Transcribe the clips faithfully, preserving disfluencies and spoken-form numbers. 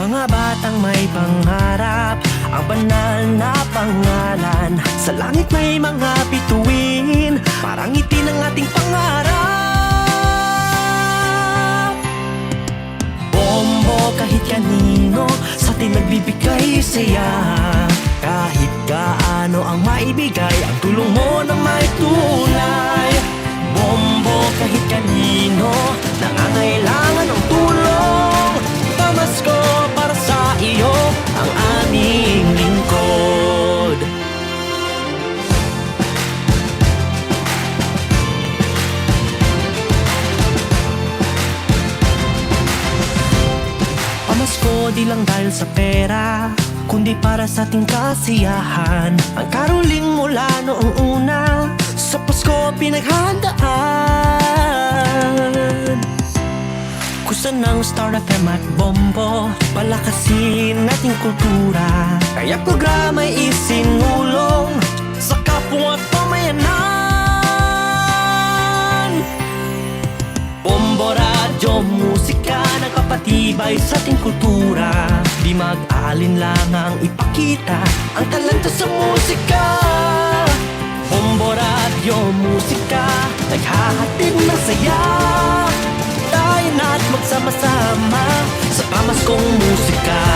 Mga batang may pangarap, ang banal na pangalan. Sa langit may mga bituin, parang itin ang ating pangarap. Bombo kahit kanino, sa atin nagbibigay saya. Kahit gaano ang maibigay, ang tulong mo na may tunay. Bombo kahit kanino, nangangailangan ng tulong. Pamasko para sa iyo, ang aming lingkod. Pamasko di lang dahil sa pera, kundi para sa ating kasiyahan. Ang caroling mula noong una, sa Pasko pinaghahandaan. Kusa ng Star F M at Bombo, palakasin ating kultura. Kaya programa'y isinulong sa kapwa at pamayanan. Bombo Radyo Musika, nagpapatibay sa ating kultura. Di mag-aalinlangang ipakita ang talento sa musika. Bombo Radyo Musika, naghahatid ng saya. Tayo na't magsama-sama sa pamaskong musika.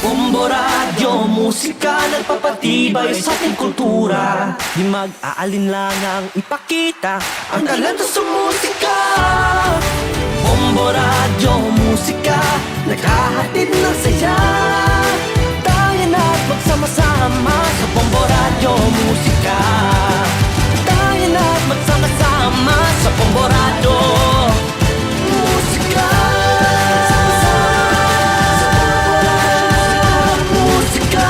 Bombo Radyo Musika, nagpapatibay sa ating kultura. Di mag-aalinlangang ipakita ang talento sa musika. Bombo Radyo Musika, naghahatid ng saya. Tayo na't magsama-sama sa Bombo Radyo Musika. Tayo na't magsama-sama sa Bombo Radyo Musika. Musika.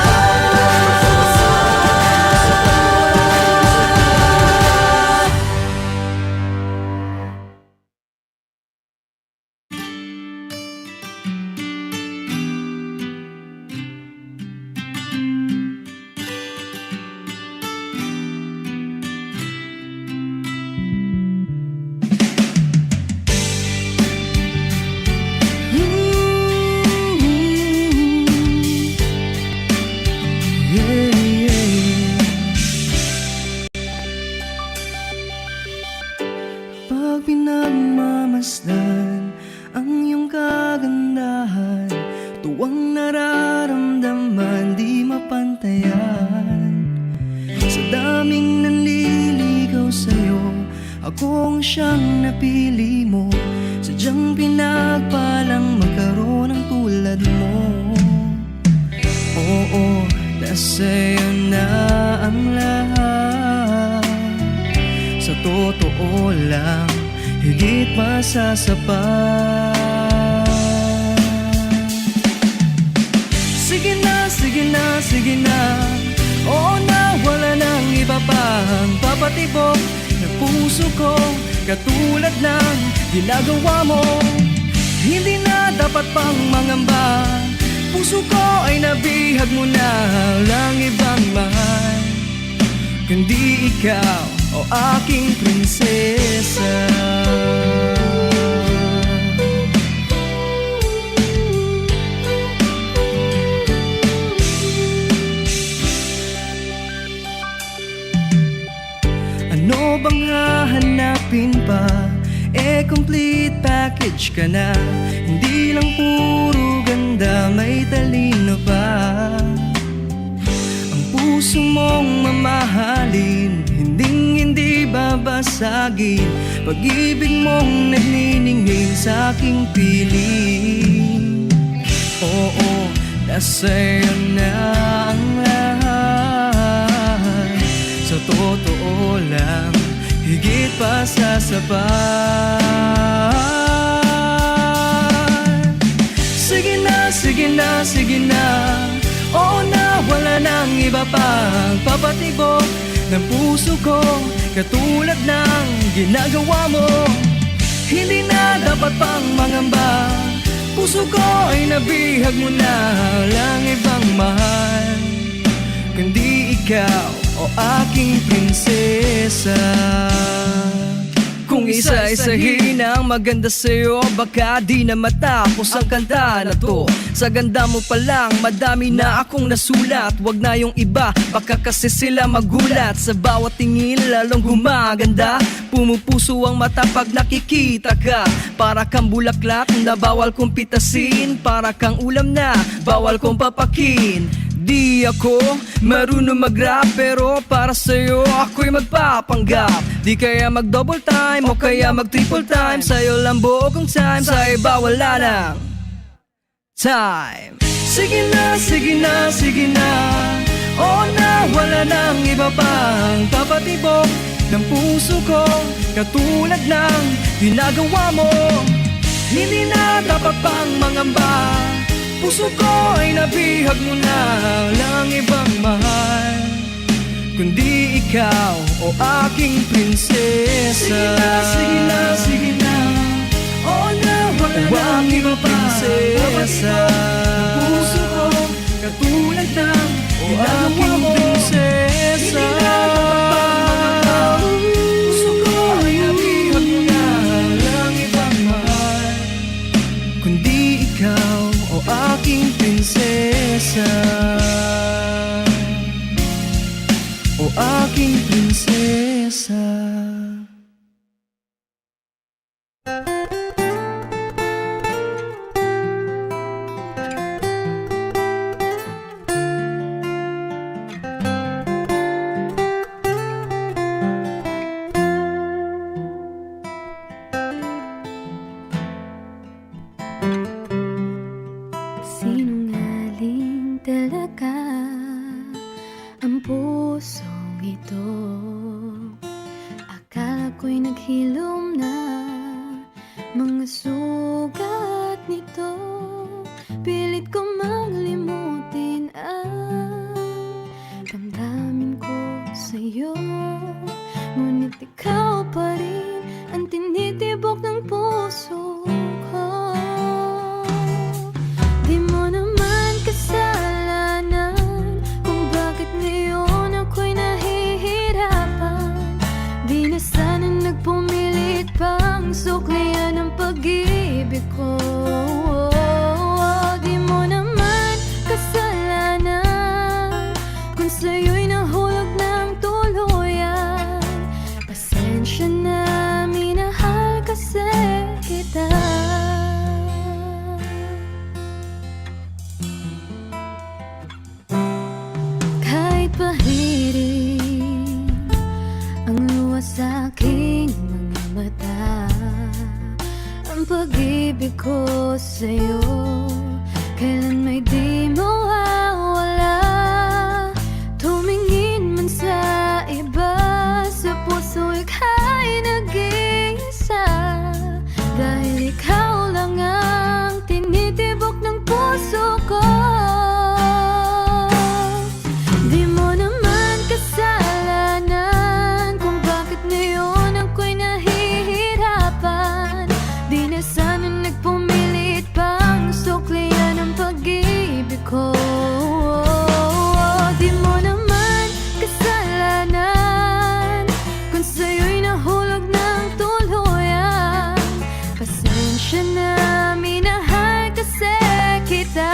Pag pinagmamasdan ang iyong kagandahan, tuwang nararamdaman di mapantayan. Sa daming nanliligaw sa'yo, ako ang siyang napili mo. Sadyang pinagpalang magkaroon ng tulad mo. Oo, nasa'yo na ang lahat. Sa totoo lang, higit pa sa sapat. Sige na, sige na, sige na. Oo na, wala nang iba pang papatibok ng puso ko. Katulad ng ginagawa mo, hindi na dapat pang mangamba. Puso ko ay nabihag mo na, lang ibang mahal, kundi ikaw, o aking prinsesa. Ano bang hahanapin pa? Eh, complete package ka na. Hindi lang puro ganda, may talino pa. Ang puso mong mamahalin, hinding-hindi babasagin. Pag-ibig mong nagniningning sa aking piling. Oo, nasa'yo na ang lahat. Sa totoo lang, higit pa sa sapat. Sige na, sige na, sige na. Oo na, wala nang iba pang papatibok ng puso ko, katulad ng ginagawa mo. Hindi na dapat pang mangamba. Puso ko ay nabihag mo na, lang ibang mahal, kundi ikaw, o aking prinsesa. Kung Isa-isahin ang maganda sa'yo, baka di na matapos ang kanta na to. Sa ganda mo pa lang, madami na akong nasulat. Wag na yung iba, baka kasi sila magulat. Sa bawat tingin, lalong gumaganda. Pumupuso ang mata pag nakikita ka. Para kang bulaklak na bawal kong pitasin. Para kang ulam na bawal kong papakin. Di ako marunong mag-rap, pero para sa'yo ako'y magpapanggap. Di kaya mag-double time o kaya mag-triple time. Sa'yo lang buo kong time, sa iba wala nang time. Sige na, sige na, sige na. Oo na, wala nang iba pang papatibok ng puso ko. Katulad ng ginagawa mo, hindi na dapat pang mangamba. Puso ko ay nabihag mo na, lang ibang mahal kundi ikaw, o aking prinsesa. Sige na, sige na, sige na. Oo na, wala O na aking iba pa. Prinsesa. Ang puso ko, katulad ng O ginagawa aking mo. Prinsesa. Hindi na dapat pang mangamba. Puso ko ay nabihag mo na, lang ibang mahal kundi ikaw, o aking prinsesa. O aking prinsesa. Sinungaling talaga ang pusong ito. Akala ko'y naghilom na mga sugat nito. Pilit ko mang limutin ang damdamin ko sa'yo. Ngunit ikaw pa rin ang tinitibok ng puso ko. Di mo naman kasalanan kung bakit ngayon ako'y nahihirapan. Di na sana nagpumilit pang suklian ang pag-ibig ko. Di mo naman kasalanan kung sa'yo'y nahulog ng tuluyan. Pasensya na, minahal kasi kita. Kahit pahiring ang luha sa aking mga mata, ang pag-ibig ko sa'yo kailan may di mawawala. Tumingin man sa iba, sa puso ika'y nag-iisa. Dahil ikaw lang ang tinitibok ng puso ko. Di mo naman kasalanan kung bakit ngayon ako'y nahihirapan. Di na sana nagpumilit pang suklian ang pag-ibig ko. Di mo naman kasalanan kung sa'yo'y nahulog ng tuluyan. Pasensya na, minahal kasi kita.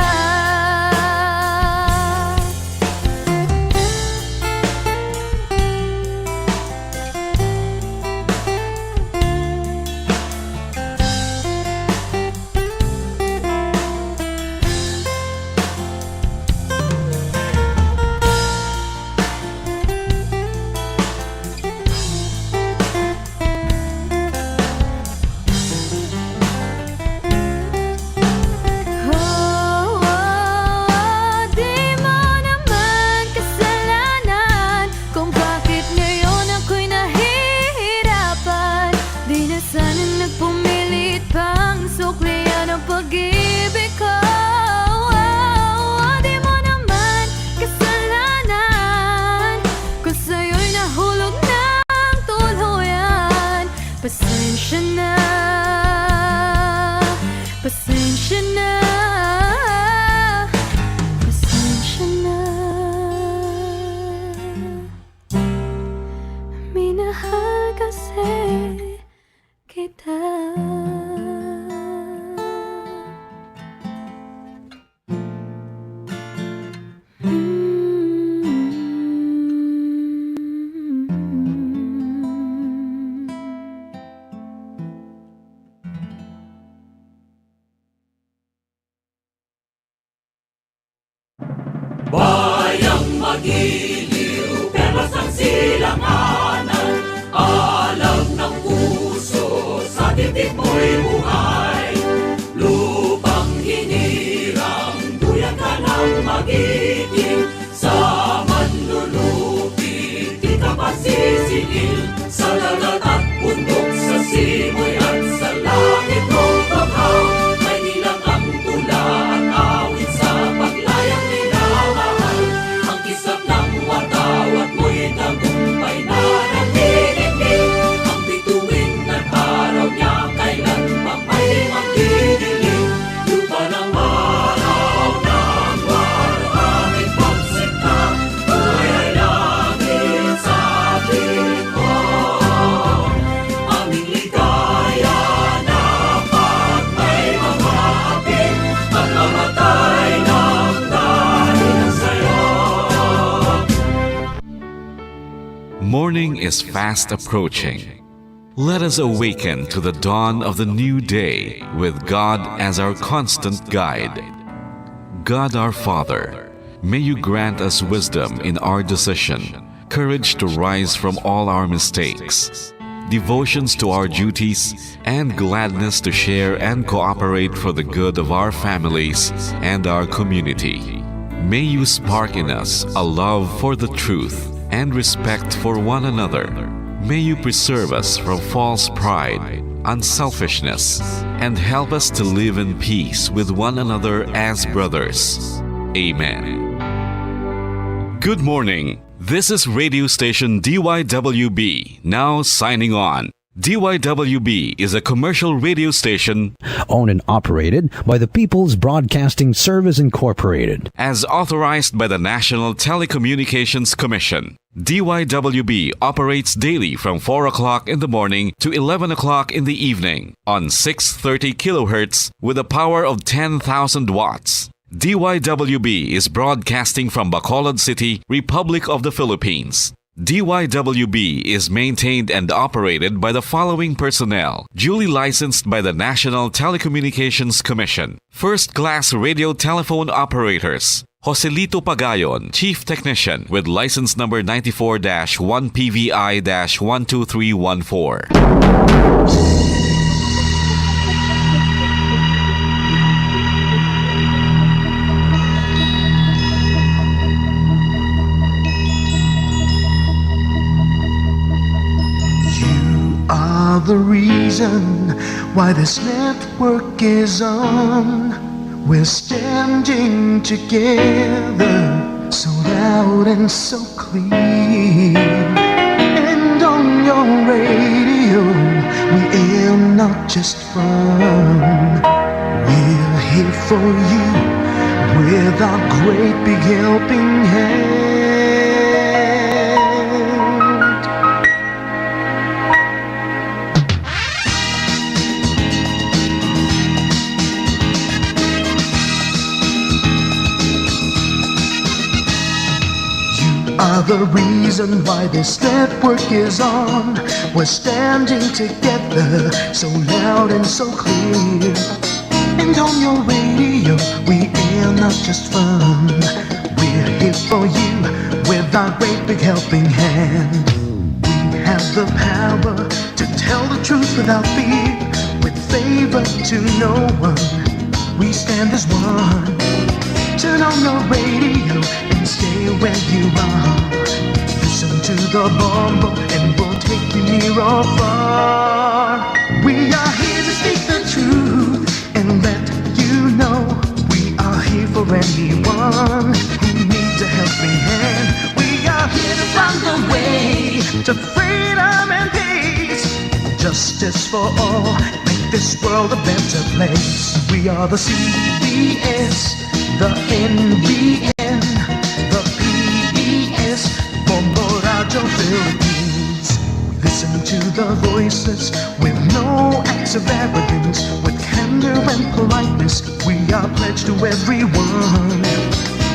Oh, di mo naman kasalanan kung bakit ngayon ako'y nahihirapan. Di na sana nagpumilit pang suklian ang pag-ibig ko. Oh, di mo naman kasalanan kung sa'yo'y nahulog ng tuluyan. Pasensya na, pasensya na, pasensya na. Minahal kasi Giliw, perlas ang silanganan, alam ng puso, sa titik mo'y buhay. Lupang hinirang, duyan ka ng magiting, sa manlulupit, di ka pasisingil, sa dagat at bundok, sa simoy at sa langit mong banghaw. May bilang ang tula at awit sa paglayang minamahal. Ang kisap ng watawat mo'y tagumpay na naniningil. Ang bituin ng araw niya kailan pa may magdidilim. Lupa ng araw ng warawit pagsikap, buhay ay langit sa tingin mo. Aming ligaya na pag may mga api, pagkamatay ng dahil sa'yo. Morning is fast approaching. Let us awaken to the dawn of the new day with God as our constant guide. God our Father, may you grant us wisdom in our decision, courage to rise from all our mistakes, devotions to our duties, and gladness to share and cooperate for the good of our families and our community. May you spark in us a love for the truth and respect for one another. May you preserve us from false pride, unselfishness, and help us to live in peace with one another as brothers. Amen. Good morning. This is radio station D Y W B, now signing on. D Y W B is a commercial radio station owned and operated by the People's Broadcasting Service Incorporated. As authorized by the National Telecommunications Commission. D Y W B operates daily from four o'clock in the morning to eleven o'clock in the evening on six thirty kilohertz with a power of ten thousand watts. D Y W B is broadcasting from Bacolod City, Republic of the Philippines. D Y W B is maintained and operated by the following personnel, duly licensed by the National Telecommunications Commission. First class radio telephone operators, Joselito Pagayon, Chief Technician, with license number ninety-four dash one P V I dash one two three one four. You are the reason why this network is on. We're standing together, so loud and so clear. And on your radio, we aim not just fun. We're here for you with our great big helping hand. You are the reason why this network is on. We're standing together, so loud and so clear. And on your radio, we air not just fun. We're here for you with our great big helping hand. We have the power to tell the truth without fear, with favor to no one. We stand as one. Turn on your radio and stay where you are. Listen to the bombo and we'll take you near or far. We are here to speak the truth and let you know we are here for anyone who needs a helping hand. We are here to find a way to freedom and peace, justice for all, make this world a better place. We are the C B S, the N B N, the P B S, Bombo Radio Philippines. We listen to the voices with no acts of arrogance, with candor and politeness. We are pledged to everyone.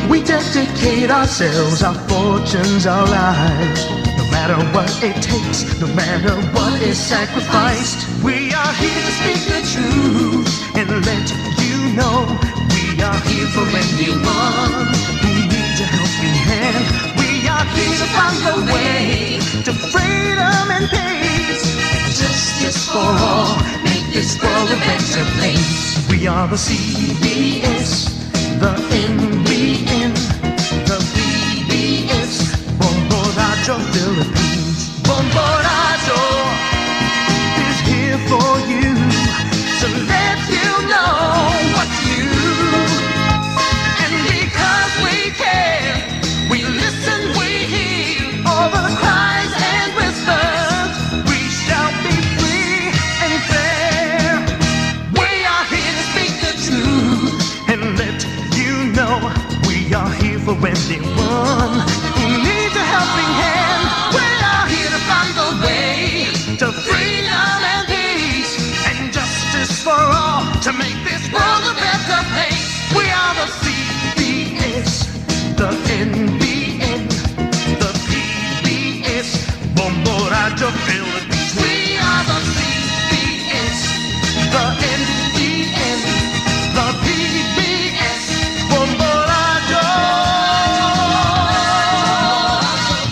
We dedicate ourselves, our fortunes, our lives. No matter what it takes, no matter what is sacrificed, we are here to speak the truth and let you know we are here for anyone who needs a helping hand. Please find a way to freedom and peace. Justice for all, make this world a better place. We are the C B S, the N B N, the P B S, Bombo Radyo Philippines. Bombo Radyo is here for you to let you know what's new. And because we care, we listen, we hear all the cries and whispers. We shall be free and fair. We are here to speak the truth and let you know we are here for anyone who needs a helping hand. We are here to find the way to freedom and peace and justice for all to make this world a better place. We are the C B S, the N B N, the P B S, Bombo Radyo Philippines. We are the C B S, the N B N, the P B S, Bombo Radyo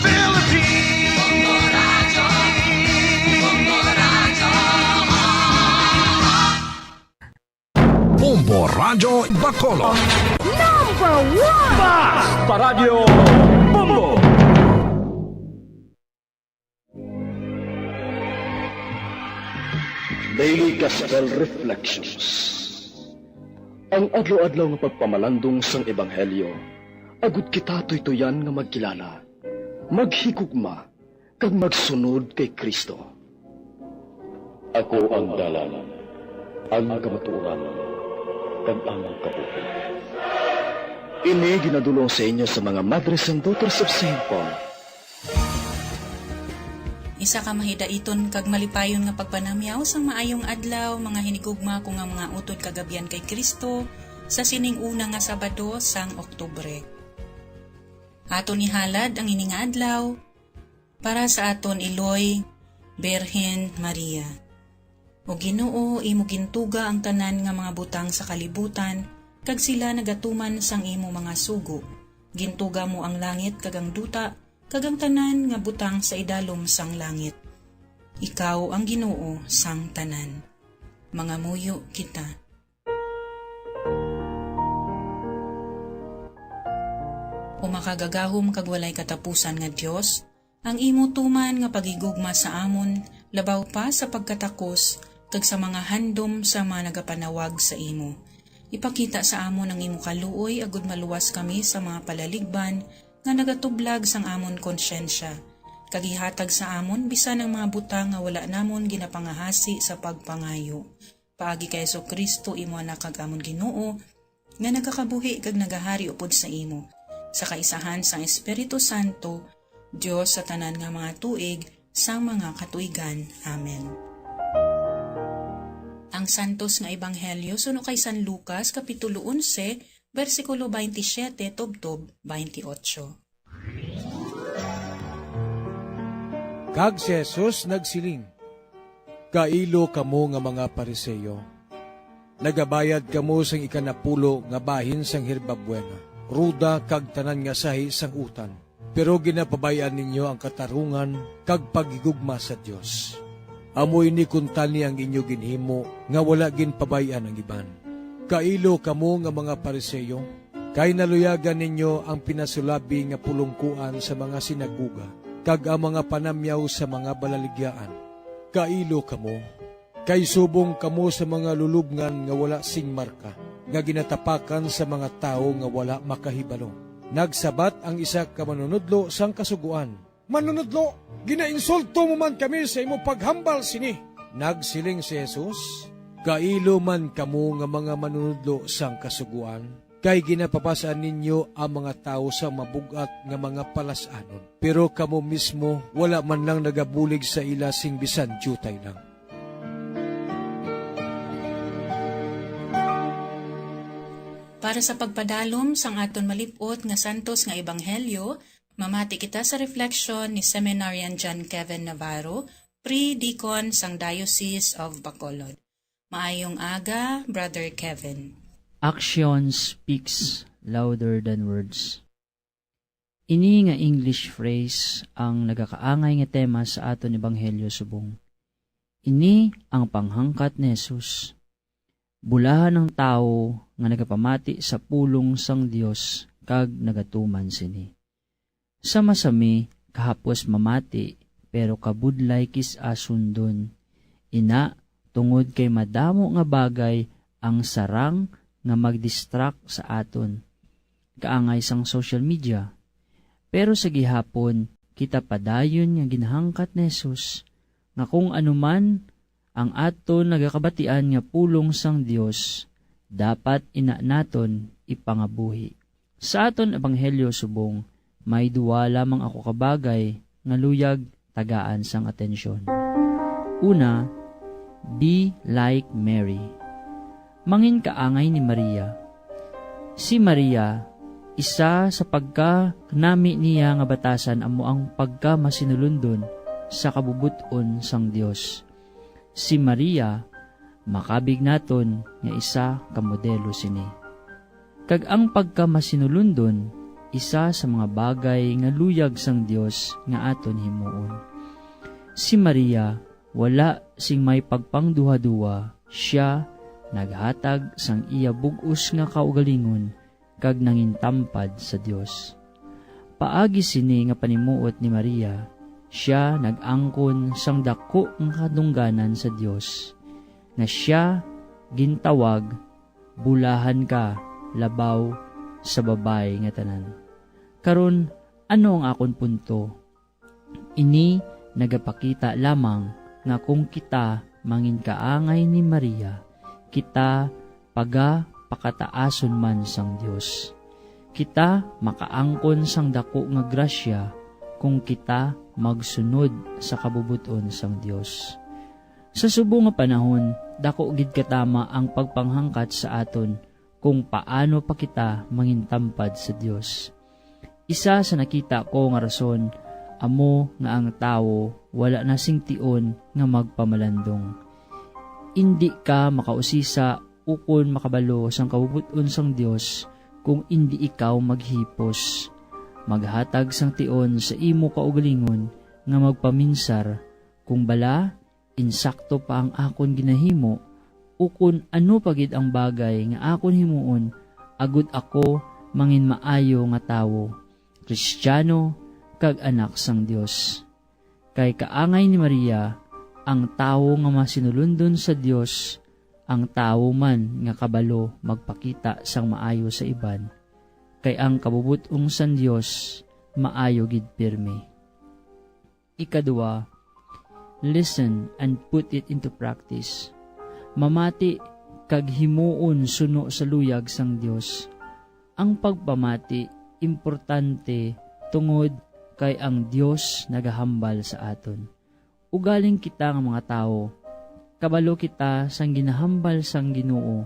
Philippines. Bombo Radyo Bacolod. Number one! Basta Radyo Bombo! Daily Gospel Reflections. Ang adlaw-adlaw nga pagpamalandong sang Ebanghelyo, agud kita tuytuyan nga magkilala, maghigugma, kag magsunod kay Cristo. Ako ang dalan, ang kamatuoran, kag ang kabuhi. Ini ginadul-ong sa inyo sa mga Madres and Daughters of Saint Paul. Isa ka mahidaiton kag malipayon nga pagpanamyaw sang maayong adlaw, mga hinigugma ko nga mga utod kag abyan kay Cristo, sa sining una nga Sabado sang Oktubre. Aton ihalad ang ini nga adlaw para sa aton Iloy, Birhen Maria. O Ginoo, imo gintuga ang tanan nga mga butang sa kalibutan, kag sila nagatuman sang imo mga sugo. Gintuga mo ang langit kag ang duta, kag ang tanan nga butang sa idalom sang langit. Ikaw ang Ginoo sang tanan. Mangamuyo kita. O makagagahom kag walay katapusan nga Dios, ang imo tuman nga paghigugma sa amon labaw pa sa pagkatakos kag sa mga handom sa mga nagapanawag sa imo. Ipakita sa amon ang imo kaluoy agud maluwas kami sa mga palaligban nga nagatublag sang amon konsyensya, kag ihatag sa amon bisan ang mga butang nga wala namon ginapangahasi sa pagpangayo. Paagi kay Jesu-Cristo, imo Anak kag amon Ginoo, nga nagakabuhi kag nagahari upod sa imo, sa kaisahan sang Espiritu Santo, Dios sa tanan nga mga tuig sang mga katuigan. Amen. Ang Santos nga Ebanghelyo suno kay San Lucas, Kapitulo onse, bersikulo twenty-seven tubtob twenty-eight. Kag si Jesus nagsiling, "Kailo kamo nga mga Pariseo! Nagabayad kamo sing ikanapulo nga bahin sang hierbabuena, ruda, kag tanan nga sahi sang utan, pero ginapabay-an ninyo ang katarungan kag paghigugma sa Dios. Amo ini kuntani ang inyo ginhimo nga wala ginpabay-an ang iban. Kailo kamo nga mga Pariseo, kay naluyagan ninyo ang pinasulabi nga pulongkoan sa mga sinagoga kag ang mga panamyaw sa mga balaligyaan. Kailo kamo, kay subong kamo sa mga lulubngan nga wala sing marka, nga ginatapakan sa mga tawo nga wala makahibalo." Nagsabat ang isa ka manunodlo sang Kasugoan, "Manunodlo, ginainsulto mo man kami sa imo paghambal sini." Nagsiling si Jesus, "Kailo man kamo nga mga manunodlo sang Kasugoan, kay ginapabas-an ninyo ang mga tawo sa mabug-at nga mga palas-anon, pero kamo mismo wala man lang nagabulig sa ila sing bisan diutay lang." Para sa pagpadalom sang aton malip-ot nga santos nga ebanghelyo, mamati kita sa reflection ni Seminarian John Kevin Navarro, pre-deacon sang Diocese of Bacolod. Maayong aga, Brother Kevin. Action speaks louder than words. Ini nga English phrase ang nagakaangay nga tema sa aton ebanghelyo subong. Ini ang panghangkat ni Jesus. Bulahan ang tawo nga nagapamati sa pulong sang Dios kag nagatuman sini. Sama sami kahapos mamati, pero kabudlay kis-a sundon. Ina, tungod kay madamo nga bagay ang sarang nga mag-distract sa aton, kaangay sang social media. Pero sa gihapon, kita padayon nga ginhangkat ni Jesus nga kung ano man ang aton nagakabatian nga pulong sang Dios, dapat ina naton ipangabuhi. Sa aton ebanghelyo subong, may duwa lamang ako ka bagay nga luyag tagaan sang atensyon. Una, be like Mary. Mangin kaangay ni Maria. Si Maria, isa sa pagkanami niya nga batasan amo ang pagkamasinulundon sa kabubot-on sang Dios. Si Maria, makabig naton nga isa ka modelo sini. Kag ang pagkamasinulundon, isa sa mga bagay nga luyag sang Dios nga aton himuon. Si Maria, wala sing may pagpangduhaduha, sia naghatag sang iya bug-os nga kaugalingon kag nangintampad sa Dios. Paagi sini nga panimuot ni Maria, sia nag-angkon sang daku nga kadungganan sa Dios, nga sia gintawag bulahan ka labaw sa babayi nga tanan. Karon, ano ang akon punto? Ini nagapakita lamang nga kung kita manginkaangay ni Maria, kita pagapakataason man sang Dios. Kita makaangkon sang daku nga grasya kung kita magsunod sa kabubot-on sang Dios. Sa subong nga panahon, daku gid katama ang pagpanghangkat sa aton kung paano pa kita mangintampad sa Dios. Isa sa nakita ko nga rason amo nga ang tawo wala na sing tion nga magpamalandong. Indi ka makausisa ukon makabalo sang kabubot-on sang Dios kung indi ikaw maghipos. Maghatag sang tion sa imo kaugalingon nga magpaminsar kung bala insakto pa ang akon ginahimo, ukon ano pa gid ang bagay nga akon himuon, agod ako mangin maayo nga tawo, Kristiyano, kag anak sang Dios. Kay kaangay ni Maria, ang tawo nga masinulundon sa Dios, ang tawo man nga kabalo magpakita sang maayo sa iban, kay ang kabubot-ong sang Dios maayo gid pirmi. Ikadua, listen and put it into practice. Mamati kag himuon suno sa luyag sang Dios. Ang pagpamati importante tungod kay ang Dios nagahambal sa aton. Ugaling kita nga mga tawo, kabalo kita sang ginahambal sang Ginoo,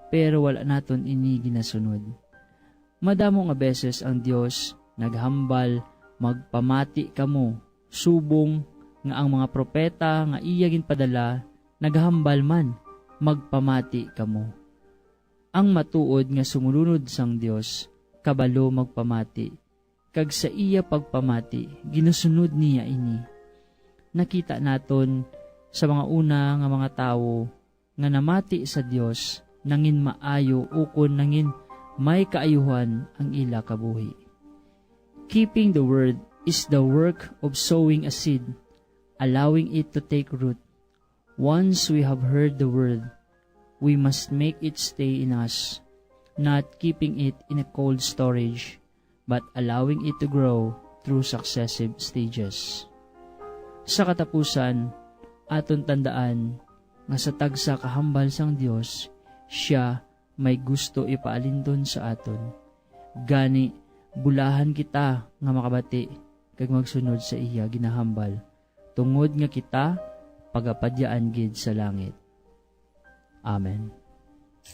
pero wala naton ini ginasunod. Madamo nga beses ang Dios naghambal, "Magpamati kamo," subong nga ang mga propeta nga iya ginpadala naghambal man, "Magpamati kamo." Ang matuod nga sumulunod sang Dios kabalo magpamati, kag sa iya pagpamati ginasunod niya ini. Nakita naton sa mga una nga mga tawo nga namati sa Dios, nangin maayo ukon nangin may kaayuhan ang ila kabuhi. Keeping the word is the work of sowing a seed, allowing it to take root. Once we have heard the word, we must make it stay in us, not keeping it in a cold storage, but allowing it to grow through successive stages. Sa katapusan, aton tandaan nga sa tagsa ka hambal sang Dios, sia may gusto ipaalindon sa aton. Gani, bulahan kita nga makabati kag magsunod sa iya ginahambal, tungod nga kita pagapadyaan gid sa langit. Amen.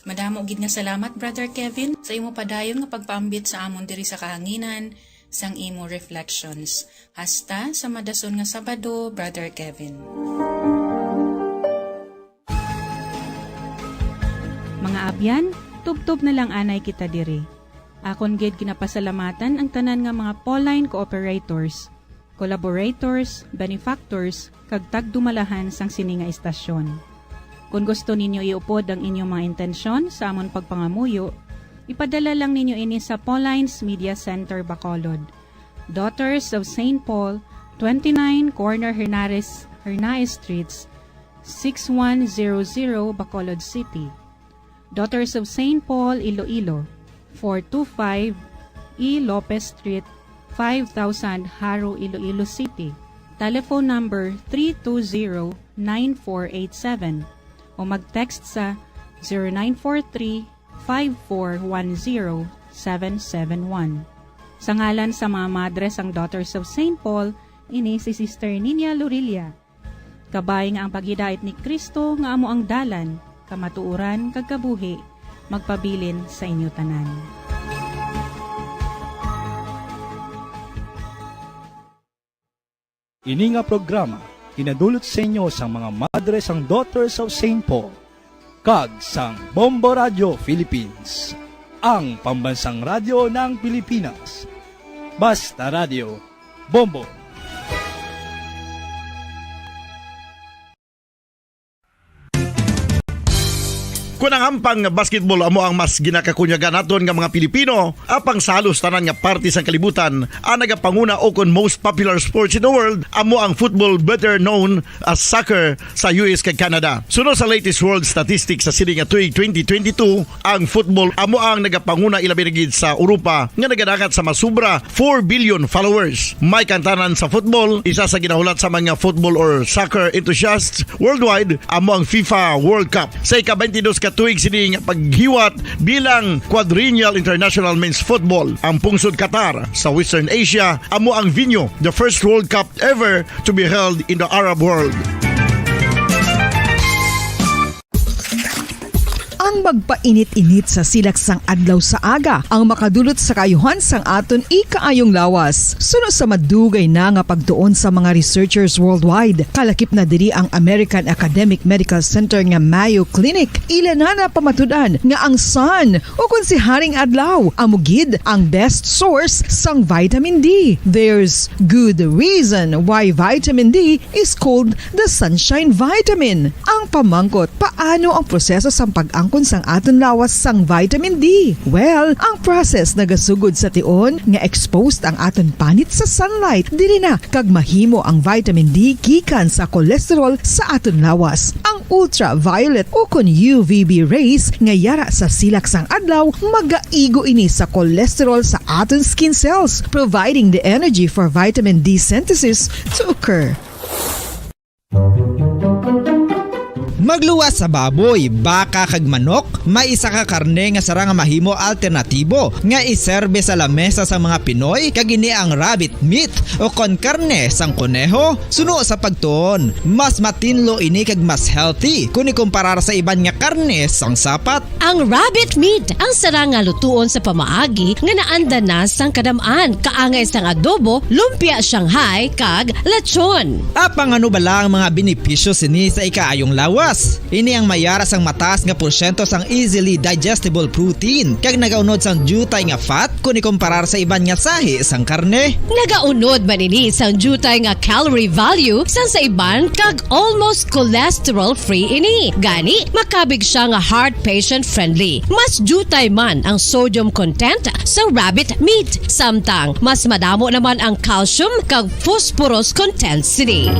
Madamo gid nga salamat, Brother Kevin, sa imo padayon nga pagpaambit sa amon diri sa kahanginan sang imo reflections. Hasta sa madason nga Sabado, Brother Kevin. Mga abyan, tubtob na lang anay kita diri. Akon gid ginapasalamatan ang tanan nga mga Pauline cooperators, collaborators, benefactors, kag tagdumalahan sang sini nga istasyon. Kon gusto ninyo iupod ang inyong mga intensyon sa amon pagpangamuyo, ipadala lang ninyo ini sa Pauline's Media Center, Bacolod, Daughters of Saint Paul, twenty-nine Corner Hernares, Hernaez Streets, six one zero zero, Bacolod City. Daughters of Saint Paul, Iloilo, four two five E Lopez Street, five thousand, Jaro, Iloilo City. Telephone number three two zero nine four eight seven o mag-text sa zero nine four three five four one zero seven seven one. Sa ngalan sa mga madre sang Daughters of Saint Paul, ini si Sister Niña Lorilla. Kabay nga ang paghidait ni Cristo nga amo ang dalan, kamatuoran, kag kabuhi, magpabilin sa inyo tanan. Ini nga programa ginadulot sa inyo sang mga madre sang Daughters of Saint Paul kag sang Bombo Radio Philippines, ang pambansang radyo ng Pilipinas. Basta Radio, Bombo. Kon ang hampang nga basketball amo ang mas ginakakunyagan naton nga mga Pilipino, apang sa halos tanan nga parte sang kalibutan, ang nagapanguna o kon most popular sports in the world amo ang football, better known as soccer, sa U S kag Canada. Suno sa latest world statistics sa sini nga tuig twenty twenty-two, ang football amo ang nagapanguna, ilabi na gid sa Europa nga nagadangat sa masubra four billion followers. May kantanan sa football, isa sa ginahulat sa mga football or soccer enthusiasts worldwide amo ang FIFA World Cup. Sa ika-twenty-dos ka tuig sini nga paghiwat bilang quadrennial international men's football, ang pungsod Qatar sa Western Asia amo ang venue, the first World Cup ever to be held in the Arab world. Ang magpainit-init sa silak sang adlaw sa aga ang makadulot sa kaayuhan sang aton ikaayong lawas. Suno sa madugay na nga pagtuon sa mga researchers worldwide, kalakip na diri ang American Academic Medical Center nga Mayo Clinic. Ila na napamatud-an nga ang sun, o kon si Haring Adlaw, amo gid ang best source sang vitamin D. There's good reason why vitamin D is called the sunshine vitamin. Ang pamangkot, paano ang proseso sang pag-angkon sang aton lawas sang vitamin D? Well, ang process nagasugod sa tion nga exposed ang aton panit sa sunlight. Diri na kag mahimo ang vitamin D gikan sa cholesterol sa aton lawas. Ang ultraviolet o kon U V B rays nga yara sa silak sang adlaw magaigo ini sa cholesterol sa aton skin cells, providing the energy for vitamin D synthesis to occur. Magluwas sa baboy, baka, kag manok, may isa ka karne nga sarang nga mahimo alternatibo nga iserbe sa lamesa sang mga Pinoy, kag ini ang rabbit meat o kon karne sang koneho. Suno sa pagtuon, mas matinlo ini kag mas healthy kon ikumparar sa iban nga karne sang sapat. Ang rabbit meat ang sarang nga lutuon sa pamaagi nga naanda na sang kadam-an, kaangay sang adobo, lumpia Shanghai, kag lechon. Apang ano bala ang mga benepisyo sini sa ikaayong lawas? Ini ang may yara sang mataas nga porsyento sang easily digestible protein kag nagaunod sang diutay nga fat kon ikumparar sa iban nga sahi sang karne. Nagaunod man ini sang diutay nga calorie value sang sa iban kag almost cholesterol-free ini. Gani, makabig siya nga heart patient-friendly. Mas diutay man ang sodium content sa rabbit meat, samtang mas madamo naman ang calcium kag phosphorus content sini.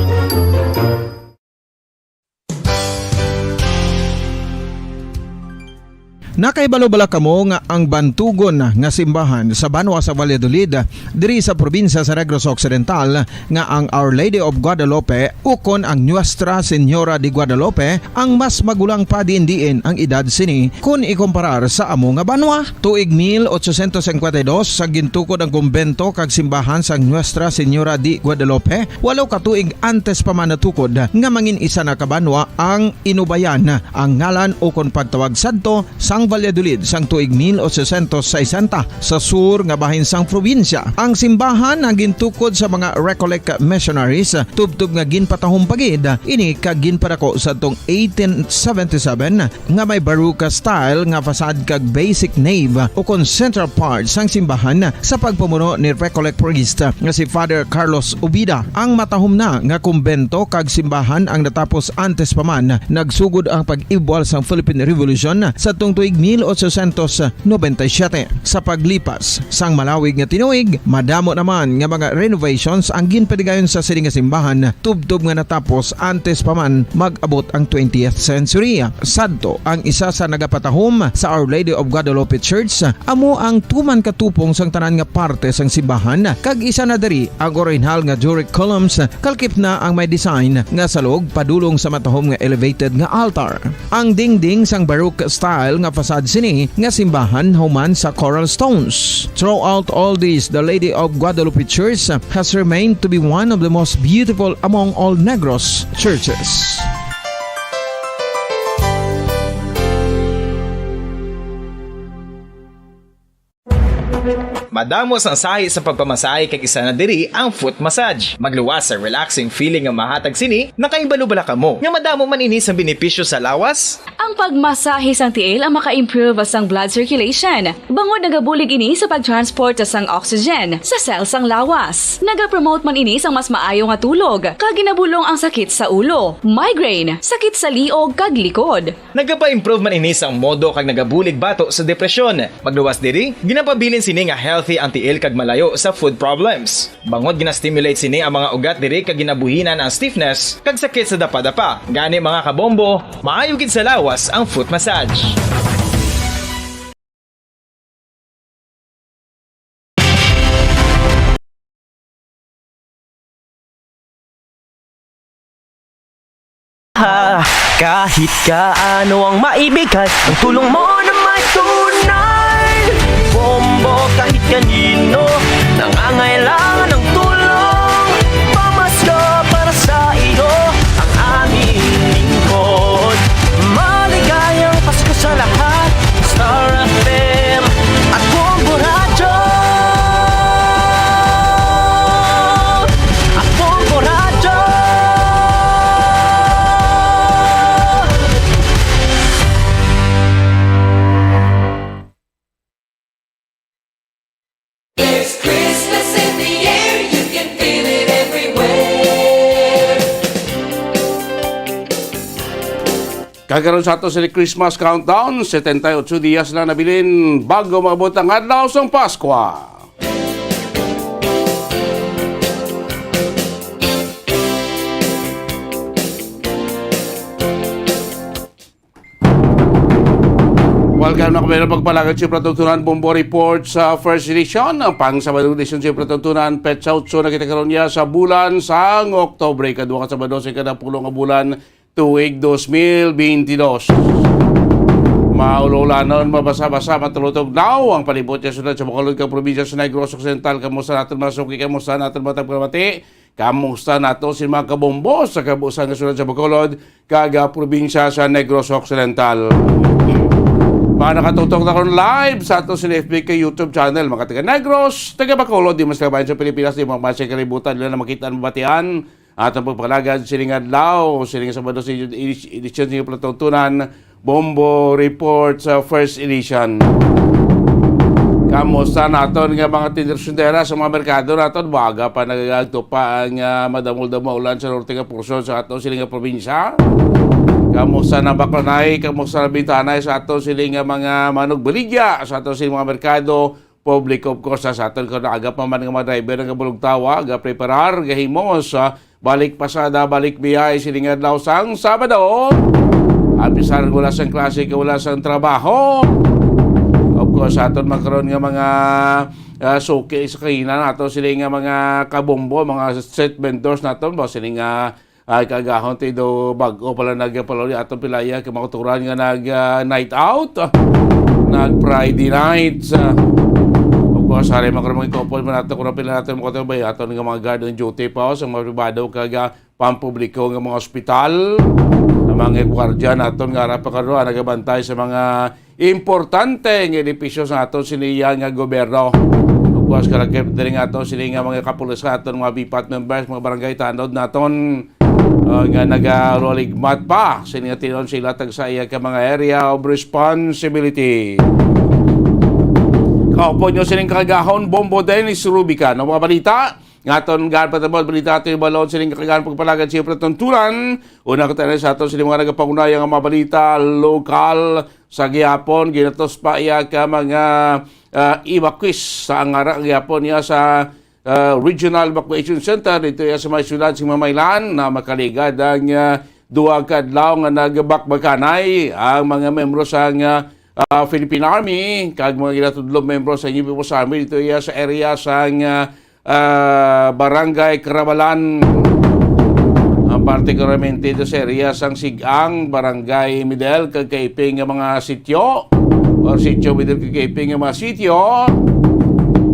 Nakahibalo bala kamo nga ang bantugon nga simbahan sa banwa sa Valladolid, diri sa probinsya sa Negros Occidental, nga ang Our Lady of Guadalupe ukon ang Nuestra Señora de Guadalupe ang mas magulang pa diin-diin ang edad sini kon ikumparar sa amo nga banwa? Tuig mil ochocientos cincuenta y dos, sa gintukod ang kumbento kag simbahan sang Nuestra Señora de Guadalupe, walo ka tuig antes pa man natukod nga mangin isa na ka banwa ang Inubayan, ang ngalan ukon pagtawag sadto sang Valladolid sang tuig mil ochocientos sesenta sa sur nga bahin sang probinsya. Ang simbahan ang gintukod sa mga Recollect missionaries, tubtob nga ginpatahom pa gid ini kag ginpadako sadtong eighteen seventy-seven, nga may Baroque style nga facade kag basic nave ukon central part sang simbahan sa pagpamuno ni Recollect priest nga si Father Carlos Ubida. Ang matahom na nga kumbento kag simbahan ang natapos antes pa man nagsugod ang pag-ibwal sang Philippine Revolution sadtong tuig mil ochocientos noventa y siete. Sa paglipas sang malawig nga tinuig, madamo naman nga mga renovations ang ginpadigayon sa sini nga simbahan, tubtob nga natapos antes pa man mag-abot ang twentieth century. Sadto, ang isa sa nagapatahom sa Our Lady of Guadalupe Church amo ang tuman ka tupong sang tanan nga parte sang simbahan, kag isa na diri ang orihinal nga Doric columns, kalkip na ang may design nga salog padulong sa matahom nga elevated nga altar. Ang dingding sang Baroque style nga facade sini nga simbahan human sa coral stones. Throughout all this, the Lady of Guadalupe Church has remained to be one of the most beautiful among all Negros churches. Madamo sang sahi sa pagpamasahe kag isa na diri ang foot massage. Magluwas sa relaxing feeling nga mahatag sini. Nakahibalo bala kamo nga madamo man ini sang benepisyo sa lawas? Ang pagmasahe sang tiil ang maka-improve sang blood circulation, bangod nagabulig ini sa pag-transport sang oxygen sa cell sang lawas. Nagapromote man ini sang mas maayo nga tulog, kag ginabulong ang sakit sa ulo, migraine, sakit sa liog, kag likod. Nagapa-improve man ini sang modo kag nagabulig bato sa depresyon. Magluwas diri, ginapabilin sini nga healthy ang tiil kag malayo sa foot problems. Bangod gina-stimulate sini ang mga ugat diri kag ginabuhinan ang stiffness kag sakit sa dapadapa. Gani, mga kabombo, maayo gid sa lawas ang foot massage. Ha, kahit kaano ang maibigay, ang tulong mo na may tunay. Bombo, kahit kanino nangangailangan ng tulong, pamasko para sa iyo ang aming lingkod. Maligayang Pasko sa lahat, Star F M at Bombo Radyo. At Bombo Radyo. There's Christmas in the air, you can feel it everywhere. Kag karon sa ato sini Christmas countdown, setenta y ocho dias na nabilin bago maabot ang adlaw sang Paskwa. Welcome na kami ng pagpalagad sa Pratugtunan Bombo Report sa First Edition. Ang pang Sabado edition sa Pratugtunan, petsa otso na kita karon niya sa bulan sang Oktubre, kadua ka Sabado sa ikadapulo nga bulan, tuig dos mil bentidós. Maululanon, mabasa-basa, matulutog daw ang palibot sa syudad sa Bacolod kag probinsya sa Negros Occidental. Kamusta naton mga suki? Kamusta naton mga tagpalamati? Kamusta nato si mga kabombo sa kabuusan nga syudad sa Bacolod kag, ah, probinsya sa Negros Occidental? Mga nakatutok na karon live sa ato sa F B K YouTube channel, mga taga Negros, taga Bacolod, di mas kabayan sa Pilipinas, di mga sa kalibutan nila na makita ang mabatian. Atong pagpalagad sining adlaw, sining Sabado sa edisyon sa Palatuntunan, Bombo Report sa First Edition. Kamusta naton nga mga tindera-tindera sa mga merkado naton? Baga pa nagagagto pa ang, ah, madamol-damol ulan sa norte nga porsyon sa aton sini nga probinsya. Kamusta na baklanay? Kamusta na bintanay sa aton sini nga mga manugbaligya sa aton sini mga merkado? Public, of course, sa, sa aton karon, aga pa man nga mga driver nga bulugtawa, ga preparar, gahimo sa balik pasada, balik biyay sining adlaw sang Sabado. Apisar wala sang klase, kag wala sang trabaho. Of course, sa aton man karon nga mga, ah, suki sa kaina nato, sila nga mga kabombo, mga street vendors naton, ba, sila nga ay kagahon ti do bag-o pala nagpaluli atong pilaya kay mga turan nga nag, ah, night out, ah, nag Friday night, ah. Of Boss, hari man karon mga kaupod man nato, kung pila nato mga kaupod, aton nga mga guard on duty pa, oh, sa mga pribado kag, ah, pampubliko nga mga ospital. Ang mga gwardiya naton nga ara pa karon, ah, nagabantay sa mga importante nga edipisyo sa aton sini nga gobyerno. Ug buwas ka lang diri nga aton sini nga mga kapulisan, aton mga BPAT members, mga barangay tanod naton, ah, nga nagaruligmat pa sini nga tinuon sila tag sa iya ka mga area of responsibility. Kaupod nyo sining kagahon, Bombo Dennis Rubica. Ang mga balita, nga aton gaan patabot, balita aton ibalon sining kagahon pagpalagad sa pagtuntunan. Una ko tayo sa aton sining mga nagapangunaya nga mga balita, lokal sa gihapon, ginatos pa iya ka mga, ah, evacuees sa angara gihapon niya sa, ah, Regional Evacuation Center dito iya sa may siyudad sa Mamaylan na makaligad ang, ah, duha ka adlaw nga nagbakbakanay ang mga membro sa, ah, ah, Philippine Army kag mga ginatudlo membro sa New People's Army dito iya sa area sa, ah, ah, Barangay Karabalan. Ang particularmente ito sa area sang Sigang, Barangay Midel, kag kaiping nga mga sityo, or sityo Midel kag kaiping nga mga sityo.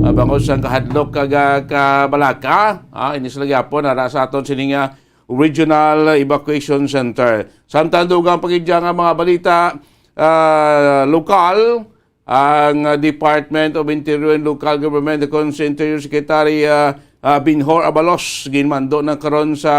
Ah, bangod sang kahadlok kag, ah, kabalaka, ah, ini sila gyapon ara sa aton sini nga Regional Evacuation Center. Samtang dugang pa gid nga mga balita, ah, lokal, ang, ah, Department of Interior and Local Government, the Cons-, Interior Secretary, ah, ah, Binhor Abalos, ginmando na karon sa,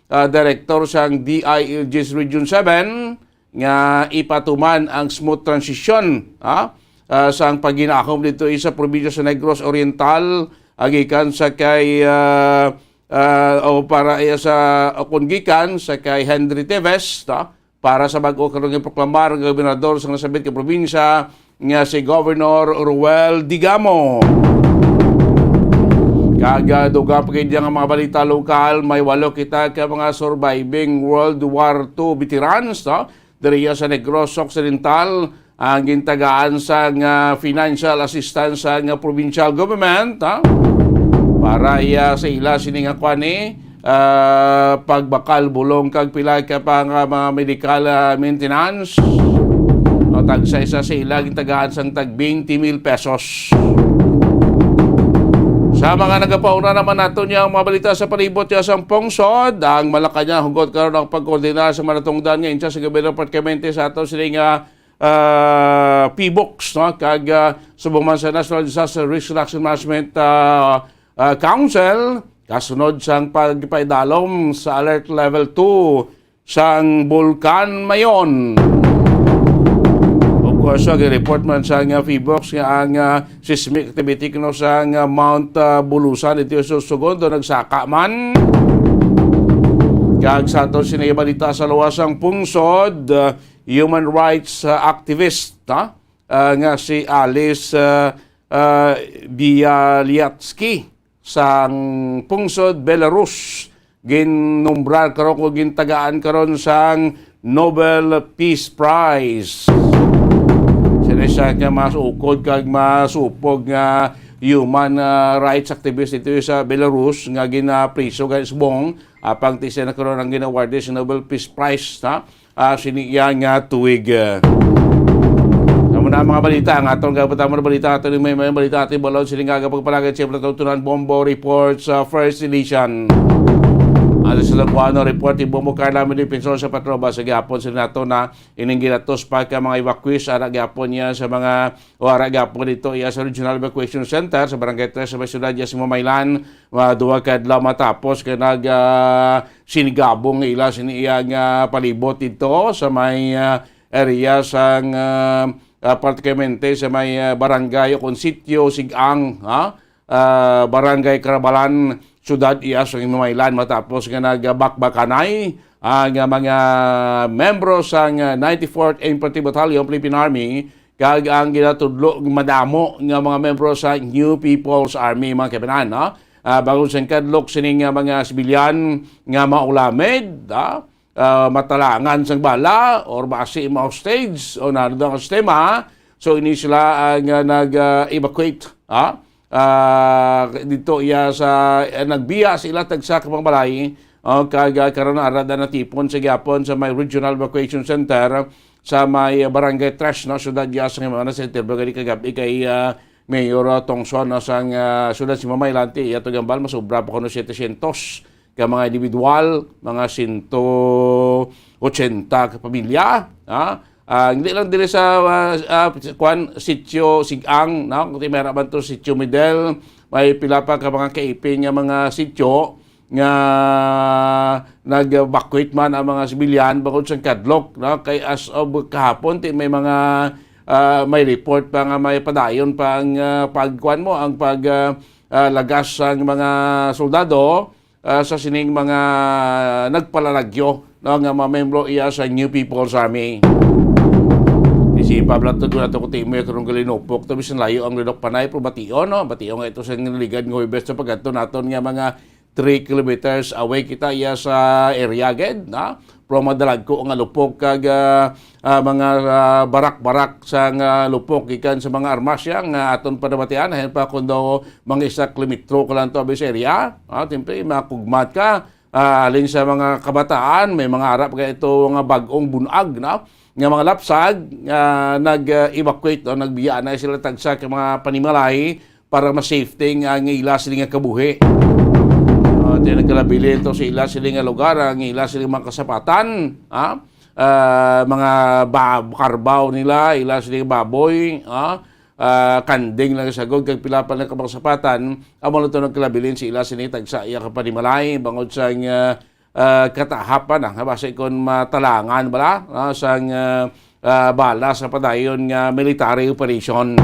ah, Director sang D I L G S Region seven nga ipatuman ang smooth transition, ah, ah, sang paghinahom dito sa probinsya sa Negros Oriental, ah, gikan sa kay, ah, ah, o para iya sa, o kung gikan sa kay Henry Teves, no? Para sa bag-o karon nga proklamar nga gobernador sa nasambit nga probinsya nga si Governor Ruel Digamo. Kag, ah, dugang pa gid nga mga balita lokal, may walo kita ka mga surviving World War Two veterans, no? Diri sa Negros Occidental, ang gintagaan sang, ah, financial assistance sang, ah, provincial government, ha? Para iya sa ila sini nga kuan ni, ah, pagbakal bulong kag pila ka pa nga mga medical, ah, maintenance. No, tagsa isa sa ila gintagaan sang tag twenty mil pesos. Sa mga nagapauna naman nato niya ang mga balita sa palibot niya sang pungsod, ang Malacañang hugot karon ang pagkoordinar sa manatungdan nga insa sa gobyerno, partikularmente sa ato sini nga, ah, PHIVOLCS, no? Kag, ah, subong man sa National Disaster Risk Reduction Management, ah, ah, Council, kasunod sang pagpaidalom sa Alert Level two sang Bulkan Mayon. Of course, so, report man sa nga PHIVOLCS nga ang, ah, seismic activity kuno sa nga Mount, ah, Bulusan dito sa Sorsogon nagsaka man. Kag sa aton sini balita sa luwas sang pungsod, ah, human rights, ah, activist, ha? Ah, nga si Alice, ah, ah, Bialyatsky sang pungsod Belarus, ginnumbrar karon o gintagaan karon sang Nobel Peace Prize. Sini siya nga mas ukod kag masupog nga human, ah, rights activist dito sa Belarus nga ginapriso gani subong, apang ti siya na karon ang gina-award sa Nobel Peace Prize, ha? Ah, sini iya nga tuig. Amo na ang mga balita nga aton gabatan mo na balita aton may may balita aton balon sini nga pagpalagad sa pagtutunan Bombo Reports, ah, First Edition. Ato sa Laguano report ni Bombo Carla Medipensor sa Patroba sa gihapon sila nato na ining ginatos pa ka mga evacuees ara gihapon niya sa mga o ara gihapon dito iya sa Regional Evacuation Center sa Barangay Tres sa may siyudad niya sa Mamaylan. Mga duha ka adlaw matapos kay nag, ah, sinigabong ila sini iya nga palibot dito sa may, ah, area sang, ah, ah, partikularmente sa may, ah, barangay o kon sitio Sigang, ha? Ah, Barangay Karabalan, siyudad iya sa Mamaylan matapos nga nagbakbakanay ang, ah, mga membro sang, ah, ninety-fourth Infantry Battalion Philippine Army kag ang ginatudlo madamo nga mga membro sa New People's Army, mga kabataan, no? Ah, bangod sa kadlok sini nga mga sibilyan nga maulamid, ah, ah, matalangan sang bala or basi ma-hostage o nano ang sistema. So, ini sila ang, ah, nag, ah, evacuate, ah, ah, dito iya sa, eh, nagbiya sila tagsa ka mga balay, oh, kag, ah, karon ara na natipon sa gihapon sa may Regional Evacuation Center sa may, ah, Barangay Tres, no, siyudad ya sa mga sa interview gani kagabi kay, ah, Mayor, ah, Tongson, no, sang, ah, siyudad sa Mamaylan, ti iya to gihambal, masobra pa kuno setecientos ka mga individual, mga sento ochenta ka pamilya, ha? Ah, hindi lang diri sa, ah, ah, kuan, Sitio Sigang, no? Kundi may ra man to Sitio Midel, may pila pa ka mga kaipin nga mga sitio nga nag-evacuate man ang mga sibilyan bangod sa kadlok, no? Kay as of kahapon, ti may mga, ah, may report pa nga may padayon pa ang, ah, pagkuan mo, ang pag, ah, ah, lagas sang mga soldado, ah, sa sining mga nagpalalagyo, no, nga mga membro iya sa New People's Army. Isipa bala to, doon ato ko timo karong galinupok to, bisan layo ang Ridok Panay, pero bation, no? Bation nga ito sa ligad nga Huwebes sa pagkadto naton nga mga three kilometers away kita iya sa area gid, na? Pero madalagko nga lupok kag, ah, ah, mga, ah, barak-barak sang, ah, lupok gikan sa mga armas iya nga aton panabatian, ahin pa kung daw mga isa kilometro ka lang to abis area, ah, siyempre, makugmat ka. Ah, halin sa mga kabataan, may mga arap ka ito nga bag-ong bunag, no? Nga mga lapsag, ah, nag-evacuate, no? Nagbiya na sila tagsa ka mga panimalay para mas safety ang ila sila nga kabuhi. Ah, ti nagkalabilin to sa ila sila nga lugar, ang ila sila mga kasapatan, ha? Ah, mga ba-, karbaw nila, ila sila nga baboy, ha? Ah, kanding lang sa gud, kag pila pa lang ka mga sapatan, amo lang to nagkalabilin sa ila sila tagsa iya ka panimalay, bangod sa, ah, ah, katahapan na, nga basi kon matalangan bala, ah, sang, ah, ah, bala sa padayon nga military operation.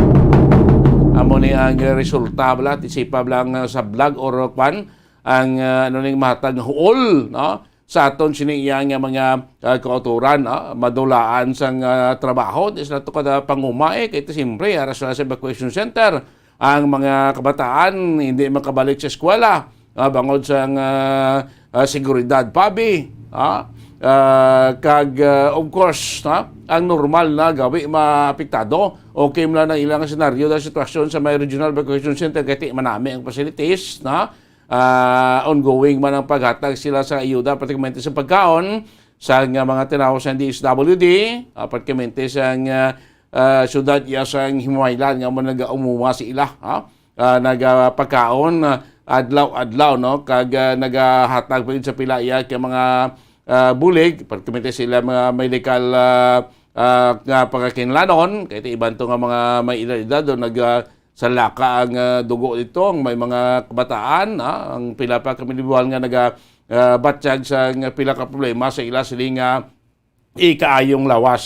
Amo ni ang resulta bala, ti sipa lang, ah, sa vlog or kwan, ang, ah, ano ning mahatag nga huol, no? Sa aton sini iya nga mga, ah, kautoran, no? Madulaan sang, ah, trabaho, di sila to kada panguma, eh, kay ti siyempre, ara sila sa evacuation center. Ang mga kabataan hindi makabalik sa eskwela, ah, bangod sang, ah, ah, seguridad, pabi, ah, ah, kag, ah, of course, ha, ang normal na gawi maapektado. Okay man lang ang ilang senaryo dahil sitwasyon sa may regional evacuation center, kay ti manami ang facilities, na, ah, ongoing man ang paghatag sila sa ayuda, particularmente sa pagkaon, sa nga mga tinawo sa D S W D, ah, particularmente sa nga, ah, syudad iya sa Himaylan nga mo nagaumuma sa ila, ha? Ah, nagapakaon, ah, adlaw-adlaw, no? Kag, ah, nagahatag pa gid sa pila iya ka mga, ah, bulig, particularmente sila mga medical, ah, ah, nga pagkakinlanon, kay ti iban to nga mga may edad-edad, do nag, ah, salaka ang, ah, dugo dito, ang may mga kabataan, ah, ang pila pa ka individual nga naga, ah, batyag sa nga pila ka problema sa ila siling nga ikaayong lawas.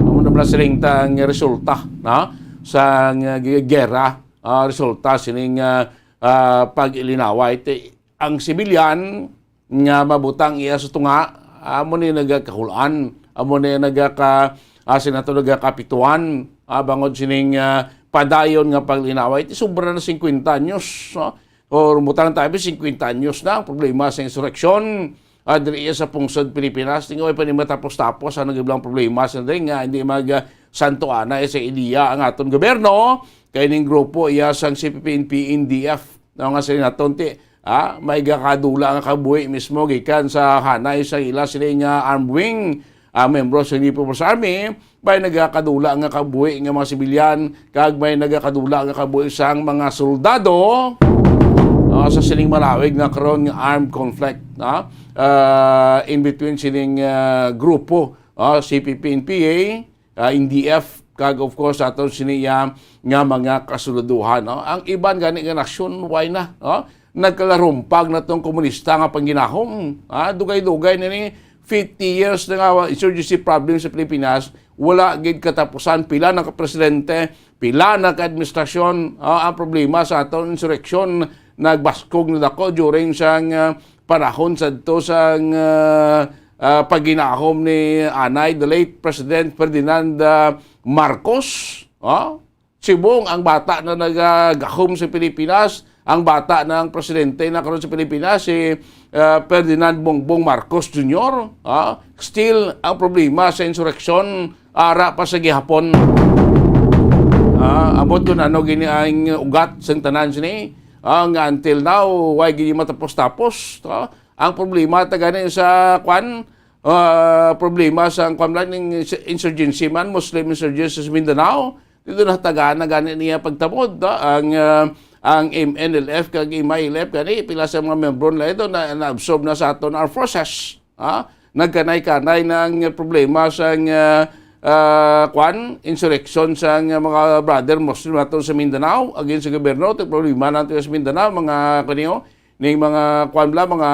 Amo na pala siling ta ang resulta, na, sa nga gi-, gera, ah, resulta sining, ah, ah, pag-ilinaway. Ti, ang sibilyan nga mabutang iya sa tunga, amo ni nagakahulan, amo ni nagaka-, ah, sinato nagakapituan, ah, bangod sining, ah, padayon nga paglinaway. Ti sobra na singkwenta anyos, no? O, rumutang tayo, singkwenta anyos na ang problema sa insureksyon, ah, diri sa pungsod Pilipinas. Tingoy pa ni matapos-tapos ang nagiblang problema sa diri nga hindi mag, ah, santo anay sa ideya ang aton gobyerno. Kay ning grupo iya sang C P P N P N D F, no, nga sila naton ti, ah, may gakadula nga kabuhi mismo gikan sa hanay sa ila sila nga armed wing, ang membro sa New People's Army, may nagakadula nga kabuhi nga mga sibilyan, kag may nagakadula nga kabuhi sang mga soldado, ah, sa sining malawig na karon nga armed conflict, ah, ah, in between sining, ah, grupo, ah, C P P N P A, ah, N D F, kag of course ato sini iya nga mga kasulduhan, no? Ang iban gani nga nasyon, why na, no? Nagkalarumpag na tong komunista nga pangginahom, ha? Dugay-dugay na ni, fifty years na nga insurgency problem sa Pilipinas, wala gid katapusan. Pila na ka presidente, pila na ka administrasyon, ah, ang problema sa aton insureksyon nagbaskog na dako during sang, ah, panahon sadto sang, ah, ah, pagginahom ni anay, the late President Ferdinand, ah, Marcos, ah? Subong ang bata na nagagahom sa Pilipinas, ang bata na ang presidente na karon sa Pilipinas, si, ah, Ferdinand Bongbong Marcos Junior, ah, still ang problema sa insureksyon, ara pa sa gihapon. Ah, ambot kung ano gini ang ugat sang tanan sini, ah, nga until now, way gini matapos-tapos, ah. Ang problema ta gani sa, kwan, ah, problema sa, kwan lang, ning insurgency man, Muslim insurgency sa Mindanao, Dito na tagaan na gani niya pagtamod, no? Ang, ah, ang M N L F kag M I L F gani, pila sa mga miyembro nila ito na, na-absorb na sa aton armed forces, ha? Nagkanay-kanay na ang problema sa, ah, ah, kwan, insurrection sa mga brother Muslim nato sa Mindanao, against sa gobyerno, ito problema nato sa Mindanao, mga kaniyo, ning mga kwan bla, mga,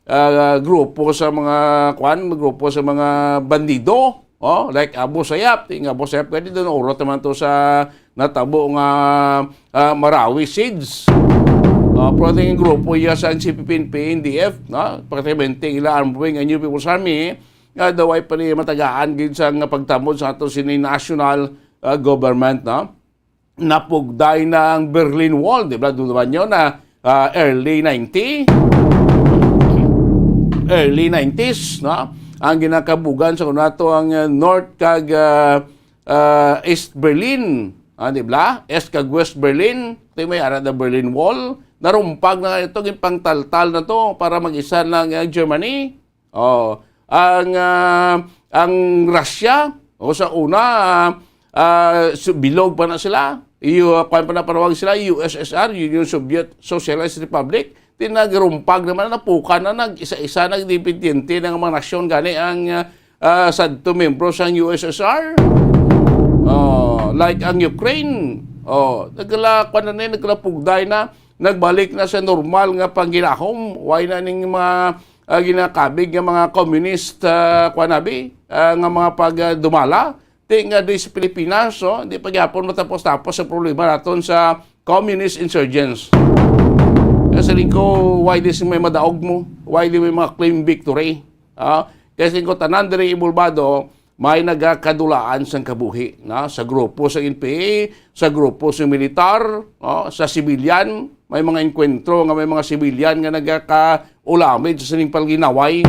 ah, grupo sa mga kwan, grupo sa mga bandido, oh, like Abu Sayyaf, ting Abu Sayyaf kani doon, urot naman to sa natabo nga, ah, Marawi siege. Ah, pero ting grupo iya sa C P P N P, N D F, no? Pagkatimenting ila armed wing ang New People's Army, nga daw ay pa ni matagaan gid sa nga pagtamod sa ato sini national, ah, government, no? Napugday na ang Berlin Wall, di ba? Duduman nyo na, ah, early ninety, early nineties, no? Ang ginakabugan sa kuno ato ang, ah, North kag, ah, ah, East Berlin, ah, di ba? East kag West Berlin, ito may ara na Berlin Wall. Narumpag na ito, ginpangtaltal na to para mag-isa na ang, ah, Germany. Oh, ang, ah, ang Russia, o sa una, ah, ah, su-, bilog pa na sila. Iyo, kuwan pa na panawag sila, U S S R, Union Soviet Socialist Republic. Di nagrumpag naman, napukan na, nag-isa-isa, nagdependiente ng mga nasyon gani ang, ah, ah, sadto membro sang U S S R. Oh, like ang Ukraine. Oh, nagla, kuwan na ni, nagla pugday na, nagbalik na sa normal nga pangginahom. Way na ning mga, ah, ginakabig nga mga communist, ah, kuwan abi, ah, nga mga pagdumala. Ti nga di sa Pilipinas, oh, di pa gyapon matapos-tapos sa problema naton sa communist insurgents. Kasi rin ko, why di may madaog mo? Why di may mga claim victory? Ah, kasi ko tanan diri ibulbado, may nagakadulaan sang kabuhi, na sa grupo sa N P A, sa grupo sa militar, no, sa sibilyan, may mga engkwentro nga may mga sibilyan nga nagakaulamid sa sining palginaway.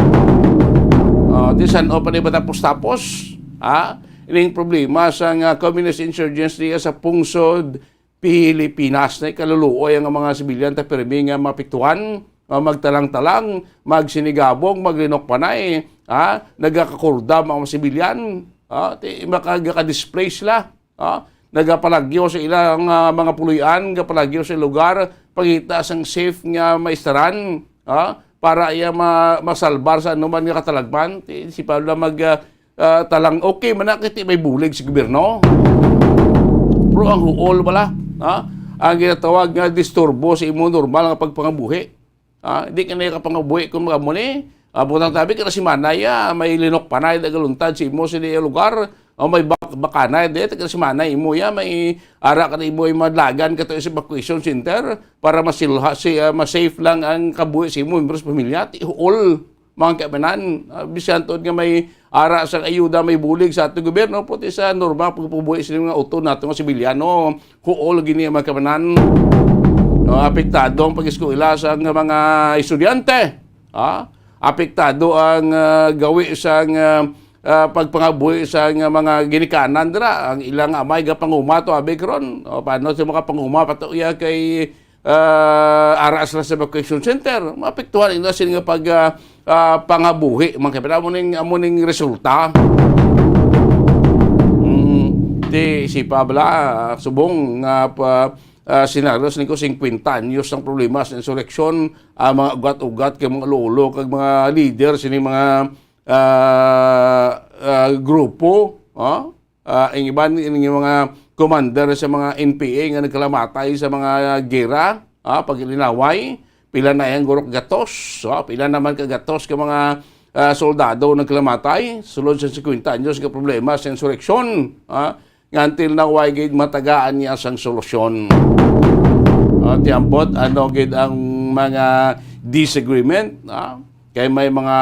Ah, di san-o pa ni ba tapos-tapos? Ha? Ining problema sa nga communist insurgency sa pungsod Pilipinas na ikaluluoy ang mga sibilyan ta pirmi nga mapiktuhan, ah, magtalang-talang, magsinigabog, maglinok panay, ha? Nagakakurdam ang mga sibilyan, ha? Ti-, maka-, gaka-display sila, ha? Nagapalagyo sa ilang, ah, mga puloy-an, gapalagyo sa lugar, pangita sang safe nga maistaran, ha? Para iya ma-, masalbar sa anuman nga katalagman. Ti-, si Pablo mag, ah, ah, talang okay man na kay ti may bulig sa gobyerno. Pero ang huol bala, ha? Ang ginatawag nga disturbo sa imo normal nga pagpangabuhi. Ah, di ka na kapangabuhi kung mga mo ni. Ah, butang tabi ka na si Manay, ah, may linok panay nagaluntad sa imo sa iya lugar. O may bak-, bakanay, di ka na si Manay imo ya, may ara ka na imo yung madlagan ka to sa evacuation center para masilha si, ah, ma-safe lang ang kabuhi sa imo, membro sa pamilya. Ti huol. Mga kaibanan, ah, bisan tuod nga may ara sang ayuda, may bulig sa ato gobyerno, puti sa normal pagpubuhi sa mga utod nato nga sibilyano, huol gini ang mga kaibanan. No, apektado ang pag-eskwela sa nga mga estudyante. Ha? Apektado ang, ah, gawi sa nga, ah, pagpangabuhi sa nga mga ginikanan dira. Ang ilang amay gapanguma to abi karon. O, paano sila makapanguma pa to iya kay ah, ara sila sa evacuation center, maapektuhan ina sila nga pag, ah, ah, pangabuhi. Man kay amo ning, amo ning resulta. Mm, ti si Pabla, ah, subong nga pa, ah, senaryo sa ko singkwenta anyos ang problema sa insureksyon, ang mga ugat-ugat kay mga lolo kag mga leader sini mga, ah, ah, grupo, ah, ah, ang iban, ang mga commander sa mga N P A nga nagkalamatay sa mga gera, ah, paglinaway, pila na yang gurok gatos, ah, pila naman ka gatos ka mga, ah, soldado nagkalamatay sulod sa singkwenta anyos nga problema sa insureksyon, ah, nga until now way gid matagaan niya sang solusyon. Ah, tiambot ano gid ang mga disagreement, ah, kay may mga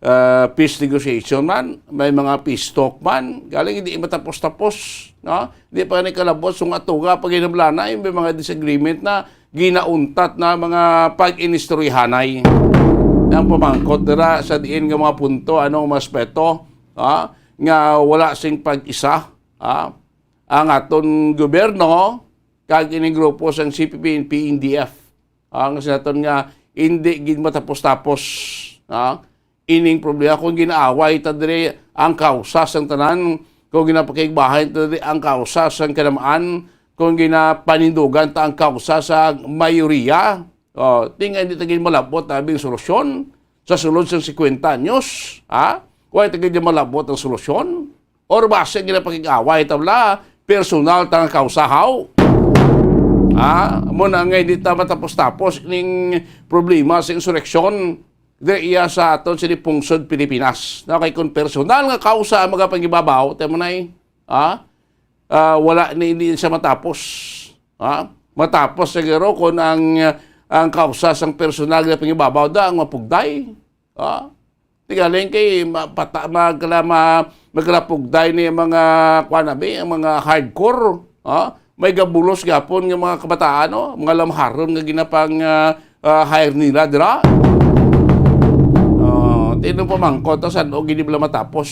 ah, peace negotiation man, may mga peace talk man, galing hindi matapos-tapos, no? Hindi pa ni kalabot, so nga tuga pag hinablanay, may mga disagreement na ginauntat na mga pag-inistoryahanay. Ang pamangkot dira sa diin nga mga punto, anong mas peto, ha? Nga wala sing pag-isa, ha? Ang aton gobyerno, kag ining grupo sang C P P, N P, N D F. Ang sinaton nga hindi gid matapos-tapos, ha? Ining problema kung ginaaway ta diri ang kausa sang tanan, Kung ginapakigbahay ta diri ang kausa sang kalamaan, kung ginapanindugan ta ang kausa sa mayoriya, oh, di nga hindi ta gid malabot ang solusyon sa sulod sang singkwenta anyos, ha? Wala ta gid malabot ang solusyon. Or basi ginapakig-away ta bala, personal ta nga kausa, haw? Ha? Amo na nga hindi ta matapos-tapos ning problema sa insureksyon diri iya sa aton sini pungsod Pilipinas. Na kay kung personal nga kausa ang magapangibabaw, tayo mo na eh, ha? Ah, wala ni, hindi siya matapos. Ha? Matapos siguro kung ang, ang kausa sang personal nga pangibabaw da ang mapugday. Ha? Tigaling kay mapata, magkala, ma, magkalapugday ni mga, kuwan na bi, ang mga hardcore. Ha? May gabulos gapon nga mga kabataan, no? Mga lamharon nga ginapang, ah, ah, hire nila dira. Ah, tino pamangkot ta san-o gid bala matapos,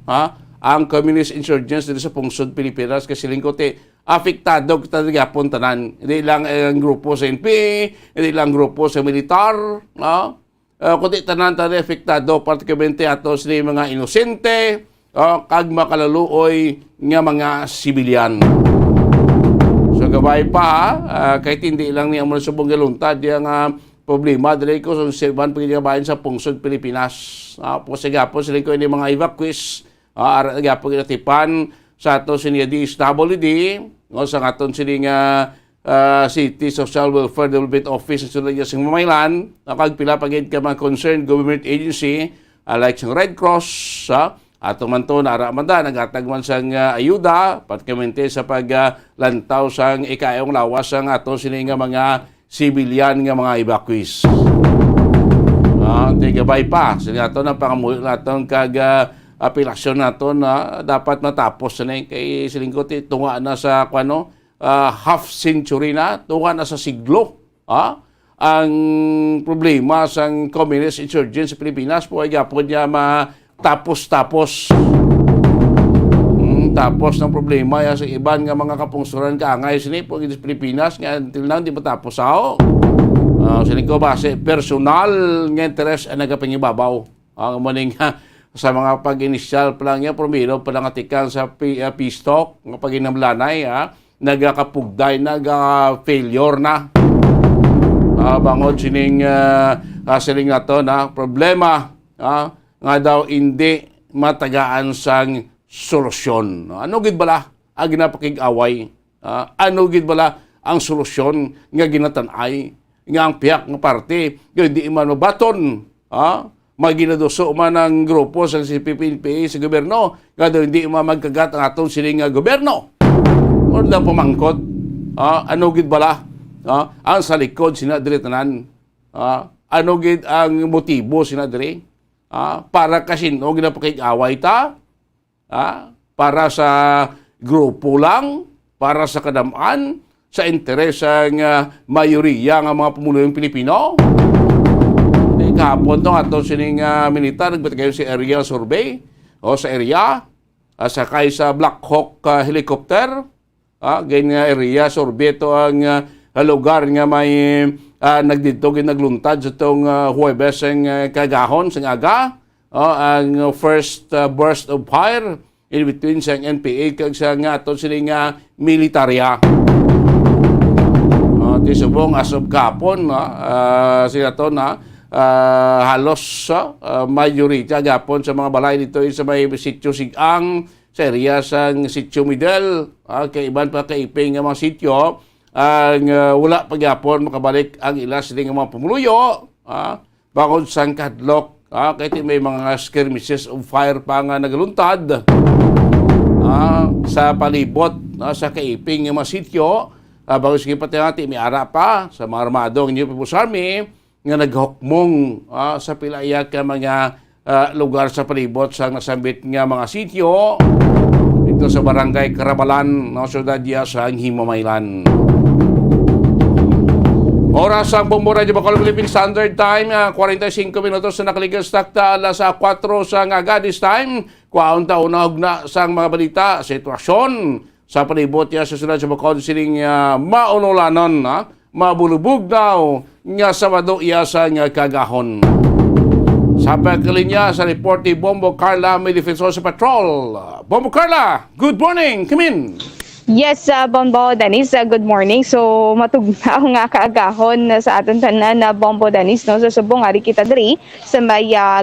ha? Ang communist insurgents diri sa pungsod Pilipinas, kasi lingkod, eh, apektado kita gihapon tanan. Hindi lang ang grupo sa N P A, hindi lang grupo sa militar, no? Ah, kundi tanan tanan apektado, partikularmente ato sini mga inosente, ah, kag makalaluoy nga mga sibilyan. So, gabay pa, ah, kahit hindi lang niya mo subong galuntad, yung, ah, problema, dili ko sa iban pa gid nga bahin sa pungsod Pilipinas. Ah, po, sige po, sila ko ini mga evacuees, ah, ara, gyapon ginatipan sa ato sini D S W D, no, sa aton sini nga, ah, City Social Welfare Development Office sa Sulod sa Mamailan, kag pila pa gid ka mga concerned government agency, ah, like sa Red Cross, ah, ato man to, nara man da, naghatag man sang, ah, ayuda, partikularmente sa pag, ah, lantaw sang ikaayong lawas sang ato sini nga mga civilian nga mga evacuees. Ah, tigabay pa, sila ato ang pangamuyo naton kag, ah, apelasyon naton na dapat matapos na eh. Kay siling ko, ti-, tunga na sa, kuwano, ah, half century na, tunga na sa siglo, ah, ang problema sang communist insurgents sa Pilipinas po ay gapon niya ma-, tapos-tapos. Hmm, tapos ng problema ya sa iban nga mga kapungsuran kaangay sini po sa Pilipinas nga until now di matapos sao. Ah, sini ko base personal nga interes ang nagapangibabaw. Ang maning sa mga pag-inisyal pa lang niya, primero pa lang atikang sa pi-, ah, peace talk, nga paghinamlanay, ha, nagakapugday, naga-failure na. Ah, bangod sining, ah, ah, siling nato na problema, ah, nga daw hindi matagaan sang solusyon. Ano gid bala ang ginapakig-away? Ah, ano gid bala ang solusyon nga ginatan-ay nga ang pihak nga parte nga hindi man mabaton? Ah, maginaduso man ang grupo sa C P P N P A sa gobyerno nga daw hindi man magkagat ang aton siling nga gobyerno. Ano daw pamangkot? Ah, ano gid bala, ah, ang sa likod sina diri tanan? Ah, ano gid ang motibo sina diri? Ah, para kasin-o ginapakig-away ta? Ah, para sa grupo lang, para sa kadamaan, sa interes sang, ah, mayoriya nga mga pumuluyong Pilipino? Di kahapon to, ato sining, ah, militar, nagbitay kayo sa aerial survey, o sa area, ah, sakay sa Black Hawk, ah, helicopter, ah, gin nga area, survey to ang, ah, lugar nga may, ah, nagdidto, gin nagluntad sa tong, ah, Huwebes ang, ah, kagahon, sang aga. Oh, ang first, uh, burst of fire in between sa N P A kag sa nga aton sini nga militarya. Oh, ti subong as of kapon, no? Ah, sila to na, ah, halos, ah, ah, majority gapon sa mga balay dito sa may Sitio Sigang, sa area sang Sitio Middle, ah, kay iban pa kaiping nga mga sitio, ang, ah, wala pa gyapon makabalik ang ila sini nga mga pumuluyo, ah, bangod sang kahadlok, ah, kay ti may mga skirmishes of fire pa nga nagaluntad, ah, sa palibot, ah, sa kaiping nga mga sitio, ah, bangod sige pati nga ti may ara pa sa mga armado nga New People's Army nga naghukmong, ah, sa pila iya ka mga, ah, lugar sa palibot sa nasambit nga mga sitio dito sa Barangay Carabalan, no, siyudad iya sa Himamaylan. Oras ang Bombo Radyo Bacolod Philippine Standard Time, ah, kwarenta y singko minutos na nakaligas takta alas, ah, kuwatro sa nga aga this time. Kuwaon ta una ugna sang mga balita, sitwasyon sa palibot niya sa siyudad sa Bacolod sining, ah, maunulanon, ah, mabulubog daw nga Sabado iya sa nga kagahon. Habang kalinya sa report ni Bombo Carla, may defensor sa patrol. Bombo Carla, good morning. Come in. Yes, uh, Bombo Dennis, uh, good morning. So, matugnaw nga kaagahon sa aton tanan na Bombo Dennis, no? So, subong ari kita diri sa may uh,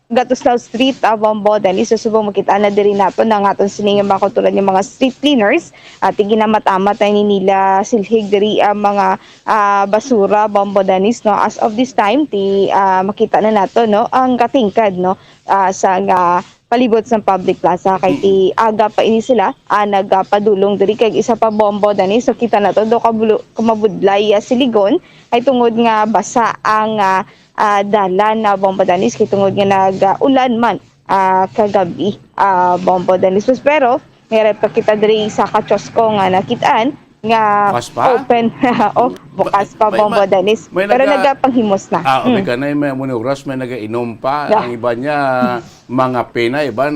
Gatuslaw Street, uh, Bombo Dennis. So, subong makita na diri nato na nga aton sining mga kauturan nga mga street cleaners. At ginamamat-amat na ni nila silhig diri ang mga ah, basura, Bombo Dennis, no? As of this time, ti, ah, makita na nato, no, ang katingkad, no, ah, sa nga palibot sa public plaza. Kay ti aga pa ini sila, ah, nagapadulong diri kag isa pa, Bombo Dennis, so kita nato do kabulo-, kamabudlay, ah, siligon ay tungod nga basa ang, ah, ah, dalan na, Bombo Dennis, kay tungod nga nag-ulan man, ah, kagabi, ah, Bombo Dennis. Pero meron pa kita diri sa Kachosco nga nakitaan nga Bukas pa? open. Oh, bukas pa, May, Bombo may, Dennis. may Pero naga- nagapanghimos na. Ah, okay Mm. ka na, may amo ni oras, may nagainom pa. Yeah. Ang iba niya, mga pena, iban,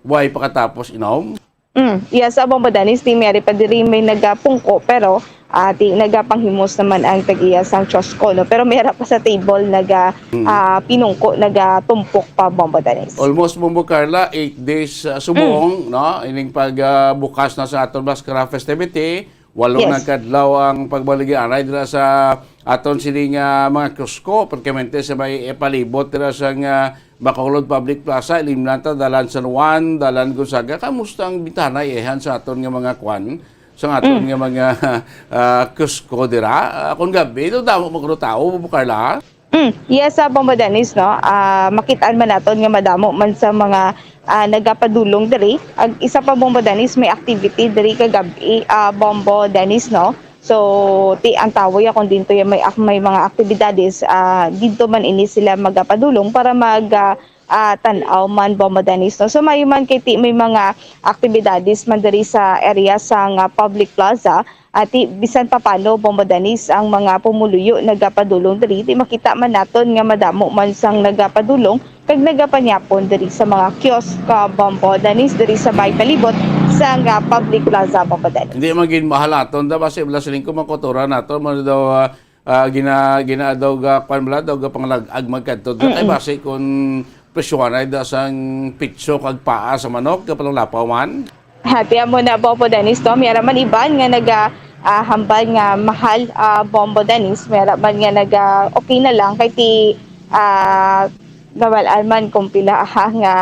way pa katapos inom. Mm. Yes, ah, Bombo Dennis, ti meron pa diri may nagapungko, pero, ah, ti nagapanghimos naman ang tag-iya sang Chosco, no? Pero meron pa sa table naga, Mm. ah, pinungko, nagatumpok pa, Bombo Dennis. Almost, Bombo Carla, eight days, ah, subong, Mm. no? Ining pag, ah, bukas na sa aton Maskara festivity, walo Yes. na kadlaw ang pagbaligya anay dira sa aton sini nga mga kiosko, perkamente sa may ipalibot dira sa nga Bacolod Public Plaza, Ilimnan ta, Dalan San Juan, Dalan Gonzaga. Kamusta ang bintana, iyahan sa aton nga mga kwan? Sa aton Mm. nga mga, ah, kiosko dira? Ah, kung gabi, ito damo magro tao, Bombo Carla? Mm. Yes, sa Bombo Dennis, no? Ah, makitaan man naton nga madamo man sa mga, ah, nagapadulong diri. Ang isa pa, Bombo Dennis, may activity diri kagabi, ah, Bombo Dennis, no? So, ti ang tawo ya kung dinto ya may ak-, may mga aktibidades, ah, didto man ini sila magapadulong para mag, ah, ah, tan-aw man, Bombo Dennis, no? So, maayo man kay ti may mga aktibidades man diri sa area sa nga public plaza, ah, ti bisan pa paano, Bombo Dennis, ang mga pumuluyo nagapadulong diri, ti makita man naton nga madamo man sang nagapadulong kag nagapanyapon diri sa mga kiosk, ah, Bombo Dennis, diri sa may palibot sa nga public plaza, Bombo Dennis. Hindi man gid mahalaton, da, basi wala siling ko makuturan nato, man daw, ah, ah, gina-, gina-, daw ga-, kwan bala, daw ga panglag-ag magkadto. Datay Mm-mm. basi kung presyohanay da sang pitso kag paa sa manok, ga palanglapaw man? Hati amo na, Bombo Dennis, to. May ara man iban nga naga, ah, hambal nga mahal, ah, Bombo Dennis. May ara man nga naga, okay na lang. Kay ti, ah, nabal-an man kung pila, ah, nga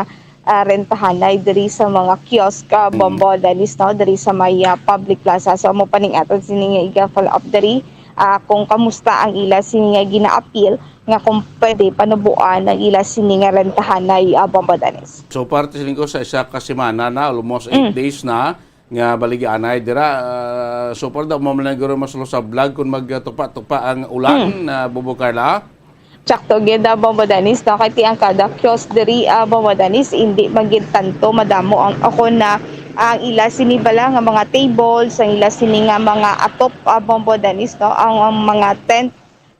ah, rentahanay diri sa mga kiosk, ah, Mm. Bombo Dennis, no, diri sa may, ah, public plaza. So, amo pa ning aton sini nga iga-follow up diri, ah, kung kamusta ang ila sini nga gina-appeal nga kung pwede panubuan ang ila sini nga rentahanay, ah, Bombo Dennis. So, parte siling ko sa isa ka semana na, almost eight Mm. days na, nga baligyaanay dira. Ah, so far daw, mao man lang guro mas lusablag kung magtupa-tupa ang ulan, Mm. ah, Bombo Carla. Tsakto gid, ah, Bombo Dennis, no? Kay ti ang kada kiosk diri, ah, Bombo Dennis, hindi man gid tanto madamo ang, o kon na ang ila sini bala nga mga tables, ang ila sini nga mga atop, ah, Bombo Dennis, no? Ang, ang mga tent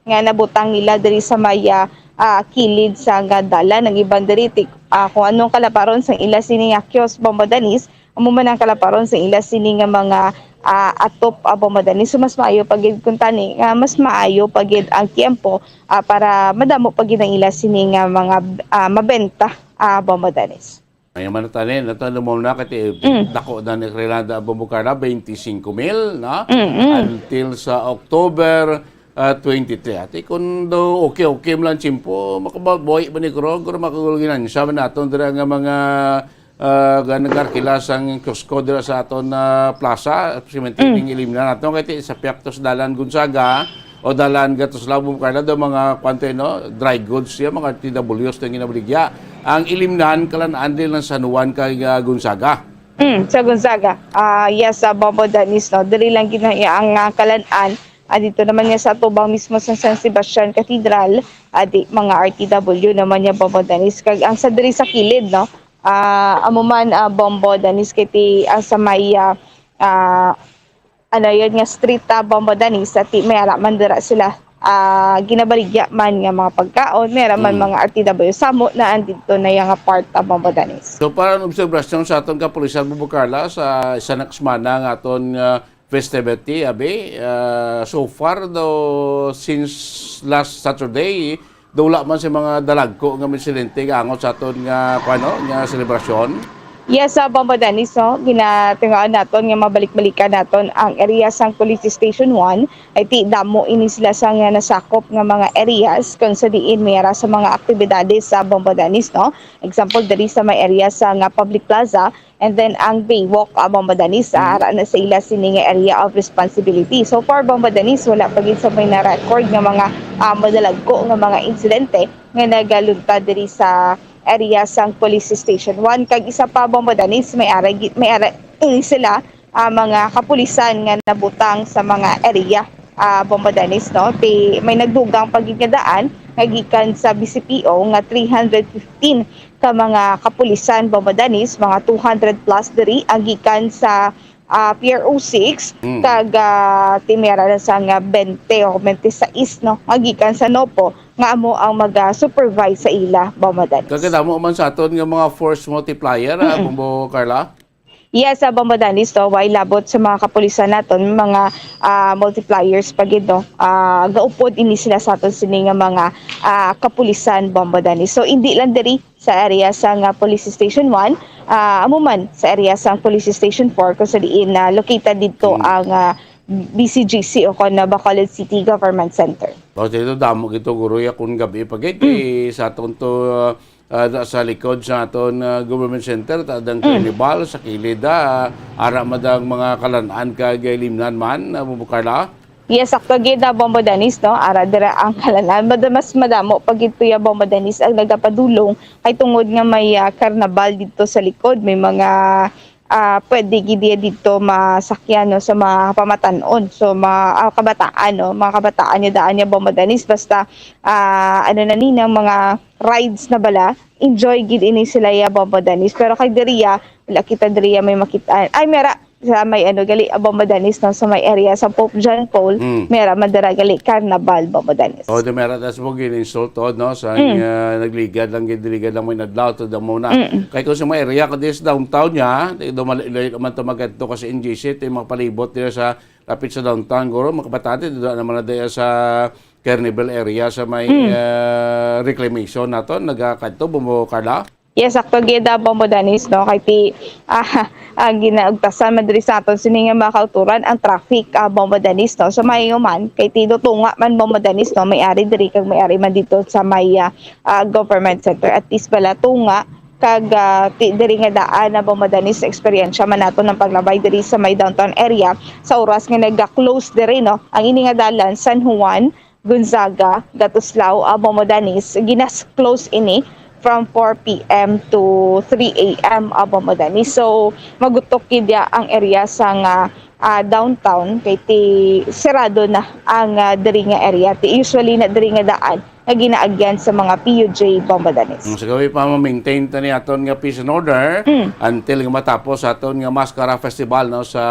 nga nabutang nila diri sa may, ah, ah, kilid sa nga dalan. Ang iban diri, ti-, ah, kung anong kalaparon sang ila sini nga kiosk, Bombo Dennis, amo man ang kalaparon sa ila sini nga mga, ah, atop, ah, Bombo Dennis. So, mas maayo pa gid kung tani nga mas maayo pa gid ang tiyempo, ah, para madamo pa gid ang ila sini nga mga, ah, mabenta, ah, Bombo Dennis. Ay, man tani, nato mo na kati Mm. dako na ni Relanda Bombo Carla, twenty-five mil, no? Mm, mm. Until sa October, ah, twenty-three. Ati, kung daw okay, okay mo lang tiyempo, makababoy ba ni Kuro? Kuro makagulginan. Siya man naton dira nga mga, ah, ga-, nag-arkila sang Costco dira sa aton, ah, plaza, cemetery Mm. ning Ilimnan naton. Kay ti sa pihak to sa Dalan Gonzaga, o Dalan Gatuslaw, Bombo Carla, daw mga kwante, no? Dry goods siya, mga T W Ws na ginabaligya. Ang Ilimnan, kalan-an din lang San Juan kay, ah, Gonzaga. Mm, sa Gonzaga. Ah, yes, sa Bombo Dennis, no? Diri lang gid na iya ang, ah, kalan-an. Ah, dito naman niya sa tubang mismo sa San Sebastian Cathedral, ah, di, mga R T W naman niya, Bombo Dennis. Kag ang sa diri sa kilid, no? Ah, amo man, ah, Bombo Dennis, kay ti, ah, sa may, ah, ah, ano yun nga street, ah, Bombo Dennis, sa ti, may ara man dira sila, ah, ginabaligya man nga mga pagkaon, may ara man Mm. mga R T W samo na andito na yung nga part, ah, Bombo Dennis. So, para ang observasyon sa aton kapulisan, Bombo Carla, sa isa na ka semana nga aton, ah, festivity, abi, ah, so far, do, since last Saturday, Dula man sa mga dalagko nga insidente nga angot sa aton nga, kuwan, no, nga selebrasyon. Yes, sa Bombo Dennis, no? Ginatingaan naton nga mabalik-balikan naton ang area sang Police Station one. Ay ti damo ini sila sa nga nasakop nga mga areas kung sa diin may ara sa mga aktibidades sa Bombo Dennis, no? Example, diri sa may area sa nga public plaza, and then ang Baywalk, ah, Bombo Dennis, ah, ara na sa ila sini nga area of responsibility. So far, Bombo Dennis, wala pa gid sa may na-record nga mga, ah, madalagko nga mga insidente nga nagaluntad diri sa area sang Police Station one. Kag isa pa, Bombo Dennis, may ara gi-, may ara ini sila, ah, mga kapulisan nga nabutang sa mga area, ah, Bombo Dennis, no? Ti-, may nagdugang pa gid nga daan nga gikan sa B C P O nga three hundred fifteen ka mga kapulisan, Bombo Dennis, mga two hundred plus diri ang gikan sa, ah, P R O six, Mm. kag, ah, ti may ara na sang twenty o twenty-six, no, nga gikan sa NOPO, nga amo ang mag-supervise sa ila, Bombo Dennis. Kag kadamo man sa aton nga mga force multiplier, ah, Mm-mm. Bombo Carla? Yes, sa Bombo Dennis, to, way labot sa mga kapulisan naton, mga, ah, multipliers pa gid, no? Ah, gaupod ini sila sa aton sini nga mga, ah, kapulisan, Bombo Dennis. So, hindi lang diri sa area sa nga Police Station one, ah, amo man sa area sa Police Station four, kung sa diin na located dito Hmm. ang, ah, B C G C o kon na Bacolod City Government Center. O, dito damo gito, guro, ya kung gabi pa gid, Mm. eh, sa aton to, ah, ah, da-, sa likod sa aton, ah, government center, ta-, dang Mm. Carnival, sa kilid, ah, ara madang mga kalan-an kag limnan man, ah, Bombo Carla? Yes, sakto gid na, Bombo Dennis, no? Ara dira ang kalan-an. Mad-, mas madamo pa gid, Kuya Bombo Dennis, ang nagapadulong kay tungod nga may, ah, karnabal dito sa likod. May mga, ah, pwede gid iya dito masakyan, no, sa mga pamatan-on. So, mga, ah, kabataan, no? Mga kabataan niya daan niya, Bombo Dennis. Basta, ah, ano na ni, ng mga rides na bala, enjoy gid ini sila ya, Bombo Dennis. Pero kay diriya, wala kita diriya may makita. Ay, mera, sa may ano, gali, ah, Bombo Dennis, no? Sa may area sa Pope John Paul, Mm. mera, madara gali, carnival, Bombo Dennis. O, di mera, tas mo gin-insult, oh, no? Sa, Mm. ah, nagligad lang, gid-, ligad lang may nadlaw, to damo na. Mm. Kay kung sa may area, kung di sa downtown niya, di, dumali-, layo naman to magadto kasi N G C, ito yung mga palibot nila sa, lapit sa downtown, guro, makapatati, doon naman na daya sa Carnival area, sa may, Mm. ah, reclamation nato, nagakadto, Bombo Carla? Yes, sakto gid, ah, Bombo Dennis, no? Kay ti, ah, ang ginaugtasan man diri sa aton sini nga mga kauturan, ang traffic, ah, Bombo Dennis, no? So, maayo man, kay ti do tunga man, Bombo Dennis, no? May ari diri kag may ari man dito sa may, ah, ah, government center. At least bala tunga, kag, ah, ti, diri nga daan na, Bombo Dennis, sa eksperyensya man nato ng paglabay diri sa may downtown area sa oras nga nag-close diri, no? Ang ini nga dalan, San Juan, Gonzaga, Gatuslao, Bombo Dennis, ginas-close ini from four P M to three A M, Bombo Dennis. So, magutok gid ya ang area sa nga, ah, downtown, kay ti sirado na ang, ah, diri nga area. Ti usually na diri nga daan nga ginaagyan sa mga P U J, Bombo Dennis. Mm, sa gawin pa, ma-maintain ta ni aton nga peace and order Mm. until nga matapos aton nga Mascara Festival, no, sa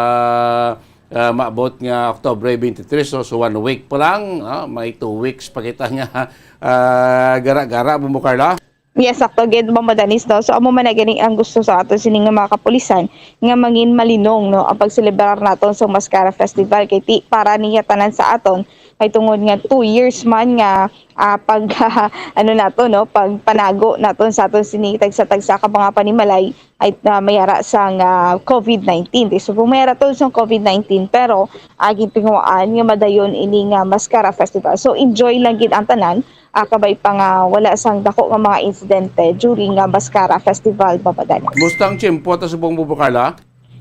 ah, maabot nga Oktubre twenty-three, so, so one week pa lang, ah, may two weeks pa kita nga, ah, gara-gara, Bombo Carla. Yes, sakto gid, Bombo Dennis, no? So, amo man na gani ang gusto sa ato sini nga mga kapulisan nga mangin malinong, no, ang pagselebrar naton sa Mascara Festival kay ti para niya tanan sa aton kay tungod nga two years man nga, ah, pag ano nato, no, pagpanago naton sa aton sini tagsa-tagsa ka mga panimalay, ay, ah, mayara sang, ah, COVID nineteen. Di, so, kung mayara to sa COVID nineteen, pero, ah, gintinguhaan nga madayon ini nga Mascara Festival. So, enjoy lang gid ang tanan, ah, kabay pa nga wala sang dako nga mga insidente during nga Mascara Festival, Bombo Dennis. Musta ang tiyempo ato subong, Bombo Carla?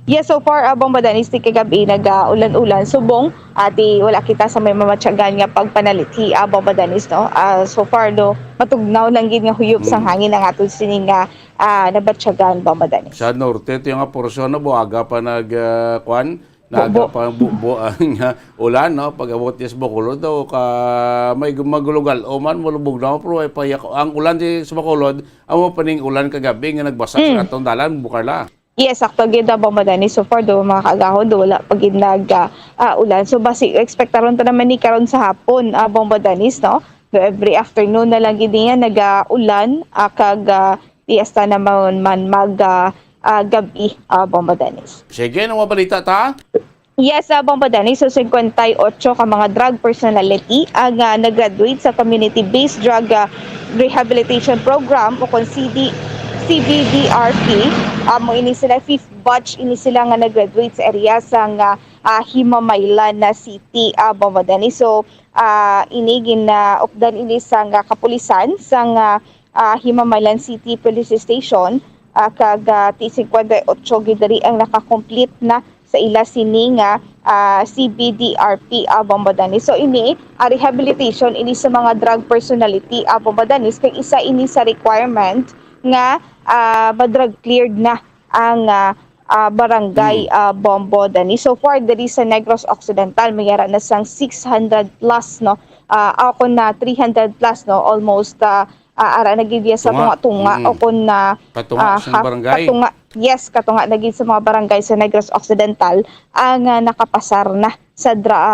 Yes, so far, ah, Bombo Dennis, ti kagabi nag, ah, ulan-ulan, subong, ah, ti wala kita sa may mamatyagan nga pagpanalithi, ah, Bombo Dennis, no? Ah, so far, no, matugnaw lang gid nga huyop sang Mm. hangin ang aton sini nga ah, nabatyagan, Bombo Dennis. Sa norte, ito yung nga porsyon, no, buaga pa nag, ah, kwan, Bubo. naaga pa bubo ang, ah, ulan, no? Pag-abot niya sa Bacolod, daw ka, may gumagulugal, o man, malubog na, pero ay payak, ang ulan di sa Bacolod, amo pa ning ulan kagabi nga nagbasa Mm. sa atong dalan, Bombo Carla. Yes, sakto gid, ah, Bombo Dennis. So far, do, mga kaagahon, do, wala pa gid nag, ah, ah, ulan. So, basi, ekspektaron ta naman ni karon sa hapon, ah, Bombo Dennis, no? So, every afternoon na lang gid niya nag, ah, ulan, ah, kag, ah, di hasta naman man mag, ah, ah, gabi, ah, Bombo Dennis. Sige, ano mga balita ta? Yes, ah, Bombo Dennis, so fifty-eight ka mga drug personality ang, ah, nag-graduate sa Community-Based Drug, ah, Rehabilitation Program o kon C D, C B D R P. Amo ini sila, fifth batch ini sila nga nag-graduate sa area sang, ah, ah, Himamaylan na City, ah, Bombo Dennis. So, ah, ini ginaupdan ini sang, ah, kapulisan sang, ah, ah, Himamaylan City Police Station, ah, kag, ah, ti fifty-eight gid diri ang naka-complete na sa ila sini nga, ah, C B D R P, ah, Bombo Dennis. So, ini, ah, rehabilitation ini sa mga drug personality, ah, Bombo Dennis, kay isa ini sa requirement nga, ah, ma-drug cleared na ang, ah, ah, barangay, Mm. ah, Bombo Dennis. So far, diri sa Negros Occidental, may ara na sang six hundred plus, no? Ah, ako na three hundred plus, no? Almost, ah, ah, ara na gid ya sa Tunga. tunga-tunga Mm. o kon na, Katunga ah, sa half barangay. katunga. Yes, katunga na gid sa mga barangay sa Negros Occidental ang, ah, nakapasar na sa dra-,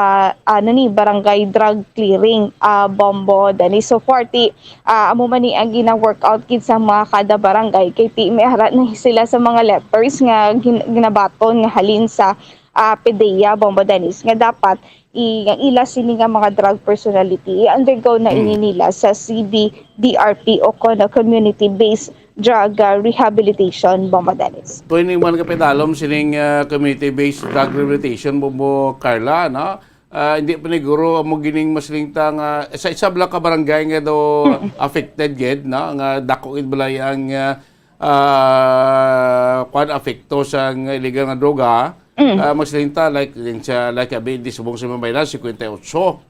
ah, ano ni, barangay drug clearing, ah, Bombo Dennis. So forty, ah, amo man ni ang gina-workout gid sa mga kada barangay kay ti may ara na sila sa mga letters nga gin-, ginabaton nga halin sa, ah, PDEA, Bombo Dennis, nga dapat i-, ang ila sini nga mga drug personality, i-undergo na Mm. ini nila sa C B D R P o kon community-based drug, ah, rehabilitation, Bombo Dennis. Pwede man ka pedalom sining, ah, community-based drug rehabilitation, Bombo Carla, no? Ah, hindi pa niguro amo gining maslingta nga sa isa bala ka barangay nga daw Mm. affected gid, no? Nga dako gid balay ang, ah, ah, kwan, apekto sa illegal nga droga. Mm. Ah, maslingta, like, din sa, like, abi, di subong sa Mabaylan, fifty-eight,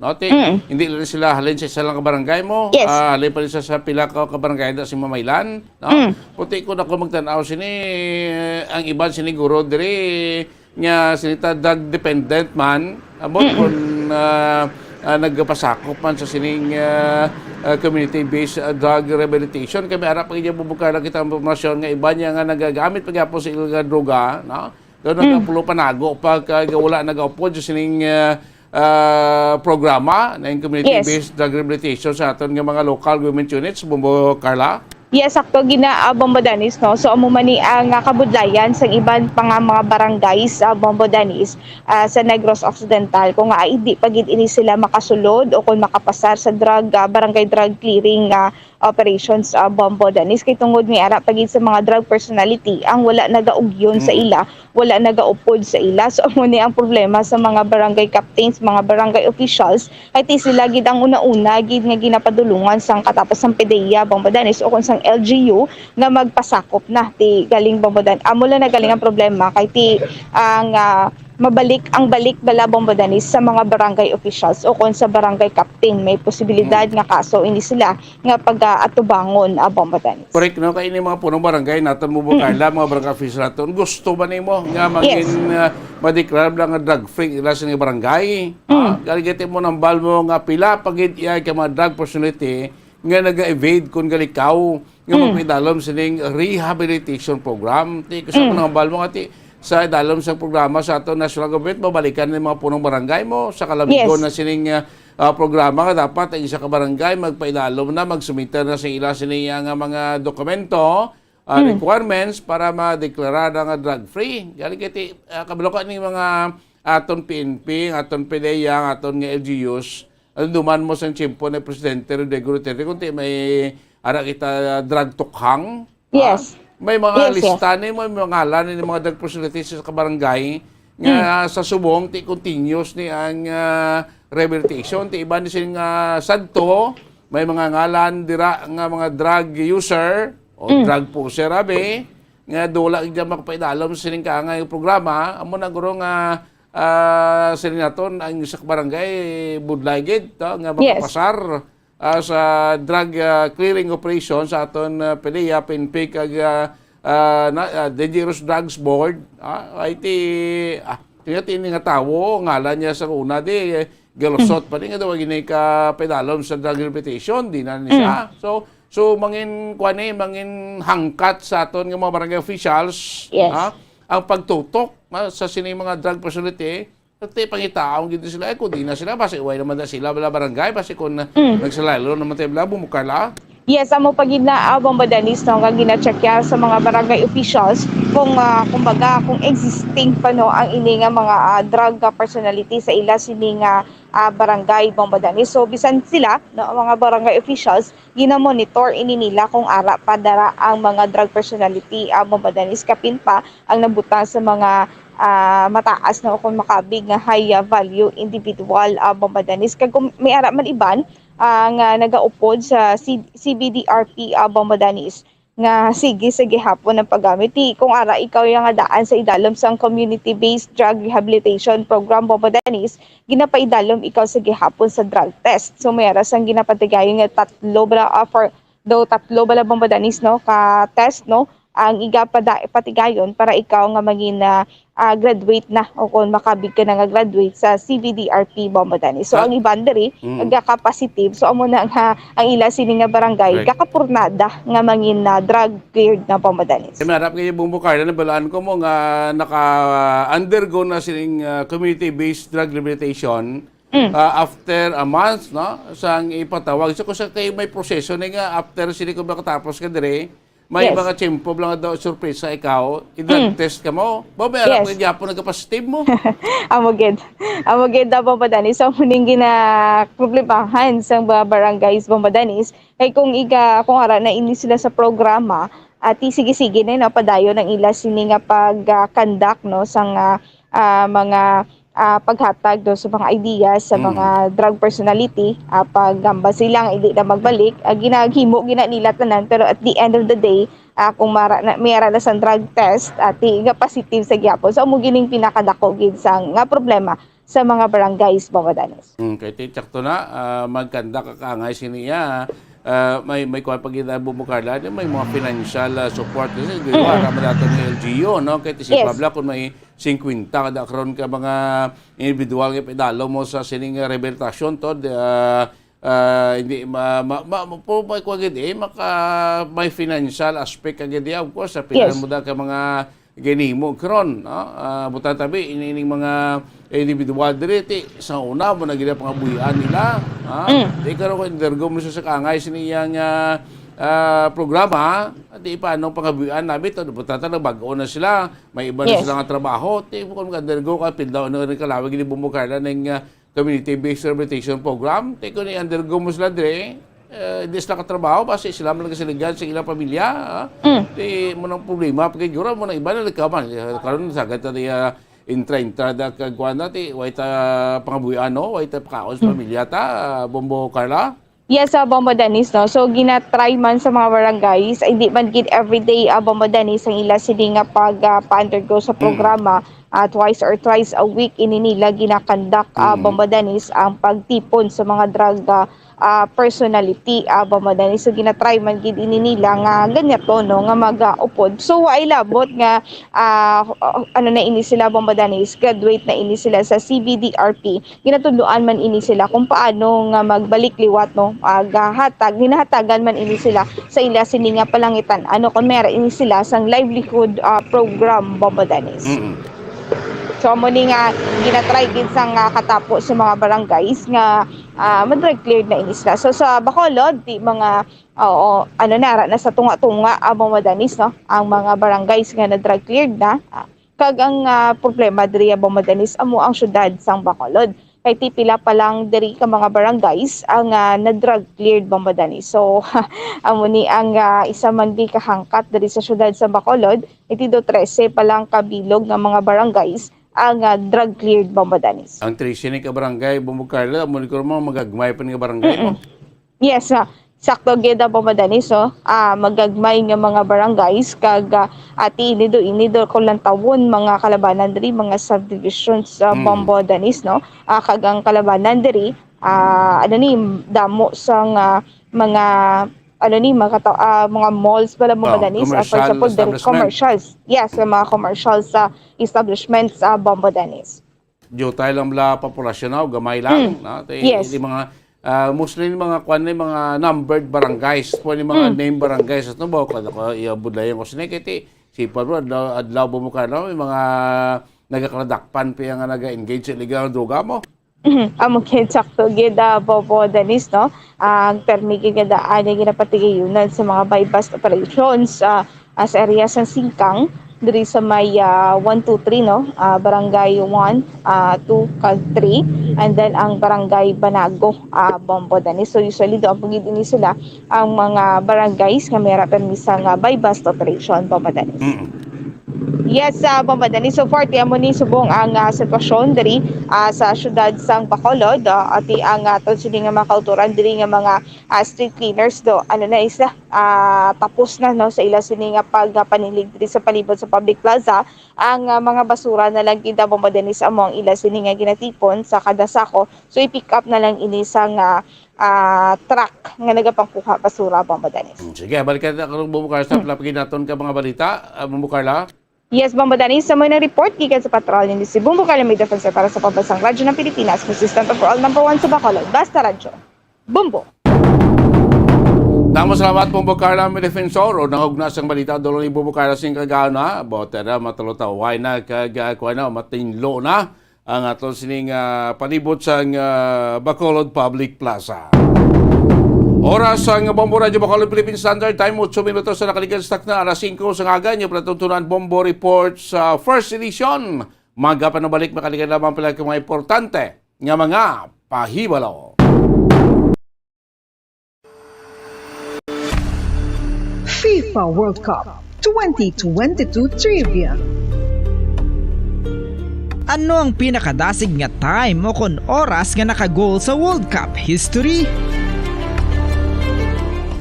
no? Ti, Mm. hindi lang sila halin sa isa lang ka barangay mo. Yes. Ah, halin pa rin sa, sa pila ka, ka barangay da sa Mamaylan, no? Mm. Puti ko na ko magtanaw sini, ang iban siniguro diri nga sinita drug dependent man, ambot Mm. kung, ah, ah, nagpasakop man sa sining, ah, ah, community-based, ah, drug rehabilitation. Kami ara pa gid bubukara kita ang impormasyon nga iban niya nga nagagamit pa gyapon sa illegal droga, no? Daw Mm. nagapulo panago pa kag wala nagaupod sa sining, ah, ah, programa na yung Yes. community-based drug rehabilitation sa aton nga mga local government units, Bombo Carla? Yes, sakto gina, ah, Bombo Dennis, no? So, amo man ni ang, ah, kabudlayan sa iban pa nga mga barangay sa Bombo Dennis, ah, sa Negros Occidental, kung nga hindi pa gid ini sila makasulod o kung makapasar sa drug, ah, barangay drug clearing, ah, operations, ah, Bombo Dennis. Kay tungod nga ara pa gid sa mga drug personality ang wala nagaugyon sa Mm. ila, wala nagaupod sa ila. So, amo ni ang problema sa mga barangay captains, mga barangay officials, kay ti sila gid ang una-una gid nga ginapadulungan sang katapos sang PDEA, Bombo Dennis, o kung sang L G U nga magpasakop na ti galing Bombo Dennis. Amo lang na galing ang problema kay ti ang, ah, mabalik ang balik bala, Bombo Dennis, sa mga barangay officials o kung sa barangay captain. May posibilidad Mm. nga kaso ini sila nga pag-aatubangon, ah, Bombo Dennis. Correct, no? Kay ini mga punong barangay naton mo, Mm. Carla, mga barangay official naton, gusto ba nimo nga Yes. mangin, ah, madeklara lang nga drug free ila sa inyong barangay? Mm. Ah, galigati mo nambal mo nga pila pa gid iya ka mga drug personality nga naga-evade kon galikaw nga Mm. magpaidalom sining rehabilitation program. Ti, kung sa Mm. mga nambal mo nga ti, sa idalom sa programa sa aton national government, mabalikan ni mga punong barangay mo sa kalabigon Yes. na sining, ah, ah, programa nga dapat ang isa ka barangay magpaidalom na, magsumiter na sa ila sini nga mga dokumento, ah, Mm. requirements para madeklara na nga drug free. Galing kay ti, ah, kabalo ka ni mga aton P N P, ang aton PDEA, ang aton nga L G Us, ang duman mo sa tiyempo ni Presidente Rodrigo Duterte, kung ti may ara kita drug tukhang, Yes. Ah, may mga Yes, yes. lista ni, may mga ngalan ni mga drug facilities sa kabarangay nga Mm. sa subong ti continuous ni ang, ah, rehabilitation. Ti iban ni sila nga sadto, may mga ngalan dira nga mga drug user o Mm. drug pusher, abi, nga dula gid ang makapaidalom sa sining kaangay nga programa. Amo na guro nga, ah, sila naton ang sa barangay budlay gid to, nga Yes. makapasar ah, sa drug, ah, clearing operation sa aton, ah, PDEA, P N P, kag, ah, ah, na, ah, Dangerous Drugs Board, ah, ay ti, ah, ti, ti ini nga tawo, ngalan niya sa una, di, eh, galusot pa ni nga daw gini ka pedalom sa drug rehabilitation, di na ni siya. Mm. So, so, mangin, kuwan ni, mangin hangkat sa aton nga mga barangay officials, Yes. ah, ang pagtutok, ah, sa sini mga drug facility, Ti pangitaon gid sila, eh, kung di na sila, basi way naman na sila, wala barangay, basi kung, uh, Mm. nagsalaylo naman tayo, wala, bumukala. Yes, amo pa gid na, ah, Bombo Dennis, no, nga gina-check ya sa mga barangay officials kung, ah, kumbaga, kung existing pa, no, ang ini nga mga, ah, drug, ah, personality sa ila sini nga, ah, barangay, Bombo Dennis. So, bisan sila, no, ang mga barangay officials, gina-monitor ini nila kung ara pa dara ang mga drug personality, ah, Bombo Dennis. Kapin pa ang nabutang sa mga, ah, mataas na o kung makabig nga high, ah, value individual, ah, Bombo Dennis. Kag kung may ara man iban, ah, nga nagaupod sa C-, C B D R P, ah, Bombo Dennis, nga sige sa gihapon ang paggamit. Ti, kung ara ikaw ya nga daan sa idalom sang Community-Based Drug Rehabilitation Program, Bombo Dennis, ginapaidalom ikaw sa gihapon sa drug test. So, may ara sang ginapatigayon nga tatlo bala, ah, for, daw tatlo bala, Bombo Dennis, no, ka test, no, ang iga pada-, patigayon para ikaw nga mangin, ah, ah, graduate na o kung makabig ka na nga graduate sa C B D R P, Bombo Dennis. So, Ah. ang iban diri, Mm. nagaka-positive. So, amo na nga ang ila sini nga barangay, Correct. kakapurnada nga mangin na drug cleared na, Bombo Dennis. Kay may harap kayo, Bombo Carla, nabalaan ko mo nga naka-undergo na sining, ah, community-based drug rehabilitation, Mm. ah, after a month, no? Sang ipatawag. So, kung sa kayo may proseso na nga, after sini kung makatapos ka dire, may Yes. mga tiyempo lang daw, surpresa ikaw, i-drug Mm. test ka mo. Ba, may alam Yes. ko yung gyapon nagka-positive mo. Amo gid. Amo gid daw, Bombo Dennis. So, muning ginaproblemahan sang mga barangays, Bombo Dennis. Kay kung iga, kung ara na ini sila sa programa, ati sige-sige na, no, padayon ang ila sini nga pag, ah, conduct, no, sang, ah, ah, mga, ah, paghatag, no, sa mga ideas sa Mm. mga drug personality, ah, pag, um, ba sila nga hindi na magbalik, ah, ginaghimo gina nila tanan, pero at the end of the day, ah, kung mara na, may ara na sang drug test, ati nga positive sa gyapon. So, amo gining pinakadako gid sa nga problema sa mga barangays, Bombo Dennis. Mm, kay ti-, tsakto na, ah, magkanda ka kaangay sini iya. Ah, may, may kuwan pa gid, ah, Bombo Carla, di may mga financial, ah, support. Kasi, di ba, Mm-mm. wala man natin ng L G U, no? Kay ti si Yes. Pabla, kung may singkwenta kada karon ka mga individual nga pedalo mo sa sining, ah, rehabilitasyon to, di, ah, ah, hindi ma-, ma-, ma-, ma-, po may kuwan gid, eh, maka-, may financial aspect ka gid, eh. Of course, sa pilan Yes. mo da ka mga ginhimo karon, no? Ah, butang tabi, ini-, ining mga individual diri, ti, sa una mo na gid ang pangabuhian nila, ha? Mm. Di karon ko undergo mo sa, sa kaangay sini iyang, ah, ah, programa, di paano pangabuhian nabi to, butang ta, bag-o na sila, may iba na Yes. sila nga trabaho, ti, kung undergo ka, pildaw na rin kalawig ni Bombo Carla ning, ah, community-based rehabilitation program, ti, kung i-undergo mo sila diri, eh, di sila katrabaho, basi sila man nagkasaligan sa ilang pamilya, ah. Mm. Di mo nang problema, pagkigura mo nang iba na nagkaman. Eh, karon, sagad ta di, ah, intra-intra da kag kuwan na, ti, way ta pangabuhian, no? Way ta pakaon sa Mm. pamilya ta, ah, Bombo Carla? Yes, ah, Bombo Dennis, no? So, ginatry man sa mga barangays, ay di man gid everyday, ah, Bombo Dennis, ang ila sini nga pag, ah, pa-undergo sa Mm. programa, ah, twice or thrice a week, ini nila ginakandak, ah, Mm. Bombo Dennis, ang pagtipon sa mga drug, ah, ah, personality, ah, Bombo Dennis. So, ginatry man gid ini nila nga ganyato, no, nga mag-, ah, upod. So, wa ay labot nga, ah, ano na ini sila, Bombo Dennis, graduate na ini sila sa C B D R P. Ginatudloan man ini sila kung paano nga magbalik liwat, no, ah, gahatag, ginahatagan man ini sila sa ila sini nga palangitan. Ano, kung meron ini sila sang livelihood, ah, program, Bombo Dennis. Mm-mm. So, amo ni nga ginatry gid sang, ah, katapo sa mga barangays nga, ah, ma-drug cleared na ini sila. So, sa Bacolod, di mga, oo, ano na, ara na sa tunga-tunga, ah, Bombo Dennis, no? Ang mga barangays nga na-drug cleared na, ah, kag ang, ah, problema diri, ah, Bombo Dennis, amo ang syudad sang Bacolod. Kay ti pila pa lang diri ka mga barangays ang, ah, na-drug cleared, Bombo Dennis. So, amo ni ang, ah, isa man di kahangkat diri sa syudad sa Bacolod, iti do trese pa lang ka bilog nga mga barangays ang, ah, drug cleared, Bombo Dennis. Ang trese ni ka barangay, Bombo Carla, amo ni ko mga magagmay pa ni nga barangay mo. Mm-mm. Yes, ah, sakto gid, ah, Bombo Dennis, oh. Ah, magagmay nga mga barangays kag, ah, ati ini do, ini do ko lantawon mga kalabanan diri, mga subdivisions, ah, Mm. Bombo Dennis, no? Ah, kag ang kalabanan diri, ah, ano ni, damo sang, ah, mga, ano ni, mga kata-, ah, mga malls pala, Bombo Oh, Dennis. Ah, for commercial example, diri, establishment. commercials. Yes, sa mga commercial sa establishments, ah, Bombo Dennis. Diutay lang bala populasyon na, gamay lang, Mm. no? Tay, Yes. di mga, ah, mostly ni mga kwan ni mga numbered barangays, po ni mga Mm. name barangays, at no ba, kung ako, iya budlayan ko sini, kay ti, si Pablo, adlaw, adlaw, Bombo Carla, may mga nagakaladakpan pa nga naga-engage sa illegal nga droga mo. Amo gid, sakto gid, ah, Bobo Dennis, no? Ang permi gid nga daan nga ginapatigayonan sa mga buy-bust operations, ah, ah, sa area sa Singkang, diri sa may, ah, one two three, no? Ah, Barangay one, ah, two, kag three, and then ang Barangay Banago, ah, Bombo Dennis. So, usually, doon po gid ini sila ang mga barangays nga may ara permi sang buy-bust operation, Bombo Dennis. Mm. Yes, ah, Bombo Dennis. So far, ti amo ni subong ang, ah, sitwasyon diri, ah, sa siyudad sang Bacolod, ah, ati ang, ah, tod sini nga mga kautoran diri nga mga, ah, street cleaners do. Ano na isa, ah, tapos na, no, sa ila sini nga pagpanilig diri sa palibot sa public plaza. Ang, ah, mga basura na lang gid, Bombo Dennis, amo ang ila sini nga ginatipon sa kada sako. So, i-pick up na lang ini sang, ah, ah, truck nga nagapangkuha basura, Bombo Dennis. Hmm, sige, balikan na karong Bombo Carla sa Hmm. pila pa gid naton ka mga balita, ah, Bombo Carla. Yes, Bombo Dennis, sa mga report gikan sa Patrol ni si Bombo Carla, may defensor para sa Pambansang Radyo ng Pilipinas, consistent overall number one sa Bacolod. Basta Radyo. Bombo! Damo salamat, Bombo Carla, may defensor, o nangugna sang balita, dulong ni Bombo Carla sing kagana, botera, matulutaway na, kag, ah, kuha na, matinlo na. Ang aton sining, ah, palibot sang, ah, Bacolod Public Plaza. Oras sang Bombo Radyo Bacolod Philippine Standard Time, otso minutos sa nakaligad sa takna, alas singko sa aga, inyo palatuntunan Bombo Report sa First Edition. Magapanabalik, makalikan lamang pala ka mga importante nga mga pahibalo. FIFA World Cup twenty twenty-two Trivia. Ano ang pinakadasig nga time o kon oras nga naka-goal sa World Cup history?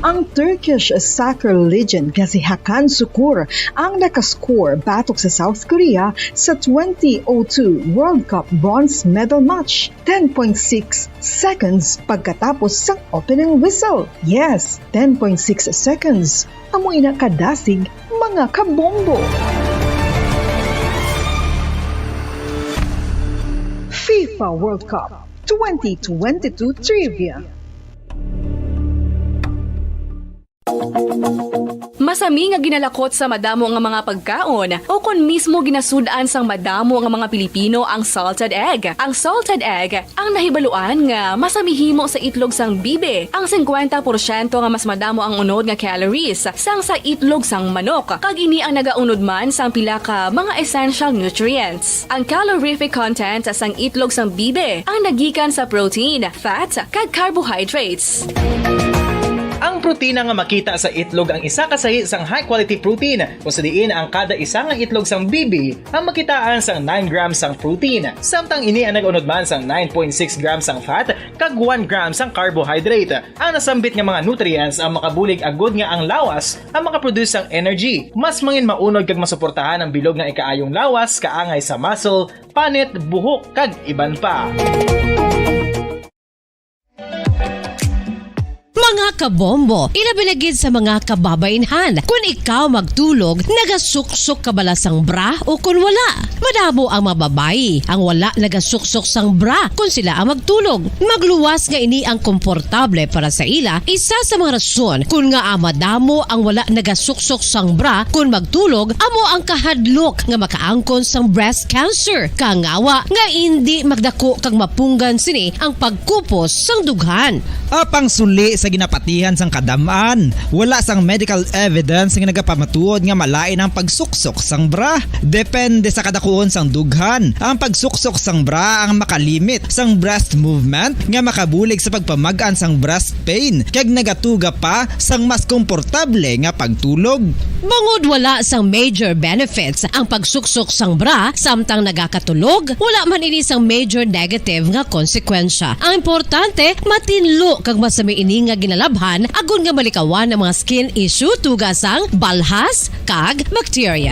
Ang Turkish soccer legend nga si Hakan Sukur ang nakascore batok sa South Korea sa twenty oh two World Cup bronze medal match. Ten point six seconds pagkatapos sang opening whistle. Yes, ten point six seconds. Amo ina kadasig, mga kabombo. FIFA World Cup twenty twenty-two Trivia. Masami nga ginalakot sa madamo nga mga pagkaon, o kon mismo ginasud-an sang madamo nga mga Pilipino ang salted egg. Ang salted egg ang nahibaluan nga masami himo sa itlog sang bibi. Ang singkwenta porsyento nga mas madamo ang unod nga calories sang sa itlog sang manok, kag ini ang nagaunod man sang pila ka mga essential nutrients. Ang calorific content sang itlog sang bibi ang nagikan sa protein, fat, kag carbohydrates. Ang protina nga makita sa itlog ang isa ka sahi sang high-quality protein, kung sa diin ang kada isa nga itlog sang bibi ang makitaan sang nine grams sang protein, samtang ini ang nag-unod man sang nine point six grams sang fat kag one gram sang carbohydrate. Ang nasambit nga mga nutrients ang makabulig agud nga ang lawas ang makaproduce sang energy. Mas mangin maunod kag masuportahan ang bilog nga ikaayong lawas, kaangay sa muscle, panit, buhok, kag iban pa. Mga kabombo, ilabi na gid sa mga kababainhan. Kun ikaw magtulog, nagasuksok ka bala sang bra o kun wala? Madamo ang mga babayi ang wala nagasuksok sang bra kun sila ang magtulog. Magluwas nga ini ang komportable para sa ila. Isa sa mga rason kun ngaa madamo ang wala nagasuksok sang bra kun magtulog amo ang kahadlok nga makaangkon sang breast cancer. Kangawa nga indi magdako kag mapunggan sini ang pagkupos sang dughan. Apang suli sa ginapatihan sang kadam-an, wala sang medical evidence nga nagapamatuod nga malain ang pagsuksok sang bra. Depende sa kadakuon sang dughan, ang pagsuksok sang bra ang makalimit sang breast movement nga makabulig sa pagpamag-an sang breast pain kag nagatuga pa sang mas komportable nga pagtulog. Bangod wala sang major benefits ang pagsuksok sang bra samtang nagakatulog, wala man ini sang major negative nga konsekwensya. Ang importante, matinlo kag masami ini nga ginalabhan agod nga malikawan ang mga skin issue, tuga sang balhas kag bacteria.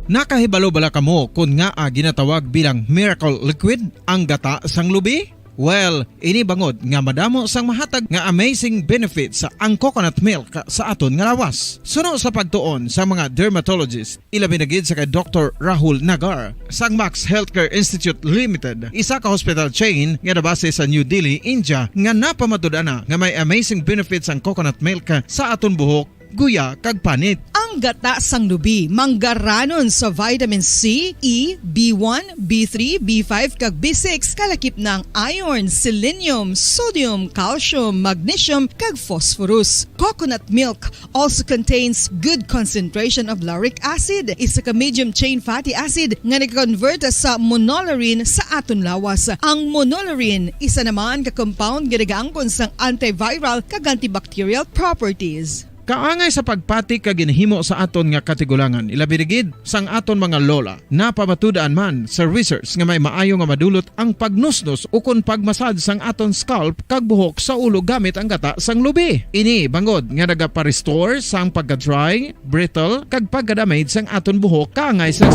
Nakahibalo bala kamo kon ngaa ginatawag bilang miracle liquid ang gata sang lubi? Well, ini bangod nga madamo sang mahatag nga amazing benefits ang coconut milk sa aton nga lawas. Suno sa pagtuon sa mga dermatologist, ilabi na gid sa kay Doktor Rahul Nagar sang Max Healthcare Institute Limited, isa ka hospital chain nga nabase sa New Delhi, India, nga napamatud-an na nga may amazing benefits ang coconut milk sa aton buhok guya, kag panit. Ang gata sang lubi manggaranon sa vitamin C, E, B one, B three, B five, kag B six, kalakip na ang iron, selenium, sodium, calcium, magnesium, kag phosphorus. Coconut milk also contains good concentration of lauric acid, isa ka medium chain fatty acid nga nag-convert sa monolaurin sa aton lawas. Ang monolaurin isa naman ka compound nga nagaangkon sang antiviral kag antibacterial properties. Kaangay sa pagpati kag ginhimo sa aton nga katigulangan, ilabi na gid sang aton mga lola. Napamatud-an man sa research nga may maayo nga madulot ang pagnusnos ukon pagmasad sang aton scalp kag buhok sa ulo gamit ang gata sang lubi. Ini bangod nga nagapa-restore sang pagka-dry, brittle, kag pagka-damage sang aton buhok kaangay sa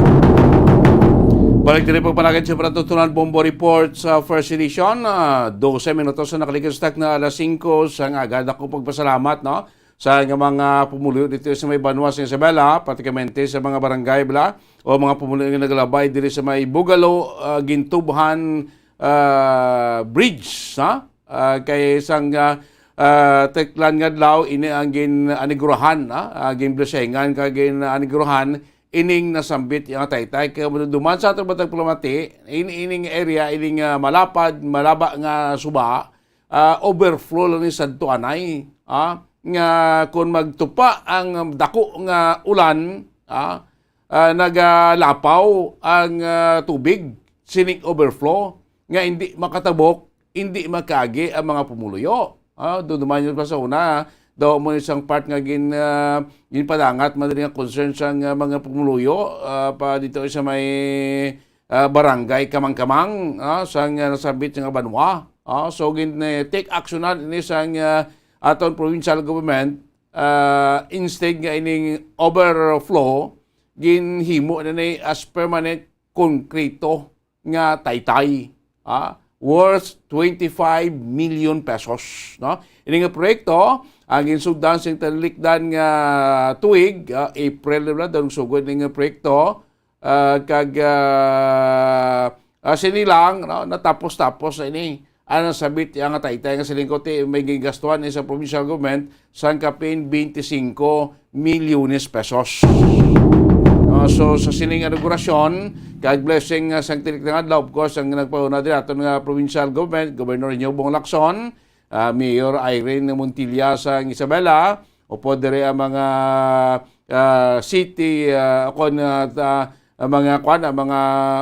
Balik diri pagpanagad sa Panatutunan Bombo Report sa first edition. Ah, dose minutos na nakaligid sa takna alas singko sang aga. Dako pagpasalamat, no? Sa nga mga pumuluyo dito sa may banwa sa Isabela, pratikamente sa mga barangay bala, o mga pumuluyo nga nagalabay diri sa may Bugalo, ah, Gintubhan, ah, Bridge, ha? Ah, kay sang, ah, ah, tiklan nga adlaw, ini ang gin-anigurahan, ha? Ah, ginblesingan kag gin-anigurahan ining nasambit nga taytay. Kay maduduman sa ato matag palamati, in-, ining area, ining, ah, malapad, malaba nga suba, ah, overflow lang ni sadto anay, ah, nga kung magtupa ang dako nga ulan, ah, ah, nagalapaw ang, ah, tubig, sining overflow, nga hindi makatabok, hindi makaagi ang mga pumuluyo. Ah, duduman yun pa sa una, daw mo isang part nga gin, ah, ginpadangat man diri nga concern sang, ah, mga pumuluyo, ah, pa dito sa may, ah, barangay Kamangkamang, ah, sang, ah, nasambit nga banwa. Ah, so gin, eh, take action na ini sang, ah, aton provincial government, ah, instead nga ining overflow, ginhimo na ni as permanent konkreto nga taytay, ah, worth twenty-five million pesos, no? Ini nga proyekto ang ginsugdan sing talilikdan nga tuig, ah, April na bala, daw sugod ini nga proyekto, ah, kag, ah, ah, sini lang, no, natapos-tapos na ini. Ang nasambit nga taytay nga siling ko ti may gigastuhan ni sa provincial government sang kapin twenty-five milyones pesos. No, so, sa sining inaugurasyon kag blessing, ah, sang tinik nga adlaw, of course, ang nagpauna diri aton nga provincial government, Governor Nyo Bong Lacson, ah, Mayor Irene Montilla sang Isabela, upod diri ang mga, ah, city, ah, kon, ah, ta-, ang mga, kwan, ang mga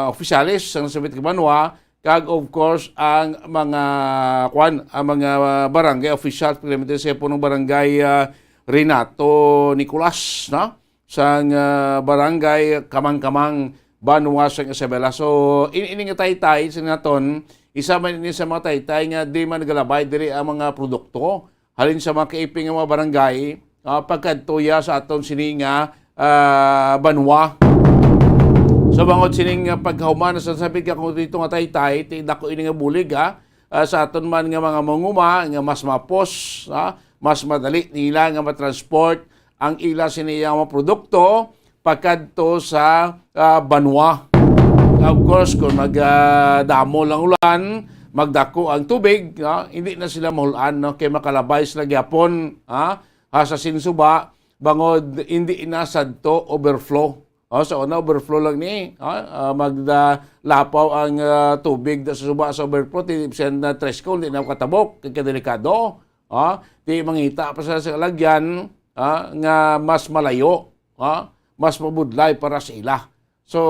opisyales sang nasambit nga banwa, kag of course ang mga, kwan, ang mga barangay officials, particularmente sa punong barangay, ah, Renato Nicolas, no? Sang, ah, barangay Kamangkamang, banwa sang Isabela. So, in-, ini nga taytay sa naton, isa man ini sa mga taytay nga di man nagalabay diri ang mga produkto halin sa mga kaiping nga mga barangay, ah, pagkadto ya sa aton sini nga, ah, banwa. So, bangod sining, ah, pagkahuman sa sabit ka kung dito nga taytay, ti dako ini nga bulig, ah, ah, sa aton man nga mga manguma nga mas mapos, ah, mas madali nila nga matransport ang ila sini nga mga produkto pakadto sa, ah, banwa. Of course, kung mag, ah, damo lang ulan, magdako ang tubig, no? Hindi na sila mahulan, no? Kay makalabay sila gyapon, ha? Ha, sa sinsuba, bangod hindi na sadto overflow. Oh, sa una, overflow lang ni, ha? Ah, magda-, lapaw ang, ah, tubig da sa suba sa overflow, ti, bisan na tres ko, hindi na katabok, kay kadelikado. Ha? Ti, mangita pa sa, sa lagyan, ha? Nga mas malayo, ha? Mas mabudlay para sa ila. So,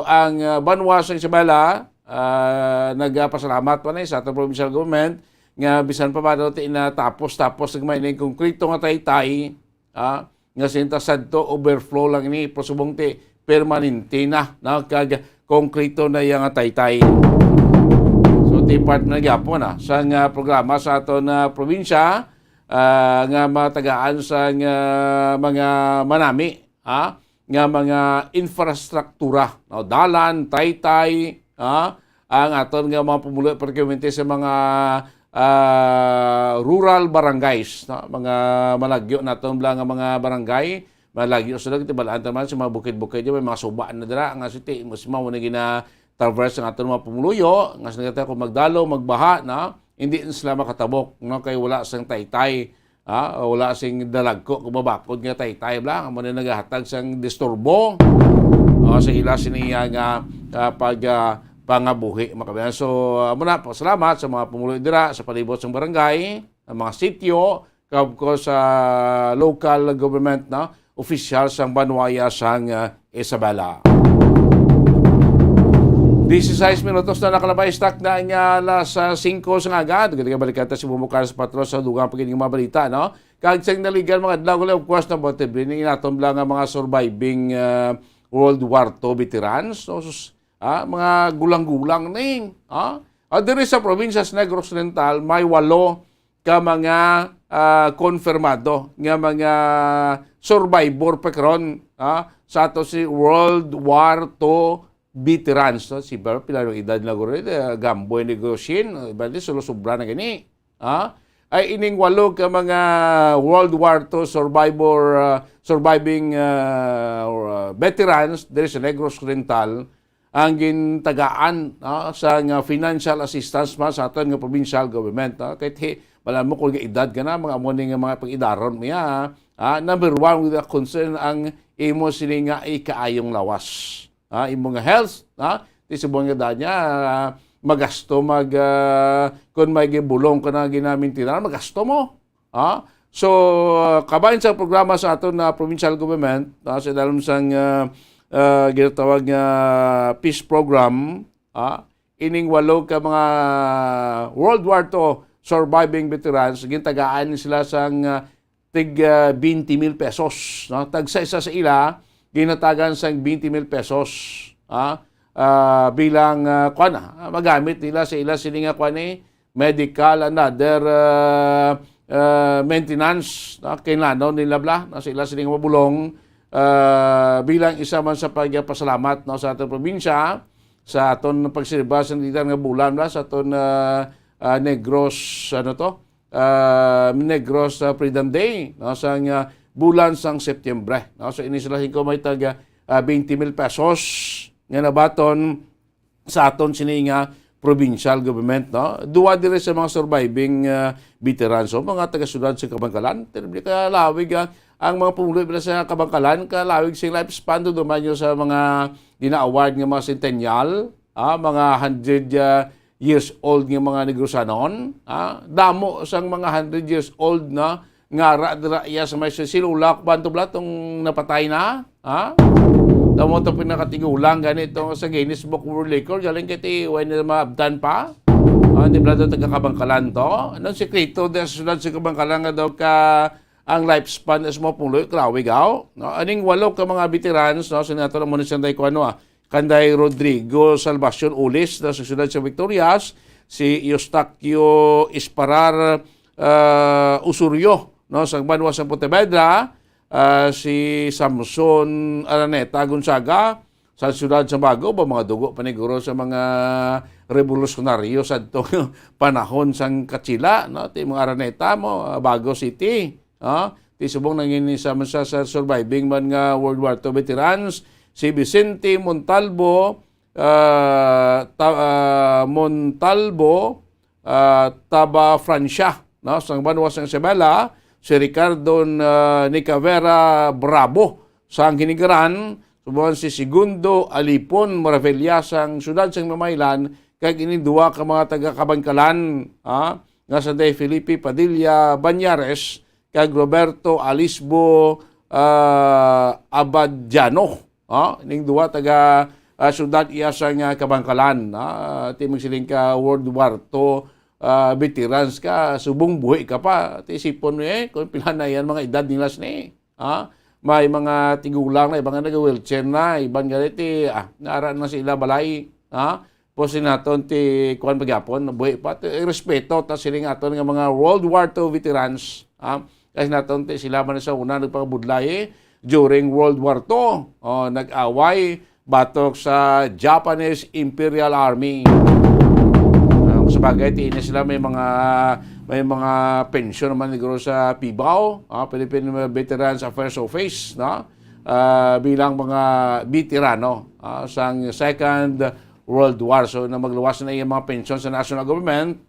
ang, ah, banwa sa Isabela, ah, nagapasalamat pa na sa atong provincial government nga bisan pa ba daw ti natapos-tapos nagmaining konkreto nga taytay, ah, nga sinta sadto overflow lang ini, pero subong ti permanente na, no? Kag konkreto na iya nga taytay. So, ti part na gyapon, ah, sa nga programa sa aton, ah, probinsya, ah, nga matagaan sa nga mga manami, ha? Nga mga infrastruktura, no? Dalan, taytay, ha? Ang aton nga mga pumuluyo, particularmente sa mga, ah, rural barangays, no? Mga malagyo naton bala nga mga barangay, malagyo sila, tibalaan ta man sa mga bukid-bukid, may mga suba na dira, nga siti, mas mao na gina-traverse ang aton mga pumuluyo, nga sila kung magdalo, magbaha, no? Hindi na sila makatabok, no? Kay wala sang taytay. Ah, wala sing dalagko kung mabakod nga taytay bala, amo na nagahatag sang disturbo, ah, sa ila siniya nga, ah, pag, ah, pangabuhi, mga kabayan. So, amo na, pasalamat sa mga pumuloy dira sa palibot sang barangay, ang mga sitio, kag, of course, sa local government, no, official sang banwaya sang, ah, Isabela. Dieciséis minutos na nakalabay, stock na nga alas, ah, singko sa nga agad. Gani nga balikan ta si Bumukar sa patro sa dugang pagiging mga balita, no? Kag sa naligan mga adlaw, of course, na mo, tibri ni naton bala nga mga surviving, ah, World War Two veterans, no? Sus-, ah, mga gulang-gulang ni, ah? Ah, diri sa probinsya sa Negros Oriental, may walo ka mga, ah, konfirmado nga mga survivor pa karon, ah, sa ato si World War Two veterans, no? Si, pero pila ang edad na guro, eh, gamboy ni Gushin, iba ni solo sobra na gani. Ah, ay ining walo ka mga World War Two survivor, ah, surviving, ah, or, ah, veterans diri sa Negros Oriental ang gintagaan, no, sa nga financial assistance man sa aton nga provincial government, no? Kahit hi-, wala mo kung edad ka na, mga amo ni nga mga pag-idaron mo ya, ah, number one with a concern ang imo sini nga ikaayong lawas. Ah, imo nga health, ah, ti subong nga danya, ah, magasto mag, ah, kung may gibulong ka na ginamintinar, magasto mo. Ah, so, ah, kabahin sa programa sa aton na provincial government, ah, sa ilalim sang, ah, ah, ginatawag nga peace program, ah, ining walo ka mga World War Two surviving veterans, gintagaan sila sang, ah, tig, ah, twenty mil pesos, no? Tagsa isa sa ila, ginatagan sang twenty mil pesos, ah, ah, bilang, ah, kuwan, ah, magamit nila sa ila sini nga kuwan, eh, medical and other, ah, ah, maintenance, no? Kinlano nila bala, no? Sa ila sini nga mabulong, ah, bilang isa man sa pagpasalamat, no, sa aton probinsya, sa aton pagsirba sa nagdaan nga bulan, bala, sa aton, ah, ah, Negros, ano to? ah, Negros, ah, Freedom Day, no, sang, ah, bulan sang Setyembre, no? So, ini sila singko may tag, ah, twenty mil pesos nga nabaton sa aton sini nga provincial government, no? Duwa diri sa mga surviving, ah, veterans, so, mga taga-siyudad sa Kabankalan, terrible kalawig, ah, ang mga pumuloy nila sa Kabankalan, kalawig sing lifespan, duduman nyo sa mga gina-award nga mga centennial, ah, mga hundred, ah, years old nga mga Negrosanon, ah, damo sang mga hundred years old na nga ara dira iya sa may silula, kuwanto bala tong napatay na, ha? Damo to pinakatigulang gani to sa Guinness Book World Record, galing kay ti, way na maabtan pa. Ah, di bala to taga Kabankalan to. Anong sikreto di sa siyudad sa Kabankalan nga daw ka ang lifespan is mo puloy, grabe gaw. No? Aning walo ka mga veterans, no? Sa nato na muna siya tayo kung ano, ah, Kanday Rodrigo Salvacion Ulis na sa siyudad sa Victorias, si Eustaquio Isparar, ah, Osorio, no, sa banwa sa Pontevedra, ah, si Samson Araneta Gonzaga sa siyudad sa Bago, ba mga dugo pa ni guro sa mga revolusyonaryo sa adtong panahon sang Katsila, no, ti mga Araneta mo, ah, Bago City. Ah, ti subong nangin ni sa, sa, sa surviving man nga World War Two veterans, si Vicente Montalvo, ah, ta-, ah, Montalvo, ah, Taba Francia, no, sang banwa sang Isabela, si Ricardo, ah, Nicavera Bravo sang Hinigaran, subong si Segundo Alipon Maravilla sang siyudad sang Mamaylan, kag ining duwa ka mga taga Kabankalan, ah, nga si Felipe Padilla Bañares, kag Roberto Alisbo, ah, Abadiano. Ah, ning duwa taga, ah, siyudad iya sang, ah, Kabankalan. Ah, ti magsiling ka World War Two, ah, veterans ka, subong buhi ka pa. Ti isipon mo, eh, kung pila na yan mga edad nila sini. Ah, may mga tigulang na, iba nga naga-wheelchair na, iban nga ti, ah, naara na sila balay. Ah, Pusin naton ti kuan pagyapon, buhi pa, ti respeto ta sining aton nga mga World War Two veterans, ha? Kasi naton ti sila man sa una nagpakabudlay during World War Two. Oh, nag-away batok sa Japanese Imperial Army. Ah, sa bagay, ti ini sila may mga, may mga pensyon naman siguro sa PVAO, ah, Philippine Veterans Affairs Office, no? Ah, bilang mga veterano, ah, sang Second World War. So, na magluwas na iyang mga pensyon sa national government,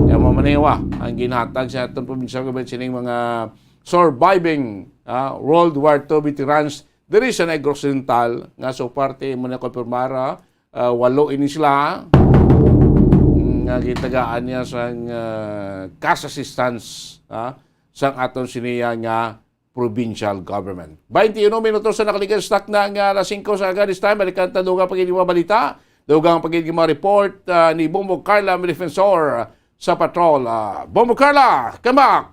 iyang mga Maniwa ang ginhatag sa aton provincial government sining mga surviving, ah, World War Two veterans diri sa Negros Oriental, nga so parte mo na konfirmar, ah, ah, walo ini sila, mm, nga gitagaan niya sang, ah, cash assistance, ah, sang aton siniya nga provincial government. Twenty-one minutos na nakaligas, stock na nga alas singko sa aga. This time, balikan ta dugang pagiging mga balita, dugang pagiging mga report, ah, ni Bombo Carla, may defensor sa patrol. Ah, Bombo Carla, come back!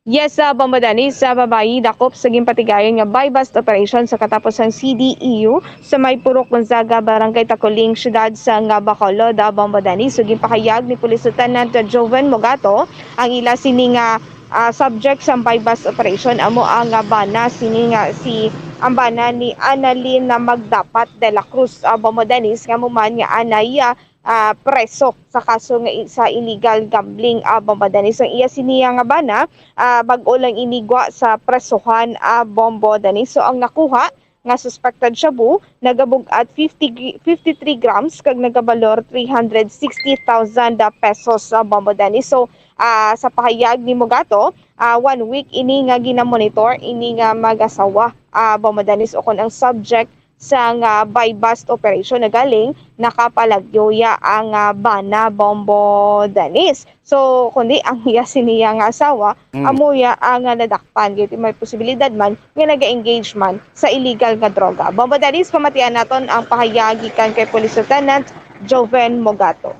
Yes, sa Bombo Danis, sa babayi, dakop sa ginpatigayon nga buy-bust operation sa katapos sang C D E U sa may Purok Gonzaga, Barangay Taculing, Siyudad sang Bacolod, ah, Bombo Danis. So, ginpahayag ni Police Lieutenant Joven Mogato ang ila sini nga, ah, subject sang buy-bust operation amo ang, ah, bana sini nga si, ang bana ni Annalyn na Magdapat de la Cruz, ah, Bombo Danis, nga amo man nga anay, ah, ah, preso sa kaso nga i-, sa illegal gambling, ah, Bombo Danis. Ang iya siniya nga bana, ah, bag-o lang ini gwa sa presohan, ah, Bombo Danis. So, ang nakuha nga suspected shabu nagabug-at fifty gr-, fifty-three grams kag nagabalor three hundred sixty thousand pesos, ah, Bombo Danis. So, ah, sa pahayag ni Mogato, ah, one week ini nga ginamonitor ini nga mag-asawa, ah, Bombo Danis, ukon ang subject sang, ah, buy-bust operation na galing nakapalagyo ya ang, ah, bana, Bombo Danis. So, kundi ang iya siniya nga asawa, Mm. amo ya ang, ah, nadakpan. Kay may posibilidad man nga naga-engage man sa illegal nga droga. Bombo Danis, pamatian naton ang pahayag gikan kay Police Lieutenant Joven Mogato.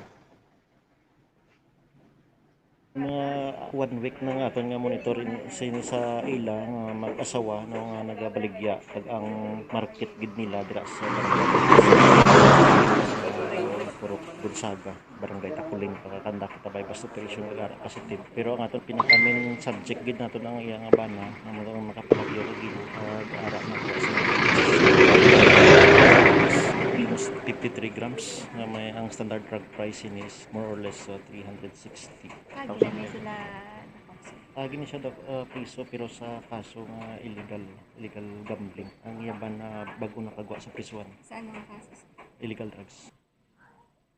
Mga one week na nga aton nga monitor in, sini sa ila nga mag-asawa, no, nga nagabaligya kag ang market gid nila dira sa Purok Gonzaga, Barangay Taculing, pagkakanda kita buy-bust operation kag ara pa si team. Pero ang aton pinaka-main subject gid naton ang iya nga bana, nga mga makapalagyo kag ilo, kag ara na po sa almost fifty-three grams nga may ang standard drug price ini is more or less, uh, three hundred sixty. Kagi na may sila na-convict. Kagi ni siya, Doc, uh, priso, pero sa kaso nga illegal, illegal gambling. Ang iya bana bag-o nakagwa sa prisuhan. Sa anong kaso, sir? Illegal drugs.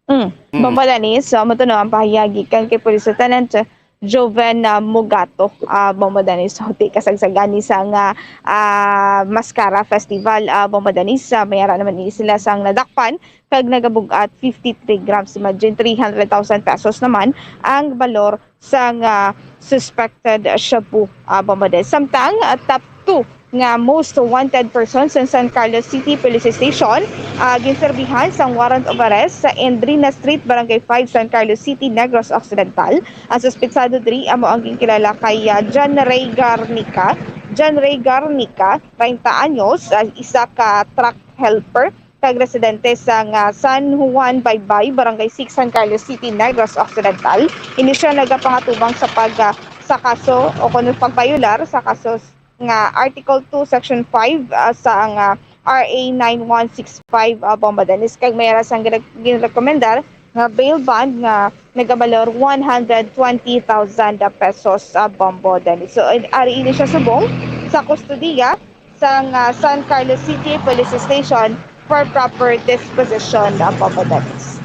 Mm. Mm. Bombo Danis, so, amo to, no, ang pahayag gikan kay Police Lieutenant Joven, ah, Mugato, ah, Bombo Danis. So, ti kasagsagan ni sang, ah, ah, Mascara Festival, ah, Bombo Danis. Ah, may ara naman ni sila sang nadakpan kag nagabug-at fifty-three grams. Imagine, three hundred thousand pesos naman ang balor sang, ah, suspected shabu, ah, Bombo Danis. Samtang, ah, top two nga most wanted person sa San Carlos City Police Station, ah, ginserbihan sang warrant of arrest sa Endrina Street, Barangay five, San Carlos City, Negros Occidental. Ang suspetsado diri amo ang ginkilala kay, ah, John Ray Garnica. John Ray Garnica, treinta anyos, ah, isa ka truck helper kag residente sa nga San Juan Baybay, Barangay six, San Carlos City, Negros Occidental. Ini sia nagapangatubang sa pag, ah, sa kaso o kuno pagbayolar sa kaso nga Article two, Section five, ah, sa nga R A nine one six five, ah, Bombo Danis, kag may ara sang gin-, ginrekomendar nga bail bond nga nagabalor one hundred twenty thousand pesos, ah, Bombo Danis. So, in-, ari ini siya subong sa kustodiya sang, ah, San Carlos City Police Station for proper disposition, ah, Bombo Danis.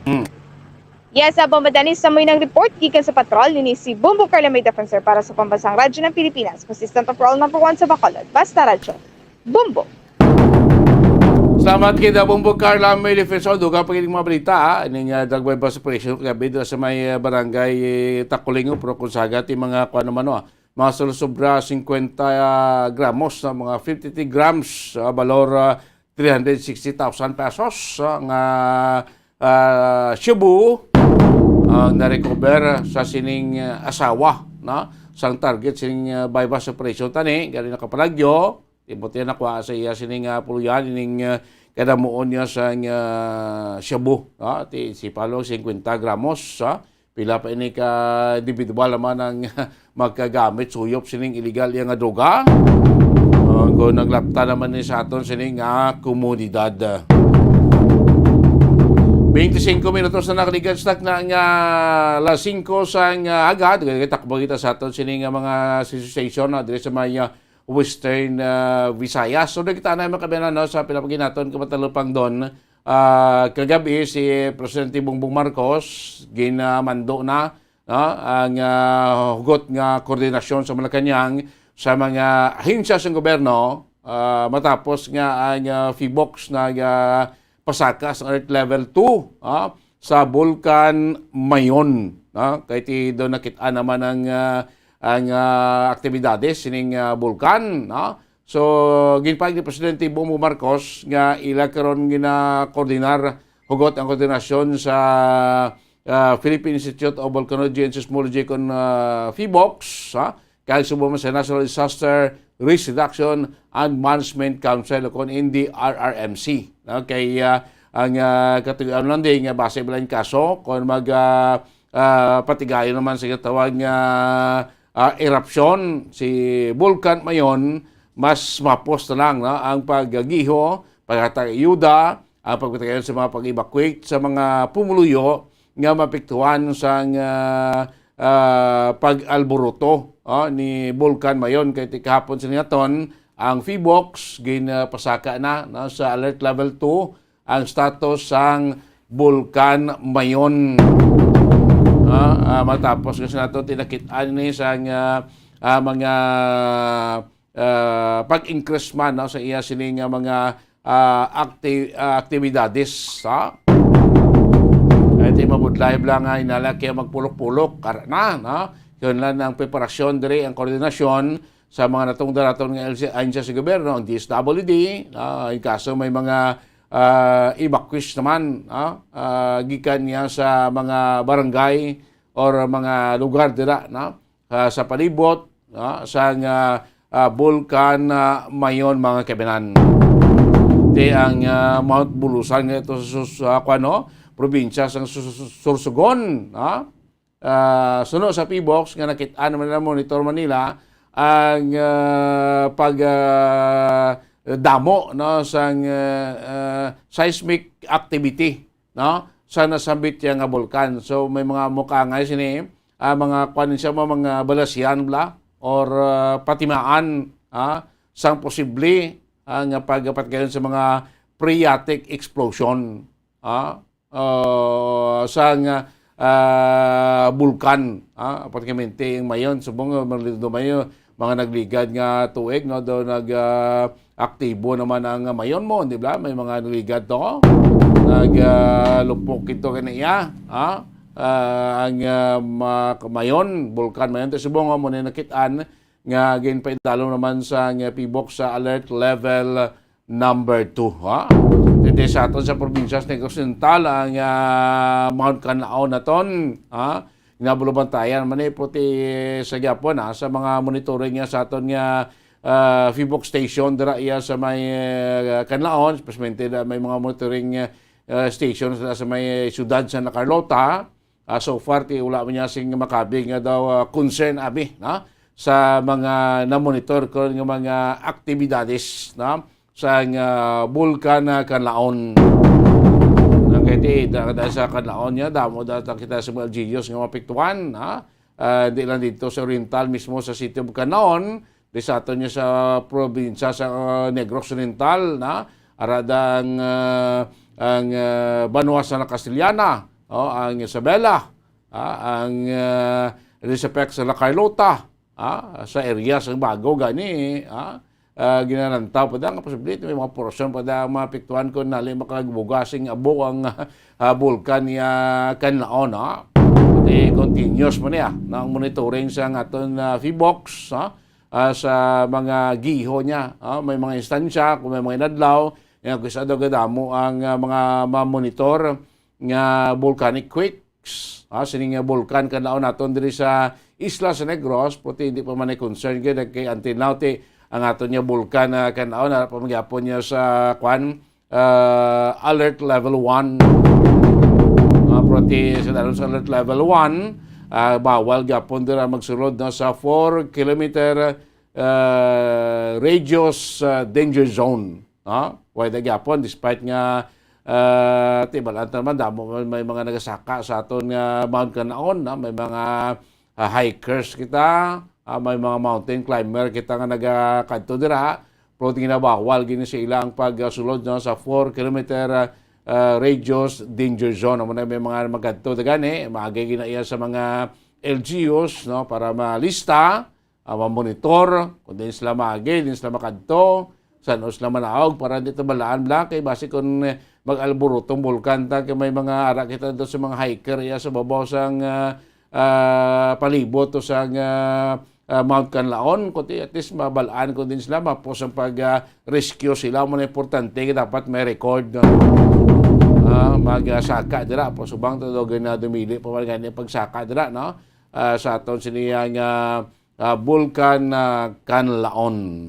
Hmm. Yes, ah, Bombo Danis, sa mo nang report gikan sa patrol, nini si Bombo Carla May Defensor para sa Pambansang Radyo ng Pilipinas, Consistent Patrol Number One sa Bacolod. Basta Radyo, Bombo. Salamat kita, Bombo Carla May Defensor. Dugang pa gid mga balita, ah. Ining, ah, drug buy-bust operation kagabi dira sa may, ah, barangay, eh, Taculingo, Purok Gonzaga, ti mga kuan naman, no, ah, mga sobra-sobra fifty gramos, ah, mga fifty-three grams, ah, balor, ah, three hundred sixty thousand pesos, ah, nga, ah, shabu ang na-recover sa sining, ah, asawa, no? Sang target sining, ah, buy-bust operation tani, gani nakapalagyo, ibot niya nakuha sa iya sining, ah, puluyan, ining, ah, kadamuon niya sang, ah, shabu, no? Ti, si Palo, fifty gramos, ah, Pila pa ini ka individual naman ang makagamit, suyop sining illegal iya nga droga? Ah, kung naglapta naman ni sa aton sini nga komunidad. Twenty-cinco minutos na nakaligan sa na nga alas singko sang aga. Dugay takbo kita sa aton sini nga mga station na diri sa may, ah, Western, ah, Visayas. So, nakita na yung mga kabayanan, no, sa pinapaginaton kamatalo pang Don. Ah, kagabi si Presidente Bongbong Marcos ginamando na no, ang, ah, hugot nga koordinasyon sa Malacañang sa mga ahensya sa gobyerno, ah, matapos nga ang, ah, PHIVOLCS nag, ah, pasaka sa alert level two, ah, sa Bulkan Mayon, no? Kay ti do nakit-an naman ang, ah, ang, ah, aktibidades sining, ah, bulkan, no? So, ginpahayag ni Presidente Bongbong Marcos nga ila karon ginakoordinar hugot ang koordinasyon sa, ah, Philippine Institute of Volcanology and Seismology kon, ah, PHIVOLCS, ha? Kag subong man sa National Disaster Risk Reduction and Management Council o kon N D R R M C, no? Kay, ah, ang, ah, katuyoan lang di nga base bala ang kaso, kung mag, ah, ah, patigayon naman sa ginatawag nga, ah, erupsyon si Bulkan Mayon, mas mapos na lang, no, ang paggiho, paghatag ayuda, ang pagpatigayon sa mga pag-evacuate sa mga pumuluyo nga maapektuhan sang, ah, ah, pag-alboroto, oh, ni Bulkan Mayon. Kay ti kahapon sining aton, ang PHIVOLCS ginapasaka na, no, sa alert level two ang status sang Bulkan Mayon. Ah, ah, matapos nga sa nato tinakit-an ni sang, ah, ah, mga, ah, pag-increase man, no, sa iya sini nga mga, ah, acti-, ah, aktibidades, ha? Ay, ti mabudlay bala nga inala kaya magpulok-pulok, kara na, no? Yun lang ang preparasyon diri, ang koordinasyon sa mga natungdan naton nga L C, ahensya sa gobyerno, ang D S W D, ah, in kaso may mga, ah, evacuees naman, ah, ah, gikan niya sa mga barangay or mga lugar dira, no? Ah, sa palibot, no? Sa nga, ah, Bulkan, ah, Mayon, mga kaibanan. Ti ang, ah, Mount Bulusan nga ito sa sus-, ah, kuwan, no? Probinsya sa sus-, sus-, Sorsogon, no? Ah, suno sa PHIVOLCS nga nakit-an naman na monitor man nila ang, ah, pag, ah, damo, no, sang, ah, ah, seismic activity, no, sa nasambit niya nga bulkan. So, may mga mukangay sini, ah, mga kwan siya, mga, mga balasyan bala, or, ah, patimaan, ah, sang posible, ah, nga pagpatigayon sa mga phreatic explosion. Ah, ah, sang, ah, bulkan, ah, aparentemente ang Mayon, subong nga mga lindo Mayon, mga nagligad nga tuig, no, do nag, ah, aktibo naman ang Mayon mo, di ba? May mga nagligad to. Nag, ah, lupok ito kaniya, ah, ah, ang, ah, ma-, Mayon, bulkan Mayon, ti subong mo na nakit-an nga ginpaidalom naman sa nga PHIVOLCS sa alert level number two, ha? Dito sa aton sa probinsya sa Negros Oriental, ang, ah, Mount Canlaon naton, ha? Ginabulubantayan man ni puti sa gyapon, ha, sa mga monitoring niya sa aton nga, ah, PHIVOLCS station dira iya sa may, ah, Canlaon, especially na may mga monitoring, ah, stations na sa may siyudad sa Carlota. Ah, so far, ti wala man niya sing makabig nga daw, ah, concern abi, no? Sa mga namonitor ko nga mga aktibidades, no? Sa nga bulkan na Canlaon. Ang kay ti, da-, da-, sa Canlaon niya, damo da ta kita sa mga L G Us nga mapiktuhan, ha? Ah, di lang dito sa Oriental, mismo sa City of Canlaon, di sa aton niya sa probinsya sa, ah, Negros Oriental, na ara da ang, ah, ang, ah, Banwa sa La Castellana, oh, ang Isabela, ah, ang, ah, Resepex sa La Carlota, ah, sa area sa bago gani, ah, ah, ginalantaw pa da nga posible may mga portion pa da ang maapektuhan kung nali makagbuga sing abo ang, ah, bulkan niya Canlaon, ah. Di continuous mo niya ang monitoring sa aton, ah, PHIVOLCS, ah, ah, sa mga giho niya, ah, may mga instansya, kung may mga inadlaw, nga kung sa daw gadamo ang, ah, mga mamonitor nga volcanic quakes, ah, sining nga bulkan Canlaon naton diri sa isla sa Negros, puti hindi pa man ay concern gyud kay until now ti ang aton nga bulkan, ah, Canlaon, ara pa man gyapon niya sa kwan, ah, alert level one. Ah, pero ti sa, sa alert level one, ah, bawal gyapon dira magsulod, no, sa four kilometer, ah, radius, ah, danger zone, no? Pwede gyapon, despite nga, ah, ti, balaan ta naman, damo man may mga nagasaka sa aton nga Mount Canlaon, no? May mga, ah, hikers kita, ah, may mga mountain climber kita nga nagakadto dira. Pero ginabawal gini sa ila ang pagsulod, no, sa four kilometer, ah, radius danger zone. Amo na may mga magkadto da gani, maagi gina iya sa mga L G Us, no, para malista, ah, mamonitor kung diin sila maagi, diin sila makadto, san-o sila manaog, para di ta balaan bala kay basi kung, eh, mag-alborotong bulkan ta, kay may mga ara kita dito sa mga hiker iya sa babaw sang, ah, ah, palibot o sang, ah, ah, Mount Kanlaon, kundi at least mabalaan ko din sila, mapos ang pag, ah, rescue sila, mo na importante nga dapat may record, no? Ah, mag, ah, saka dira, po subang to, daw na dumili pa man gani ang pagsaka dira, no? Ah, sa aton sini nga, ah, Bulkan, ah, Kanlaon.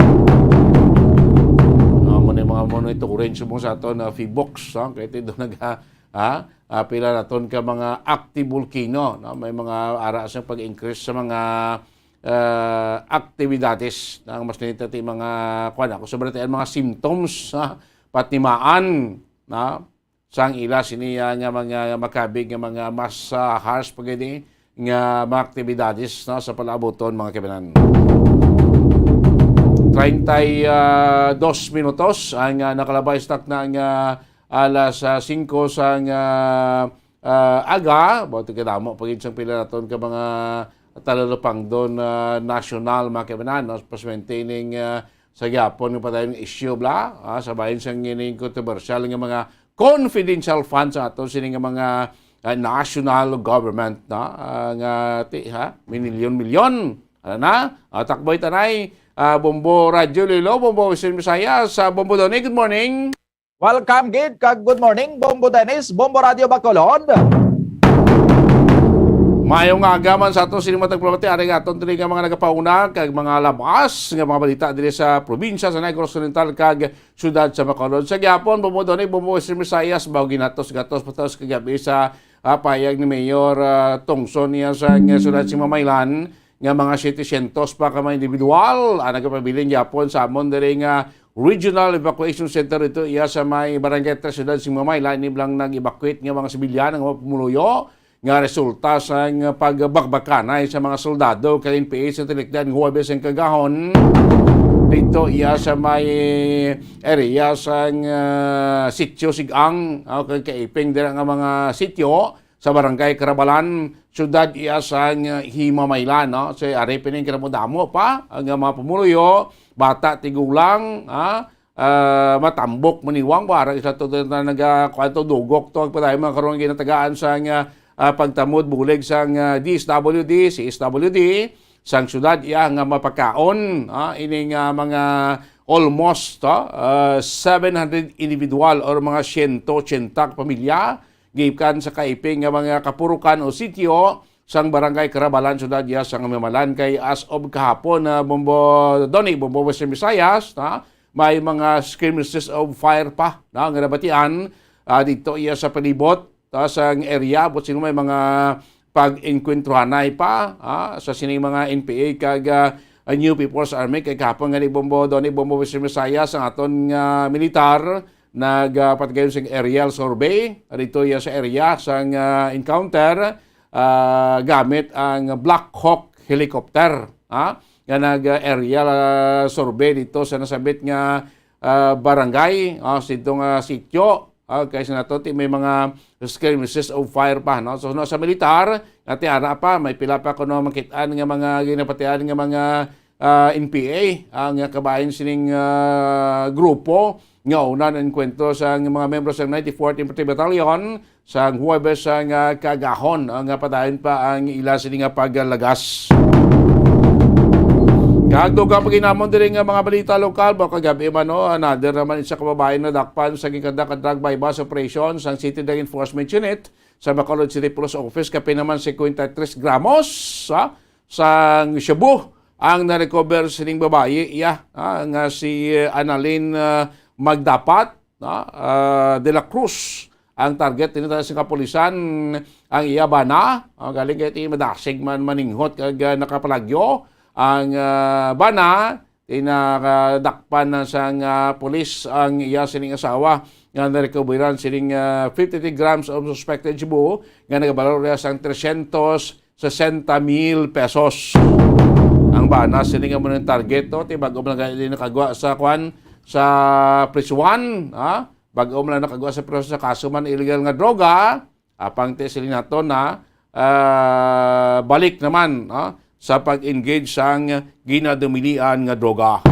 Ah, mo na yung mga monitoring subong sa aton, ah, Fibox, no? Kaya ito naga, ah, ah, pila naton ka mga active volcano, no? May mga ara sa pag-increase sa mga, ah, aktibidades na ang mas nita ti mga, kuwan, ako sa balita, mga symptoms, ha? Patimaan, na sang ila sini, ah, nga mga makabig nga mga mas, ah, harsh pa gid nga mga aktibidades, no, sa palaabuton, mga kaibigan. Treinta y dos minutos ang, ah, nakalabay sa takna nga alas, ah, singko sang, ah, ah, aga, about kadamo pa gid sang pila naton ka mga talalupangdon, ah, nasyonal, mga kaibanan, no? Especially ning, ah, sa gyapon nga padayon nga issue, bla, ah, sa bahin sang ining kontrobersyal nga mga confidential funds sa aton sini nga mga, ah, national government, no? Ah, nga ti, ha, minilyon-milyon. Ano na? Ah, takboy tanay, ah, Bombo Radyo Lilo, Bombo Western Visayas, sa Bombo Donny. Good morning. Welcome gid kag good morning, Bombo Dennis, Bombo Radio Bacolod. Maayong aga man sa ato sini matag pamati, ari nga aton diri nga mga nagapauna kag mga labas nga mga balita diri sa probinsya sa Negros Oriental kag siyudad sa Bacolod. Sa gihapon, Bombo Donny, Bombo Western Visayas, bago ginatos-gatos pa taos kagabi sa, ah, payag ni Mayor, ah, Tongson niya sa, nga siyudad sa Mamaylan, nga mga setecientos pa ka mga individual ang nagapabilin gyapon sa amon diri nga Regional Evacuation Center dito iya sa may Barangay Tres Ciudad, Singmamay. Lain ni lang nag-evacuate nga mga sibilyan ang mga pumuluyo nga resulta sa nga pagbakbakanay sa mga soldado kag N P A sa tinikdan Huwebes ang kagahon dito iya sa may area sa, ah, Sitio Sigang, ah, kag kaiping dira nga mga sitio sa Barangay Carabalan, siyudad iya sang Himamaylan, no? So, ari pining kinamo-damo pa ang mga pumuluyo, bata, tigulang, ha? Ah, matambok, maniwang, wala isa to na naga, kuwan to, dugok to, ang padayon mga karon ginatagaan sang, ah, pagtamod, bulig sang, ah, D S W D, C S W D, sang siyudad iya nga mapakaon, ah, ini nga mga almost, ah, ah, seven hundred individual or mga siyento otsenta ka pamilya gikan sa kaiping nga mga kapurukan o sitio sang Barangay Carabalan, siyudad iya sang Mamalan. Kay as of kahapon, ah, Bombo Donny, Bombo Western Visayas, ah, may mga skirmishes of fire pa, no, nga nabatian, ah, dito iya sa palibot, ah, sang area, but sino may mga pag-enkwentruhanay pa, ah, sa sining mga N P A kag, ah, New People's Army. Kay kahapon gani, Bombo Donny, Bombo Western Visayas, ang aton nga militar nagapatigayon sing aerial survey dito iya sa area sang, ah, encounter, ah, gamit ang Black Hawk helicopter, ha, nga nag, ah, aerial, ah, survey dito sa nasabit nga, ah, barangay, ah, sa dito nga sitio. Ah, kay sa nato, ti may mga skirmishes of fire pa, no? So, no, sa militar, nga ti ara pa, may pila pa kuno makit-an nga mga ginapatian nga mga, ah, N P A, ah, nga kabahin sining, ah, grupo nga una na-enkwentro sa mga membro sa ninety-fourth Infantry Battalion sa Huwebes sa nga kagahon, ah, nga padayon pa ang ila sini nga paglagas. Kag dugang pa gid namon diri nga mga balita lokal, ba kagabi man, no, another naman isa ka babae nadakpan sa gikandak nga drug buy-bust operation sang City Drug Enforcement Unit sa Bacolod City Police Office, kapin naman cincuenta y tres gramos, ha, sang shabu ang na-recover sining babayi, iya, ha, nga si, eh, Annalyn, ah, Magdapat, no, ah, de la Cruz ang target. Tinita sa kapulisan ang iya bana, ah, galing kay ti madasig man maninghot kag, ah, nakapalagyo ang, ah, bana. Tinakadakpan na sang, ah, pulis ang iya sining asawa nga narekoberan sining, ah, fifty-three grams of suspected shabu nga nagabalor niya sang tresyentos sesenta mil pesos. Ang bana sini nga mo ng target to, ti bago man gani nakagwa sa kwan, sa prisuhan, ha? Bago man lang nakagwa sa prisuhan sa kaso man illegal nga droga, apang ti sila nato na, ah, balik naman, no, sa pag-engage sang ginadumilian nga droga.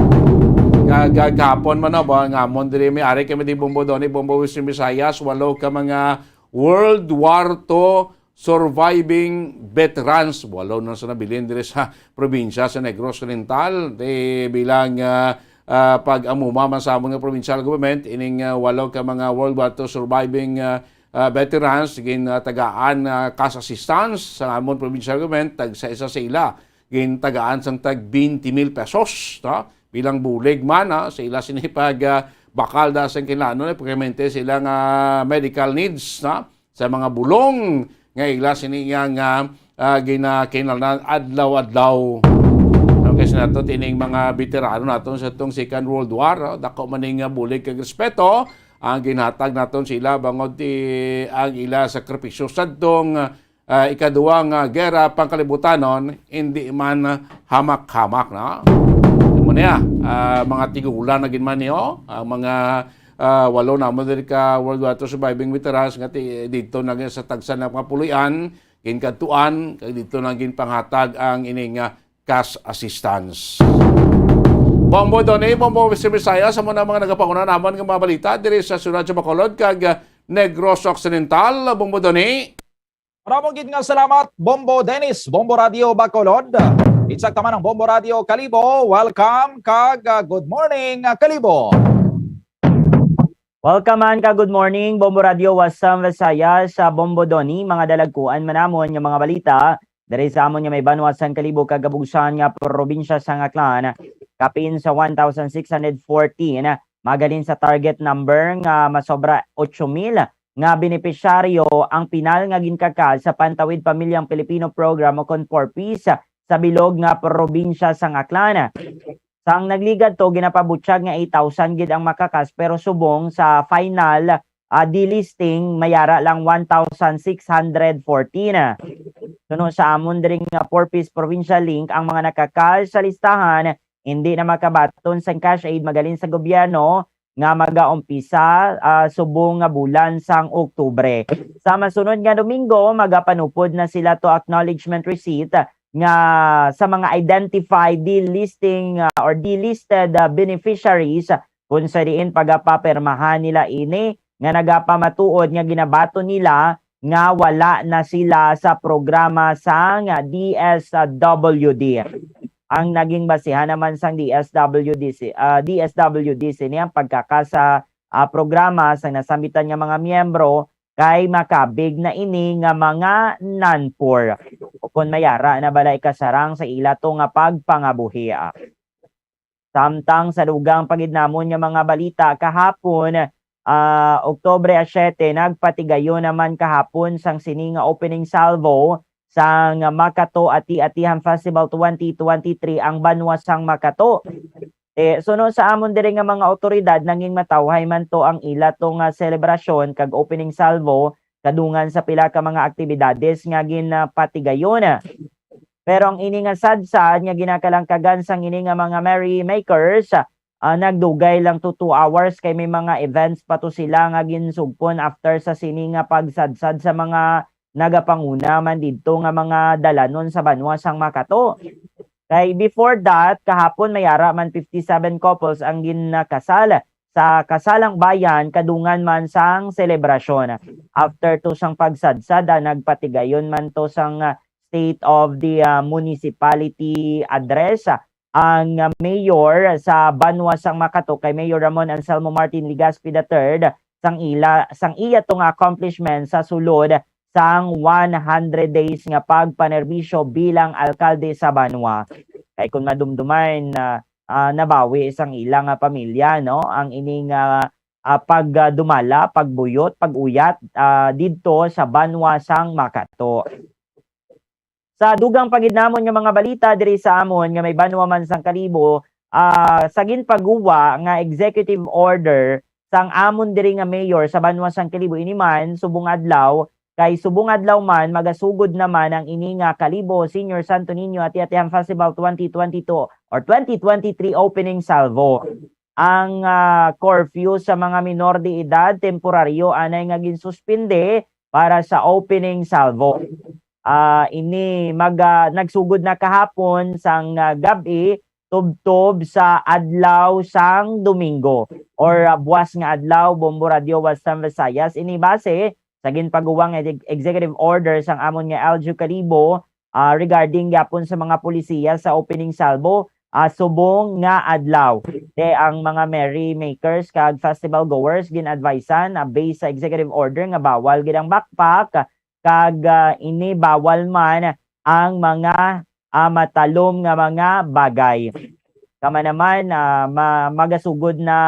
Ka-, ka-, kahapon man, no, ba, nga amon diri may ari kami di Bombo Donny, Bombo Western Visayas, walo ka mga World War Two surviving veterans, walo na sa nabilin diri sa probinsya sa Negros Oriental. Di bilang, ah, ah, pag-amuma man sa amon nga provincial government, ining, ah, walo ka mga World War Two surviving, ah, ah, veterans, gin, ah, tagaan, ah, cash assistance sa amon provincial government, tag sa isa sa ila, gin tagaan sang tag twenty mil pesos, no? Bilang bulig man, ah, sa ila sini pag, ah, bakal da sang kinahanglan, eh, pagkamente sa ila nga medical needs, no? Sa mga bulong nga ila sini nga, ah, ah, ginakinahanglan adlaw-adlaw. Okay, sa nato, tining mga veterano naton sa tong Second World War, oh, dako man ning, ah, bulig kag respeto ang ginhatag naton sa ila bangod ti ang ila sakripisyo sadtong, ah, ikaduha nga gera pangkalibutanon, hindi man hamak-hamak na. Amo niya, ah, mga tigulang na gid man niyo, ang mga, ah, walo namon diri ka World War Two surviving veterans nga ti-, dito na sa tagsa na mga puloy-an, ginkadtuan, kag dito na ginpanghatag ang ining, ah, cash assistance. Bombo Donny, Bombo Western Visayas, amo na mga nagapanguna namon nga mga balita diri sa siyudad sa Bacolod kag, ah, Negros Occidental. Bombo Donny. Maramo gid nga salamat, Bombo Dennis, Bombo Radio Bacolod. Insakto man ang Bombo Radio Kalibo. Welcome kag, ah, good morning, ah, Kalibo. Welcome man ka good morning, Bombo Radio Wasam Visayas, sa Bombo Donny, mga dalagkuan man namon nga mga balita diri sa amon nga may banwa sang Kalibo kag Kabugsan nga probinsya sang Aklan. Kapin sa one thousand six hundred fourteen, magalin sa target number nga masobra ocho mil nga benepisyaryo ang pinal nga ginkakal sa Pantawid Pamilyang Pilipino Program o kon four Ps sa bilog nga probinsya sang Aklan. Sang nagligad to, ginapabutyag nga eight thousand gid ang makakas, pero subong sa final, ah, delisting, mayara lang one thousand six hundred fourteen. Suno sa amon diri nga four Ps Provincial Link, ang mga nakakal sa listahan hindi na makabaton sang cash aid magalin sa gobyerno nga magaumpisa, ah, subong nga bulan sang Oktubre. Sa masunod nga Domingo, magapanupod na sila to acknowledgement receipt nga sa mga identified delisting, ah, or delisted, ah, beneficiaries, kung sa diin pagapapirmahan nila ini nga nagapamatuod nga ginabaton nila nga wala na sila sa programa sang D S W D. Ang naging basihan naman sang D S W D C, ah, D S W D C ni ang pagkaka sa, ah, programa sang nasambitan nga mga miyembro kay makabig na ini nga mga non-poor, o kon mayara na bala ikasarang sa ila to nga pagpangabuhi. Samtang sa dugang pa gid namon nga mga balita kahapon, ah, Oktubre a siete, nagpatigayon naman kahapon sang sini nga opening salvo sang Makato Ati-Atihan Festival twenty twenty-three ang banwa sang Makato. Eh, suno sa amon diri nga mga awtoridad, nangin matawhay man to ang ila to nga selebrasyon kag opening salvo kadungan sa pila ka mga aktibidades nga ginapatigayon. Pero ang ini nga sadsad nga ginakalangkagan sang ini nga mga merrymakers, ah, nagdugay lang to two hours kay may mga events pa to sila nga ginsugpon after sa sini nga pagsadsad sa mga nagapanguna man didto nga mga dalanon sa banwa sang Makato. Kay before that, kahapon may ara man fifty-seven couples ang ginakasal sa Kasalang Bayan kadungan man sang selebrasyon. After to sang pagsadsad, ah, nagpatigayon man to sang, ah, State of the, ah, Municipality Address, ah, ang, ah, mayor sa banwa sang Makato kay Mayor Ramon Anselmo Martin Legaspi the third sang ila, sang iya to nga accomplishment sa sulod sang one hundred days nga pagpanerbisyo bilang alkalde sa banwa. Kay kung madumduman, ah, ah, nabawi sang ila nga pamilya, no, ang ining, ah, ah, pag, ah, dumala, pagbuyot, pag-uyat, ah, didto sa banwa sang Makato. Sa dugang pa gid namon nga mga balita diri sa amon nga may banwa man sang Kalibo, ah, sa ginpaguwa nga executive order sang amon diri nga mayor sa banwa sang Kalibo, ini man subong adlaw, kay subong adlaw man magasugod naman ang ini nga Kalibo Senior Santo Niño Ati-Atihan Festival twenty twenty-two or twenty twenty-three opening salvo. Ang, ah, curfew sa mga minor de edad temporaryo anay nga ginsuspinde para sa opening salvo. Ah, ini mag, ah, nagsugod na kahapon sang, ah, gab-i tubtob sa adlaw sang Domingo or, ah, buwas nga adlaw, Bombo Radio Western Visayas. Ini base sa ginpaguwang nga ex-, executive order sang amon nga L G U Kalibo, ah, regarding gyapon sa mga polisiya sa opening salvo, ah, subong nga adlaw. Te ang mga merrymakers kag festival goers gin-advisean, ah, based sa executive order nga bawal gid ang backpack kag, ah, ini bawal man ang mga, ah, matalom nga mga bagay. Kama naman, ah, ma-, magasugod na,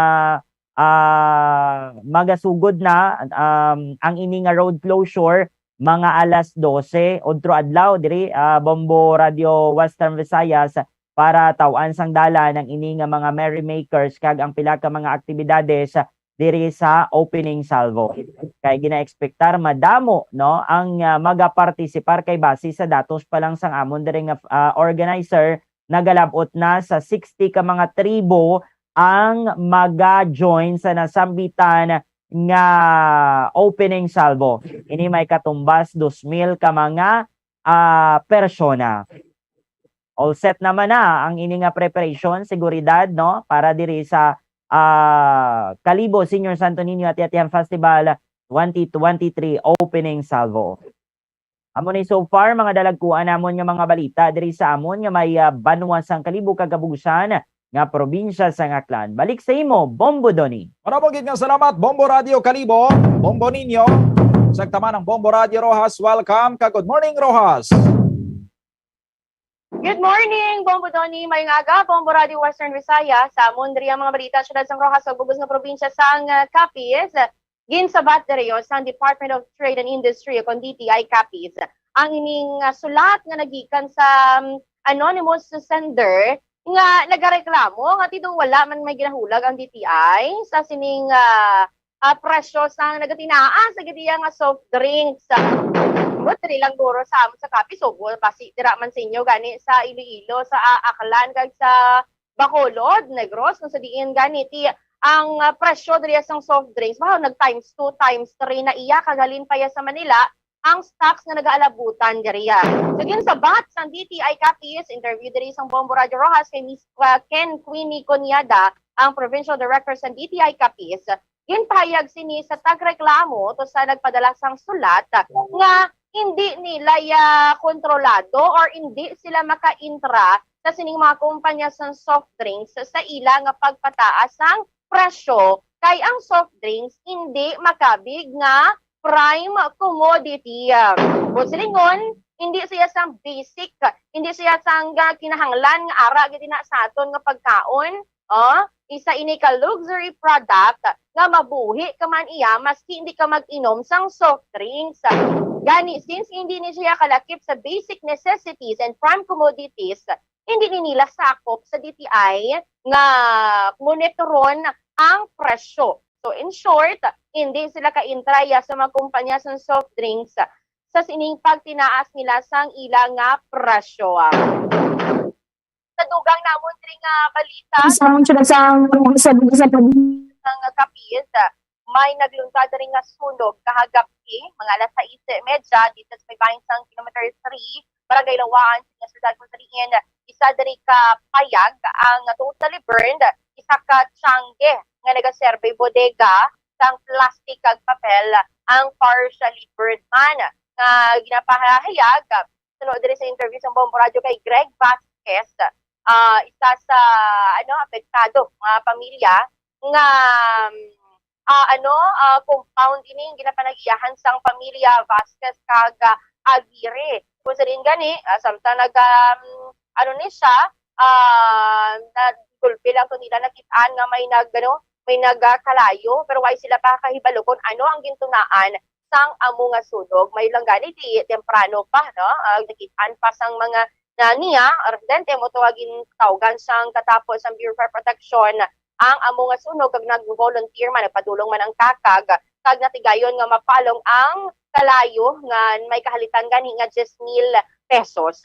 ah, magasugod na, um, ang ini nga road closure mga alas dose udto adlaw diri, ah, Bombo Radio Western Visayas para taw-an sang dalan ang ini nga mga merrymakers kag ang pila ka mga aktibidades diri sa opening salvo. Kay ginaekspektar madamo, no, ang, ah, magapartisipar kay base sa datos pa lang sang amon diri nga, ah, organizer, nagalab-ot na sa sixty ka mga tribo ang maga-join sa nasambitan nga opening salvo. Ini may katumbas dos mil ka mga, ah, persona. All set naman na ang ini nga preparation, seguridad, no, para diri sa, ah, Kalibo Senior Santo Niño Ati-Atihan Festival twenty twenty-three opening salvo. Amo ni so far mga dalagkuan namon nga mga balita diri sa amon nga may, ah, banwa sang Kalibo kag Kabugusan nga probinsya sang Aklan. Balik sa imo, Bombo Donny. Maramo gid nga salamat, Bombo Radio Kalibo, Bombo Niño. Sagtaman ang Bombo Radio Roxas. Welcome ka. Good morning, Roxas. Good morning, Bombo Donny. Mayong aga, Bombo Radio Western Visayas. Sa amon diri ang mga balita, siyudad sang Roxas, sa bug-os nga probinsya sang, ah, Capiz. Ginsabat diri sang Department of Trade and Industry, kon D T I Capiz, ang ining, ah, sulat nga nagikan sa, um, anonymous sender nga nagareklamo nga tidong wala man may ginahulag ang D T I sa sining, ah, ah, presyo sang nagatinaa sa gid iya nga soft drinks. But diri lang guro sa amo sa Capiz, so, basi dira man sa inyo gani sa Iloilo, sa, ah, Aklan, kag sa Bacolod, Negros, kung sa diin gani ti ang, ah, presyo diri sang soft drinks, wow, nag times two, times three na iya, kag halin pa iya sa Manila, ang stocks nga nagaalabutan diri. So, ginsabat sang D T I Capiz, interview diri sang Bombo Radio Roxas kay Miss, ah, Ken Queenie Conyada, ang Provincial Director sang D T I Capiz, ginpahayag sini sa tagreklamo to sa nagpadala sang sulat nga hindi nila ya kontrolado or hindi sila makaintra sa sining mga kumpanya sang soft drinks sa ila nga pagpataas sang presyo, kay ang soft drinks hindi makabig nga prime commodity. Kung silingon, hindi siya sang basic, hindi siya sang, ah, kinahanglan nga ara gid na sa aton nga pagkaon. Oh, isa ini ka luxury product nga mabuhi ka man iya maski hindi ka mag-inom sang soft drinks. Gani, since hindi ni siya kalakip sa basic necessities and prime commodities, hindi ni nila sakop sa D T I nga monitoron ang presyo. So, in short, hindi sila kaintraya sa mga kumpanya sa soft drinks sa sining pagtinaas nila sang ila nga presyo. Sa dugang namon diri nga balita, sa amon sila sa, sa, sa, sa, sang Capiz, may naglunta diri nga sunog kahagapon, mga alas sais medya, dito sa may bahin sang Kilometer three, Barangay Lawaan, sa siyudad kung sa diin isa diri ka payag ang totally burned, isa ka tiyangge nga nagaserve bodega sang plastic kag papel ang partially burned man nga ginapahayag. Suno diri sa interview sa Bombo Radio kay Greg Vasquez, ah, isa sa, ano, apektado nga pamilya nga, ah, ano, ah, compound ini ang ginapanag-iyahan sang pamilya Vasquez kag, ah, Aguirre. Kung sa diin gani, ah, samtang nag, um, ano ni siya, ah, nagulpi lang to nila, nakit-an nga may nag, ano, may nagakalayo, pero way sila pa kahibalo kung ano ang gintunaan sang amo nga sunog. May lang gani ti temprano pa, no? Ah, nakit-an pa sang mga na niya, residente mo to nga gintawgan sang katapo sang Bureau of Fire Protection ang amo nga sunog, kag nag-volunteer man, nagpadulong man ang kakag, kag natigayon nga mapalong ang kalayo nga may kahalitan gani nga diyes mil pesos.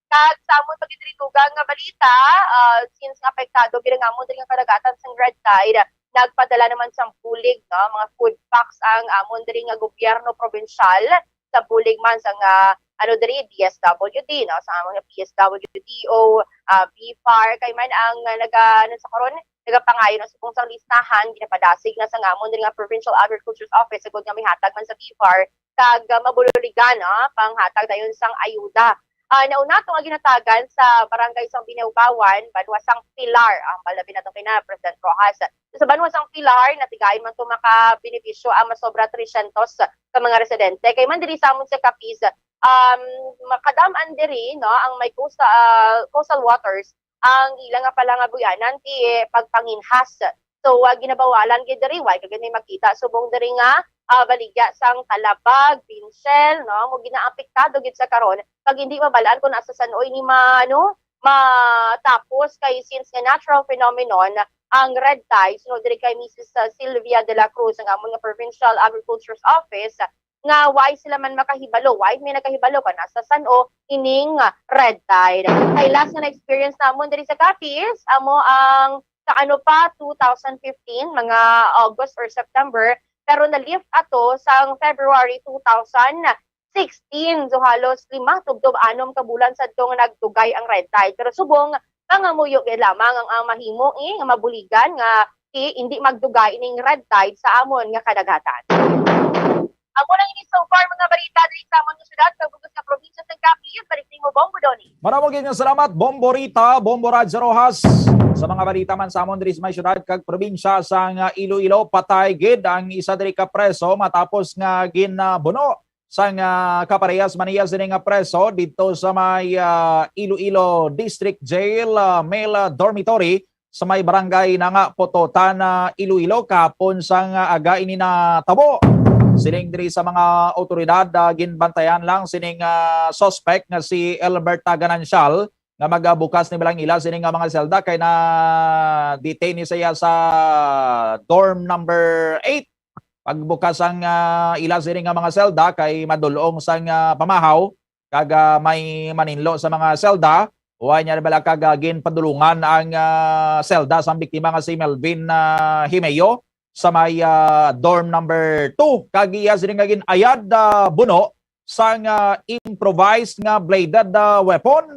Kag sa amon pagidridugang nga balita, ah, since nga apektado gid ang amon diri nga kadagatan sang red tide, nagpadala naman sang bulig, no, mga food packs ang amon diri nga gobyerno probinsyal sa bulig man sang, ah, ano diri, D S W D, no, sa among P S W D o, ah, B far, kay man ang, ah, naga-, ano sa karon, nagapangayo na subong sang listahan, ginapadasig na sa ngamon diri nga Provincial Agriculture's Office, agud nga mihatag man sa B far kag, ah, mabuligan, ah, panghatag dayon sang ayuda. Ah, nauna to nga ginhatagan sa barangay sang Binawbawan, banwa sang Pilar, ah, hambal na naton kay na President Roxas. Sa banwa sang Pilar, natigayon man to makabenepisyo ang masobra tresyentos ka mga residente. Kay man diri sa amon sa Capiz, um, makadam-an diri, no, ang may coastal, ah, coastal waters ang ila nga palangabuyanan ti pagpanginhas. So, ah, ginabawalan gid diri, way ka gid may makita subong diri nga, ah, baligya sang Talabag, Pincel, no, mo ginaapektado gid sa karon, kag hindi mabal-an kung asa san-o ini ma-, ano, matapos, kay since nga natural phenomenon ang red tide, sunod diri kay Missus Sylvia de la Cruz, ang amon nga Provincial Agriculture's Office, nga way sila man makahibalo, way may nakahibalo kung asa san-o ining, ah, red tide. Kay last nga na-experience namon diri sa Capiz, amo ang sa ano pa, two thousand fifteen, mga August or September, pero na-lift ato sang February two thousand sixteen. So, halos lima tubtob anom ka bulan sadto nga nagtugay ang red tide. Pero subong, pangamuyo gid lamang ang, ang mahimo, eh, nga mabuligan nga, eh, hindi magtugay ining red tide sa amon nga kadagatan. Amo lang ini so far, mga balita diri sa amon nga syudad kag bug-os nga probinsya sang Capiz. Balik nimo, Bong Budoni. Maramo gid nga salamat, Bombo Rita, Bombo Roger Rojas, sa mga balita man sa amon diri sa may syudad kag probinsya sang, ah, Iloilo. Patay gid ang isa diri ka preso matapos nga ginabuno sang, ah, kaparehas man niya sini nga preso didto sa may, ah, Iloilo District Jail, ah, male, ah, dormitory sa may barangay Nanga Pototan, ah, Iloilo, kahapon sang, ah, aga ini natabo. Siling diri sa mga awtoridad, ah, ginbantayan lang sining, ah, suspect nga si Elbert Taganancial nga magabukas ni balang ila sini nga mga selda kay na-detain ni siya sa dorm number eight. Pagbukas ang, ah, ila sini nga mga selda kay madulong sang, ah, pamahaw kag, ah, may maninlo sa mga selda. Wa niya bala kag, ah, ginpadulungan ang, ah, selda sang biktima nga si Melvin, ah, Himeo sa may, ah, dorm number two. Kag iya sini nga gin-ayad, ah, buno sang, ah, improvised nga bladed, ah, weapon.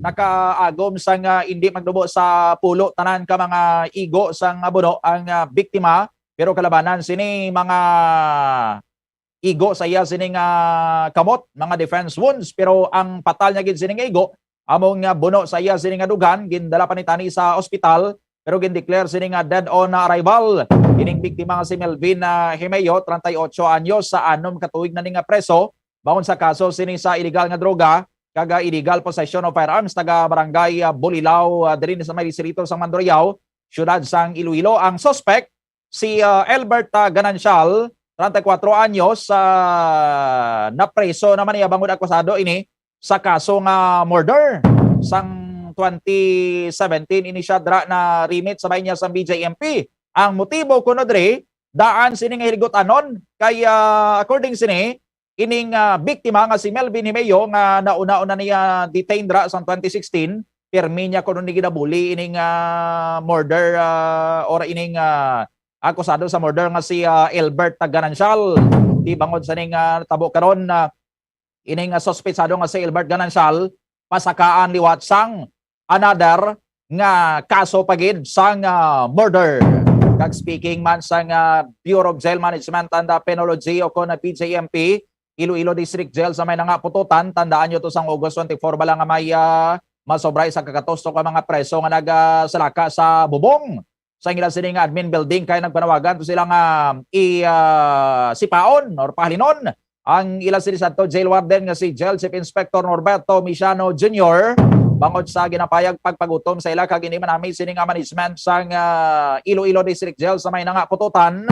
Nakaagom sang, ah, indi magdubo sa pulo tanan ka mga igo sang, ah, buno ang, ah, biktima, pero kalabanan sini mga igo sa iya sini nga kamot, mga defense wounds, pero ang patal niya gid sini nga igo amo nga buno sa iya sini nga dughan, gindala pa ni tani sa ospital, pero gindeclare sini nga dead on arrival. Ining biktima nga si Melvin, ah, Himeo, treinta y ocho anyos, sa anom ka tuig na ni nga preso, bangon sa kaso sini sa iligal nga droga kag, ah, illegal possession of firearms, taga barangay, ah, Bulilao, ah, diri sa may distrito sang Mandurriao, siyudad sang Iloilo. Ang suspect, si, ah, Elbert, ah, Ganancial, treinta y cuatro anyos, ah, napreso naman niya bangod akusado ini sa kaso nga murder. Sang twenty seventeen ini siya dira na-remit sa bahin niya sa B J M P. Ang motibo kuno diri, daan sini nga hilgut-anon kay, ah, according sini, ining, ah, biktima nga si Melvin Himeo nga nauna-una niya detained ra sang twenty sixteen, pirmi niya kuno ni ginabuli ining, ah, murder, ah, or ining, ah, akusado sa murder nga si, ah, Elbert Taganancial. Di bangod sa ning, ah, tabo karon, ah, ining, ah, suspetsado nga si Elbert Ganancial pasakaan liwat sang another nga kaso pa gid sang, ah, murder. Kag speaking man sang, ah, Bureau of Jail Management and, ah, Penology o kon, ah, B J M P, Iloilo District Jail sa may Nanga Pototan, tandaan nyo to sang August twenty-four bala nga may, ah, masobra isa ka katusto ka mga preso nga nagasalaka sa bubong sa ila sini nga admin building, kay nagpanawagan to sila nga i, ah, sipaon or pahalinon ang ila sini sadto jail warden nga si Jail Chief Inspector Norberto Misiano Junior bangod sa ginapayag pagpagutom sa ila kag ini manami sini nga management sang, ah, Iloilo District Jail sa may Nanga Pototan.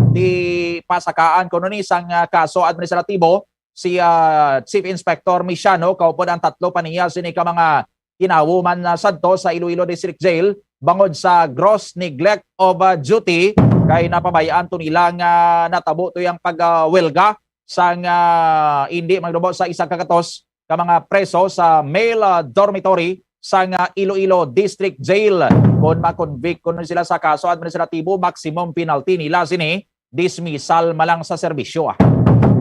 Di pasakaan kuno ni sang, ah, kaso administratibo si, ah, Chief Inspector Misiano, kaupod ang tatlo pa niya sini ka mga tinawo man, ah, sadto sa Iloilo District Jail bangod sa gross neglect of, ah, duty, kay napabayaan to nila nga natabo to yang pag, ah, welga sang, ah, hindi magdubo sa isa ka katos ka mga preso sa male, ah, dormitory sang, ah, Iloilo District Jail. Kung ma-convict kuno sila sa kaso administratibo, maximum penalty nila sini dismissal man lang sa serbisyo, ah.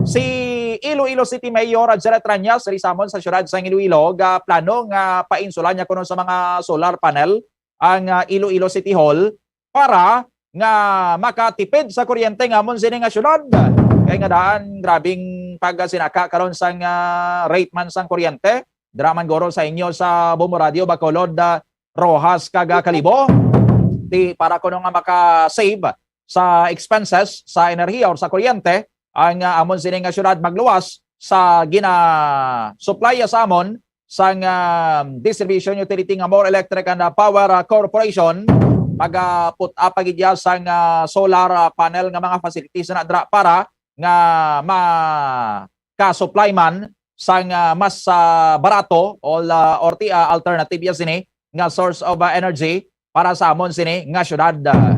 Si Iloilo City Mayor Jared Rañas, diri sa amon sa siyudad sang Iloilo, gaplano nga painsulan niya kuno sa mga solar panel ang, ah, Iloilo City Hall para nga makatipid sa kuryente nga amon sini nga siyudad. Kay nga daan, grabing pagsinaka karon sang, ah, rate man sang kuryente. Dira man guro sa inyo sa Bombo Radio, Bacolod, ah, Roxas, kag, ah, Kalibo. Di para kuno nga maka-save sa expenses sa enerhiya or sa kuryente, ang, ah, amon sini nga siyudad magluwas sa gina-supply sa amon sang, ah, distribution utility nga More Electric and, ah, Power, ah, Corporation. Mag, ah, put-, ah, pagidya sang, ah, solar, ah, panel nga mga facilities na dra para nga ma-, ka-supply man sang, ah, mas, ah, barato o la-, or ti-, ah, alternative ya sini nga source of, ah, energy para sa amon sini nga syudad. Ah,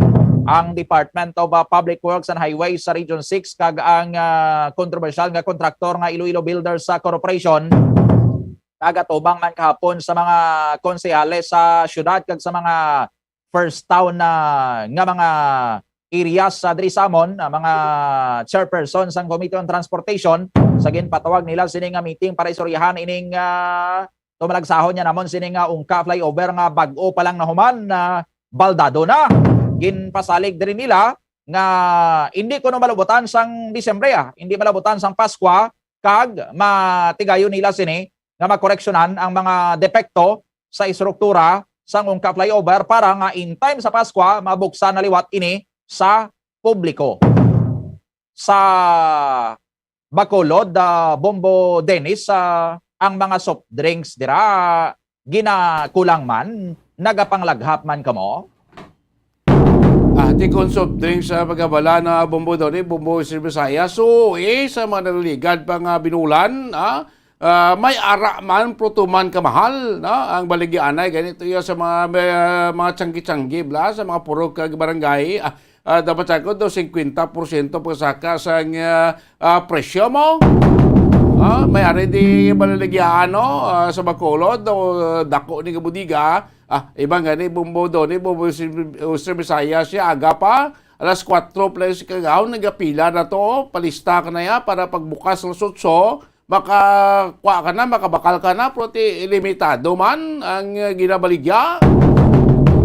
ang Department of, ah, Public Works and Highways sa Region six kag ang, ah, kontrobersyal nga kontraktor nga Iloilo Builders sa Corporation nagatubang man kahapon sa mga konsehales sa syudad kag sa mga first town na nga mga areas sa diri sa amon, ah, mga chairperson sang Committee on Transportation, sa ginpatawag nila sini nga meeting para istoryahan ining, ah, tumalagsahon niya namon sini nga ungka flyover nga bag-o pa lang nahuman na baldado na. Ginpasalig diri nila nga hindi kuno malabutan sang Disyembre, ah, hindi malabutan sang Paskwa, kag matigayon nila sini nga makoreksyonan ang mga depekto sa estruktura sang ungka flyover para nga in time sa Paskwa mabuksan na liwat ini sa publiko. Sa Bacolod, ah, Bombo Dennis, ah, ang mga soft drinks dira ginakulang man, nagapanglaghap man kamo? Ah, ti kon soft drinks sa pagkabala na Bombo daw ni Bombo sa Bisaya. So, eh, sa mga naliligad pa nga binulan, ah, ah, may ara man, pruto man kamahal, no? Ang baligyaanay, ganito ya sa mga, may, ah, mga tiyanggi-tiyanggi, bla, sa mga purok kag barangay. Ah, ah, dapat sa ko, do, singkwenta porsyento pagsaka sang, ah, ah, presyo mo. Ah, may ari di balaligyaan, no? Ah, sa Bacolod, do, dako ni nga bodega. Ah, iban gani, Bombo daw ni, Bombo si, Ustre Bisaya siya, aga pa, alas kuwatro pa lang si kagahon, nagapila na to, palista ka na ya para pagbukas alas otso, makakuha ka na, makabakal ka na, pero ti limitado man ang, uh, ginabaligya.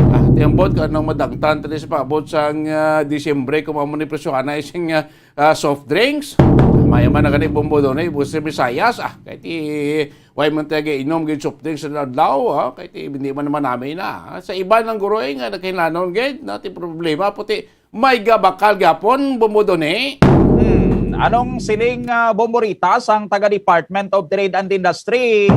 Ah, ti ambot ka nang madangtan tali sa paabot sang, uh, Disyembre, kung amo ni presyohan na isang, uh, uh, soft drinks. Maya man na gani, Bombo daw ni, Ustre Bisayas, ah, kay ti Way man tayo inom gid soft drinks sa adlaw, ha? Kay ti, hindi man naman namin na, ha? Sa iba ng guroy nga nagkailanon gid, na ti problema, puti, may gabakal gapon, Bombo Doni. Hmm, anong siling, ah, Bombo Rita sang taga Department of Trade and Industry?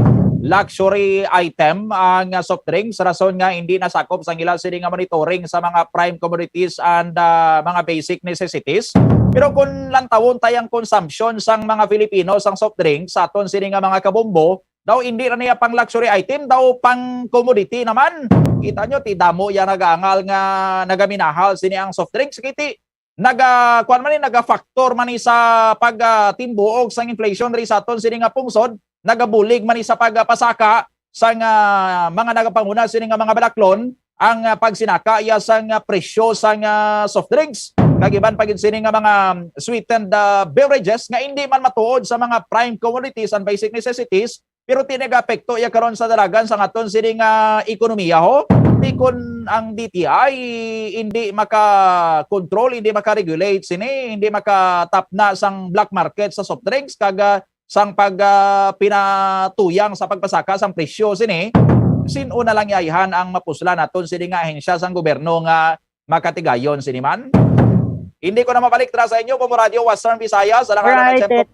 Luxury item ang, ah, soft drinks, rason nga hindi nasakop sang ila sini nga monitoring sa mga prime commodities and, ah, mga basic necessities. Pero kung lantawon tayang consumption sang mga Filipino sang soft drinks sa aton sini nga mga kabombo, daw hindi na niya pang luxury item, daw pang commodity naman. Kita nyo, ti damo ya nagaangal nga nagaminahal sini ang soft drinks. Kiti, naga, kuwan man ni, naga-factor man ni sa pag, ah, timbuog sang inflation diri sa aton sini nga pungsod, nagabulig man ni sa pagpasaka sang, ah, mga nagapanguna sini nga mga balaklon ang, ah, pagsinaka ya sang, ah, presyo sang, ah, soft drinks kag iban pa gid sini nga mga sweetened, ah, beverages nga hindi man matuod sa mga prime commodities and basic necessities, pero ti nagaapekto ya karon sa dalagan sang aton sini nga ekonomiya, ho. Ti kun ang D T I hindi maka-control, hindi maka-regulate sini, hindi makatapna sang black market sa soft drinks kag, ah, sang pag, ah, pinatuyang sa pagpasaka sang presyo sini, sin-o na lang yayhan ang mapuslan naton sini nga ahensya sang gobyerno nga makatigayon sini man? Hindi ko na mabalik tra sa inyo, Bombo Radio Western Visayas. Alang-alang Right, Chef Cook.